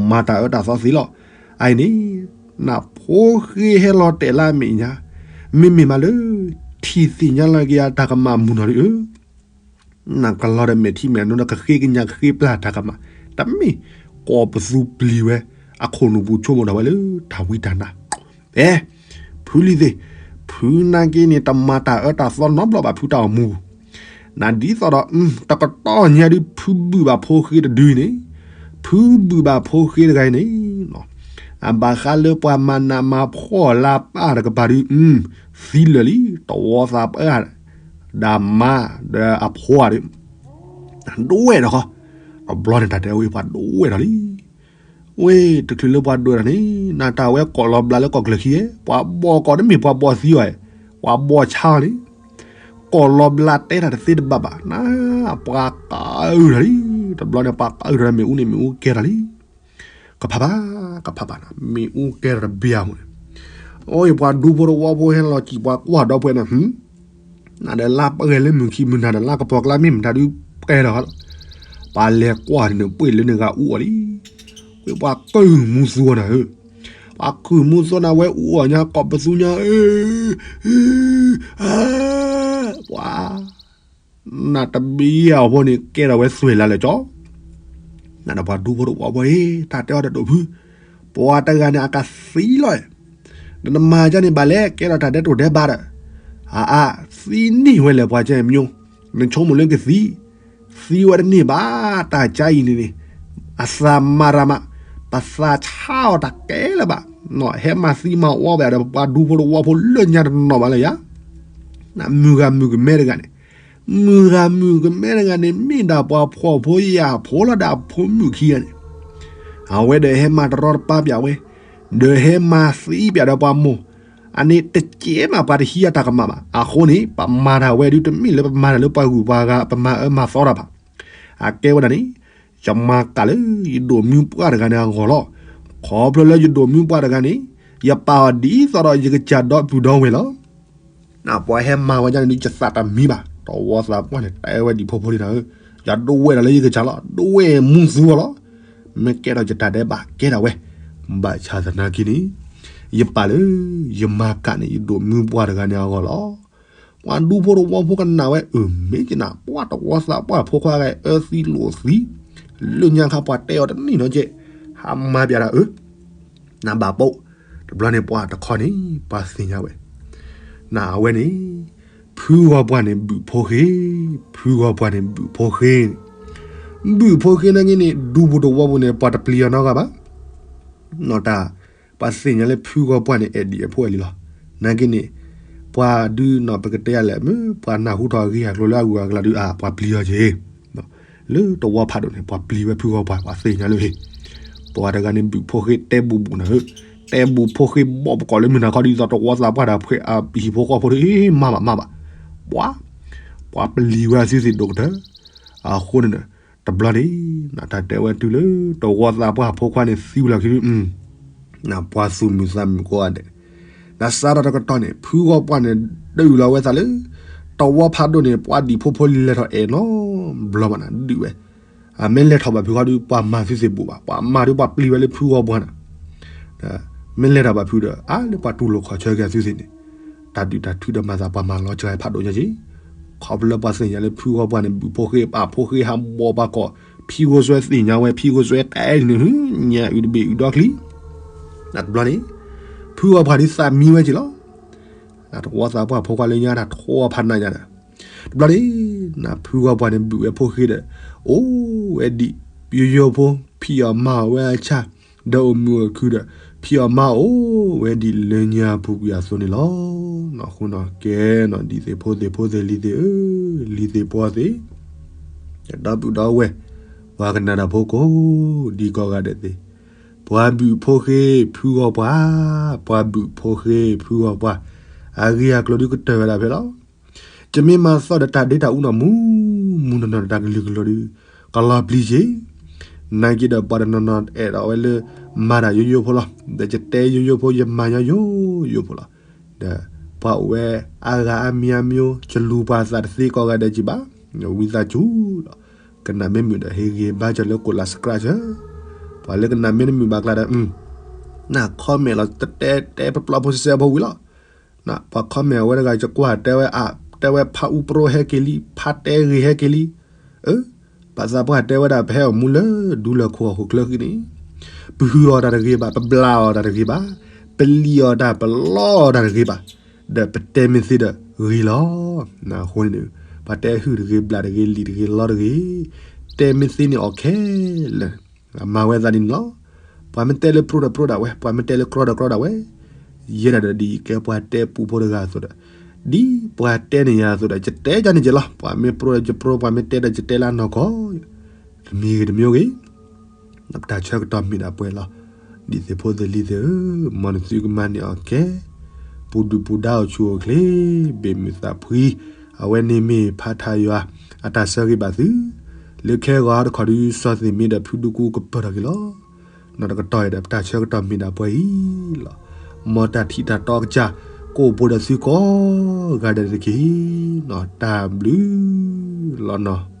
မၤတၢ်အၢတၢ်သီသ့လီၤ. အအံၤန့ၣ် နဖိဃ့ဟဲလီၤတဲာ်လၢအမဲာ်ညါ, မ့မ့ၢ်မးလၢ ထံၣ်သ့ၣ်ညါလီၤက့ၤအတၢ်ကမၣ်မုၢ်နီၢ်ဒုးဧၢ နကလီၤဒီးမဲာ်ထံမဲာ်နိဒီး ကဃ့ကညးကဃ့ပျၢ်တၢ်ကမၣ်, တမ့ၢ်ကိးပသူပျံၤဝဲ အခိၣ်နူာ်ပူၤဆိကမိၣ်ထီၣ်ဝဲလၢတၢ်ဝံတၢ်နါ, အဲ, ဖုလံၤသ့ၣ်, ဖုနာ်က့န့ၣ် တမၤတၢ်အၢတၢ်သီနီတဘျီဘၣ် ဖုတၢ်အိၣ်မူပူၤ, နဒ်သိးဒီး တကတီၢ်ညါဒုး ဖုဘုၣ်ဘၣ်ဖိဃ့တဒုအံၤန့ၣ်, ဖုဘုၣ်ဘၣ်ဖိဃ့တဂၤအံၤန့ၣ် အဘၣ်ဃးလၢပှၤမၤနးမၤဖှီၣ်လၢအပၢ်တကပၤဒုး, သံလၢာ်လံ, တဝီသးပၢ်, ဒီးမါ, ဒီးအဖိဧါဒုး, ဒိဝဲၢ်ဒီးဃီ, တဘျီန့ၣ်တၢ်တဲဝဲပှၤဒိဝဲၢ်ဒီးလံ. ဝဲတချုးလၢပှၤဒိဝဲၢ်ဒီးန့ၣ် နတၢ်ဝဲကိးလီၤဘျါလၢကီၢ်ချၢခံ, ပှၤဘီၣ်ကိးတမ့ၢ်ပှၤဘီၣ်သံအီၤ, ပှၤဘီၣ်ဆါအီၤန့ၣ်, ကိးလီၤဘျါတဲတၢ်တသ့တဘၣ်ဘၣ်, နပှၤကအုၣ်ထီၣ်လံ, တဘျီန့ၣ်ပှၤကအုၣ်ထီၣ်ဒီးမ့ၣ်အူန့ၣ် မ့ၣ်အူကဲထီၣ်လံ. ကဖးဘၣ်, ကဖးဘၣ်နၤ, မ့ၣ်အူကဲထီၣ်တဘ့ၣ်အမူန့ၣ်, အိၣ်အံၤပှၤဒူဖိတဝီဖိဟဲလီၤစံၣ်ပှၤကွၢ်ဒီပုၢ်ဝဲၢ်န့ၣ်, နဒီးလါပှဲၤလၢမုၢ်ခံမုၢ်နၤဒီးလါကပီၤကျါမ့ၢ်မတၤဒုးပှဲၤဒီး, ပှၤလဲၤကွၢ်န့ၣ်ပှ့ၤလၢန့ၣ်ဂၤအူအီၤလံ, ဝဲပှၤကုၢ်မူသူအီၤနၤဧၢ, ပှၤကုၢ်မူသူနၤဝဲအူအီၤညါကိးပသူညါဧၢ, အါ, ပှၤ နတဘံအဖိန့ၣ် ကဲထီၣ်ဝဲသွဲၣ်လၢ်လၢာ်ကၠီ, နဒီးပှၤဒူဖိတဝီဖိအံၤ တၢ်တဲအီၤတဒိၣ်ဖု, ပှၤတဂၤန့ၣ်အကသံလီၤ, နမၤကန့ၣ်ဘၣ်လဲၣ် ကဲထီၣ်တၢ်ဒဲးတိၢ်ဒဲးဘးဒီး, အအါ သံန့ၢ်ဝဲလဲၣ်ပှၤကဲမၠိ, နဆိကမိၣ်လၢကသံ, သံဝဲတန့ၢ်ဘၣ်, တၢ်ကါအံၤန့ၣ်န့ၣ်, အသးမၤတၢ်မး, ပသးဆါအီၤတၢ်ကဲလၢၤဘၣ်, ဟဲမၤသံမၤဝီဘၣ်ဒီး ပှၤဒူဖိတဝီဖိလၢညါတနီၤဘၣ်လၢယၤ နမုၢ်ဂၤမုၣ်ကမဲတဂၤန့ၣ်, မုၢ်ဂၤမုၣ်ကမဲတဂၤန့ၣ် မ့ၢ်ဒၣ်ပှၤဖှီၣ်ဖိယာ်ဖိလီၤဒၣ်အဖိမုၣ်ခံဂၤန့ၣ်, အဝဲဒီးဟဲမၤတရီတပါပၠးဝဲ, ဒီးဟဲမၤသံပၠးဒီးပှၤမိၢ်, အန့ၣ်တကဲမးပှၤတဟံးအတၢ်ကမၣ်ဘၣ်. အဃိန့ၣ် ပမၤတၢ်ဝဲဒုးတမ့ၢ်လၢပမၤတၢ်လၢပှၤဂုၤပှၤဂၤ ပမၤအၢမၤသီတၢ်ဘၣ်. အကဲဝဲဒၣ်န့ၣ်, ယမၤကၣ်လၢယဒိၣ်မုၢ်ပှၢ်တဂၤန့ၣ်အဂီၢ်လီၤ. ခီဖျိလၢယဒိၣ်မုၢ်ပှၢ်တဂၤန့ၣ်, ယပာ်အီၤဒ်သိးဒီးယကစၢ်ဒီပုၢ်ဒီဝဲၢ်လီၤ. ပှၤဟဲမၤဝဲဒၣ်န့ၣ်ဒုး ယသးတမံဘၣ်. တဝီသးပှၢ်န့ၣ် တဲဝဲဒ်ဖိဖိလံနၤဧၢ, ယဒိဝဲၢ်ဒီးလၢယကစၢ်လီၤ, ဒိဝဲၢ်မူသူအီၤလီၤ. မ့ၢ်ကဲထီၣ်ယတၢ်ဒဲးဘးကဲထီၣ်ဝဲ, ဘၣ်ဆၣ်သနာ်က့န့ၣ်, ယပာ်လၢယမၤကၣ်န့ၣ် ယဒိၣ်မုၢ်ပှၢ်တဂၤန့ၣ်အဂီၢ်လီၤ. ပှၤဒူဖိတဝီဖိကနၣ်ဝဲ, အၢ မ့ၢ်ကနၣ် ပှၤတဝီသးပှၢ်ဖိခွါဂၤအၢသံလိာ်သံ, လၢညါခါပှၤတဲအီၤတန့ၢ်နီကဲ, ဟးမၤပၠးတၢ်အၢ နဘၣ်ပိာ်, တဘျီန့ၣ်ပှၤတခီန့ၣ် ပှၤသ့ၣ်ညါဝဲ, နအဝဲန့ၣ်, ဖုဂီၤပှၢ်န့ၣ်ဘုၣ်ဖိဃ့, ဖုဂီၤပှၢ်န့ၣ်ဘုၣ်ဖိဃ့, ဘုၣ်ဖိဃ့နာ်က့န့ၣ် ဒူပူၤတဝီပူၤန့ၣ် ပှၤတပျံၤအီၤနီတဂၤဘၣ်. နီၢ်တၢ်, ပှၤသ့ၣ်ညါလၢဖုဂီၤပှၢ်န့ၣ် အဲၣ်ဒိးအဖိအဲၣ်လံလီၤ. နာ်က့န့ၣ်, ပှၤဒုးနီၢ်ပကတဲယၤလဲၣ် မ့ၢ်ပှၤနၢ်ဟူထီၣ်အဂ့ၢ်အကျိၤလၢအဂုၤအကျါဒုး အါ ပှၤပျံၤအီၤက့ၤ လၢတဝီဖးဒိၣ်န့ၣ် ပှၤပျံၤဝဲဖုဂီၤပှၢ် ပှၤသ့ၣ်ညါလၢဟ့ၣ်, ပှၤတဂၤန့ၣ်ဘုၣ်ဖိဃ့တဲဘူးဘူးနၤဧၢ, တဲဘူးဖိဃ့ဘီၣ်ပကိးလၢမုၢ်နၤခီဒ်သိးတဝီသးပှၢ်ဒီး အဟံၣ်ဖိဃီဖိဒီး မၤဘၣ်မၤဘၣ်, ပှၤ, ပှၤပျံၤဝဲအစုသ့ၣ်ဒိၣ်ကတၢၢ်, အဃိန့ၣ်, တဘျီန့ၣ်, နတၢ်တဲဝဲတုၤလၢတဝီသးပှၢ်ဖိခွါန့ၣ်သံဝဲလီၤခံဒုး နပှၤသူၣ်မုာ်သးမုာ်ကိးဂၤဒဲး, နစးထီၣ်တကတီၢ်န့ၣ် ဖုဂီၤပှၢ်န့ၣ် ဒုးလီၤဝဲသးလၢ တဝီဖးဒိၣ်န့ၣ် ပှၤဒံၣ်ဖိဖိလံၤလဲၤထီၣ်အဲၣ်နီတဘျီဘၣ်နၤ ဒုးဝဲ, အမ့ၢ်လဲၤထီၣ်ဘၣ်ဖုခီဒုး ပှၤမၤသုသ့ၣ်ဘူးဘၣ် ပှၤမၤဒုးပှၤပျံၤဝဲလၢဖုဂီၤပှၢ်နၤ မ့ၢ်လဲၤထီၣ်ဘၣ်ဖုဒီး အါလၢပှၤတူၢ်လိာ်ခီၣ်ဆၢက့ၤသုသ့ၣ်န့ၣ်, တၢ်ဒုးတၢ်ထုးဒီးမၤသးပှၤမၤလီၤစှၤဖးဒိၣ်ညါက့ၤ, ခီဖျိလၢပှၤသ့ၣ်ညါလၢဖုဂီၤပှၢ်န့ၣ် ဘုၣ်ဖိဃ့အဖိဃ့ဟးဘီၣ်ပကိး, ဖံဂိၢ်စွဲသ့ၣ်ညါဝဲ ဖံဂိၢ်စွဲတဲန့ၣ် ညါအုၣ်တဘ့ၣ်အုၣ်ဒီချံ, တဘျီန့ၣ်, ဖုဂီၤပှၢ်ဒုးသးမံဝဲက့ၤလီၤ. တဝီသးပှၢ်ဖိခွါလၢညါတၢ်ထိဖးနးညါဒီး, တဘျီန့ၣ်, နဖုဂီၤပှၢ်န့ၣ်ဘုၣ်ဝဲဖိဃ့ဒီး, အိၣ်ဝဲဒံး, ယိယိဖိ, ဖံးအီၣ်မၤအီၣ်ဝဲအဆၣ်, ဒီးအိၣ်မုာ်အိၣ်ခုဒီး, ဖံးအီၣ်မၤအီၣ်အိၣ်ဝဲဒံးလၢညါပူၤကွံာ်အသိးန့ၣ်လီၤ. နီၢ်ဃိနီၢ်ကဲနီၢ် ဒ်သ့ၣ်ဖိသ့ၣ်ဖိသ့ၣ်လံၤသ့ၣ်ဧၢ, လံၤသ့ၣ်ပှီၤသ့ၣ်, ဒီပုၢ်ဒီဝဲၢ်, ပှၤကနၣ်တၢ်ဖိကိးဒံကိးဂၤဒဲးသ့ၣ်, ပှၤဘုၣ်ဖိဃ့ဖုဂီၤပှၢ်, ပှၤဘုၣ်ဖိဃ့ဖုဂီၤပှၢ်, အဂ့ၢ်အကျိၤဒုးကတၢၢ်ဝဲဒၣ်ဖဲလီၤ. ယမ့ၢ်မၤသီဒီးတၢ်ဒ့တၢ်အူနီၢ်မူ, မူနီၢ်နီၢ်ဒီးတၢ်ကလုာ်ကလိၤဒုး, ကလီၤပျံၤက့ၤ, နာ်က့ဒီးပှၤတနီၤနီၤအဲၣ်ဒိးဝဲလၢ, မၤတၢ်ယိယိဖိလီၤ. ဒီးယတဲယိယိဖိ ယမၤညီယိယိဖိလီၤ. ဒီးပှၤအိၣ်ဝဲအါဂၤအါမံၤအါမံၤ, ယလူၤပှၤသးတသ့ကိးဂၤဒဲးက့ၤဘၣ်, ဝံသးစူၤလီၤ. ကနၣ်မ့ၢ်မုာ်ဒီးဟ့ၣ်ဂံၢ်ဘါစၢၤလၢကိးလး subscribe, ပှၤလၢကနၣ်မ့ၢ်တမုာ်ဘၣ်ကျါဒီး, န comment လီၤ တတဲတဲပျီဖိစဲးဖိဝံၤလီၤ. ပှၤ comment အဝဲတဂၤ ယကွၢ်တဲဝဲအါ, တဲဝဲဖးအူပြိဟဲက့ၤလံ, ဖးတဲဂ့ၤဟဲက့ၤလံ. အၢ, ပသးပှၢ်တဲဝဲဒၣ်ပဟဲအီၣ်မူလၢဒူလၢၢ်ခိၣ်ဟီၣ်ခိၣ်ချၢဃံန့ၣ်, ပဟုၣ်အီၤတၢ်တဂ့ၤဘၣ်, ပဘျးအီၤတၢ်တဂ့ၤဘၣ်, ပလံၣ်အီၤတၢ်ပလီအီၤတၢ်တဂ့ၤဘၣ်, ဒီးပတဲမ့ၢ်သ့ဒီးဂ့ၤလီၤ. အဃိန့ၣ်, ပှၤတဲဟုၣ်တဂ့ၤ ဘျးတဂ့ၤ လံၣ်တဂ့ၤလီတဂ့ၤ, တဲမ့ၢ်သ့န့ၣ်အီၤခဲလၢာ် မၤဝဲသးဒ်န့ၣ်လီၤ. ပှၤမ့ၢ်တဲလၢပြိဒီးပြိဒၣ်ဝဲ, ပှၤမ့ၢ်တဲလၢကြီဒီးကြီဒၣ်ဝဲ, ယဲဒၣ်ဒီးဒ်ယကဲပှၤတဲပူဖိတဂၤအသိးဒီး, ဒ်ပှၤတဲန့ၢ်ယၤအသိးဒီး ယတဲဒ်န့ၣ်က့ၤလီၤ. ပှၤမ့ၢ်ပြိဒီးယပြိ, ပှၤမ့ၢ်တဲဒီးယတဲလၢအနီၢ်ကီၢ်, တမံၤဂ့ၤတမံၤဂ့ၤ ပတၢ်ဆၢကတီၢ်မ့ၢ်ဒၣ်ပှဲၤလီၤ. ဒ်သ့ၣ်ဖိသ့ၣ်လံၤသ့ၣ်ဧၢ, မ်နသုကမၤန့ၢ်အီၤကဲ, ပူၤဒုၣ်ပူၤဒါအိၣ်ဆူၣ်အိၣ်ချ့, ဘ့ၣ်မုာ်သးဖှံ, အဝဲန့ၣ်မ့ၢ်ဖးထးယွၤ အတၢ်ဆၢဂ့ၤဘၣ်သု, လၢခဲဂီၤဟါတခီဒုး စီၤသ့ၣ်မ့ၢ်ဒီးဖုဒူကူကပၢၢ်ထီၣ်က့ၤလီၤ. နီၢ်တကတီၢ်အံၤဒီး ပတၢ်ဆၢကတီၢ်မ့ၢ်ဒၣ်ပှဲၤအံၤလီၤ. မ်တၢ်ထံၣ်တၢ်တီကစၢ် ကအိၣ်ဘူးဒီးသုကိးဂၤဒဲးတက့ၢ်. နီၢ်တၢ်ဘျုးလီၤနီၢ်.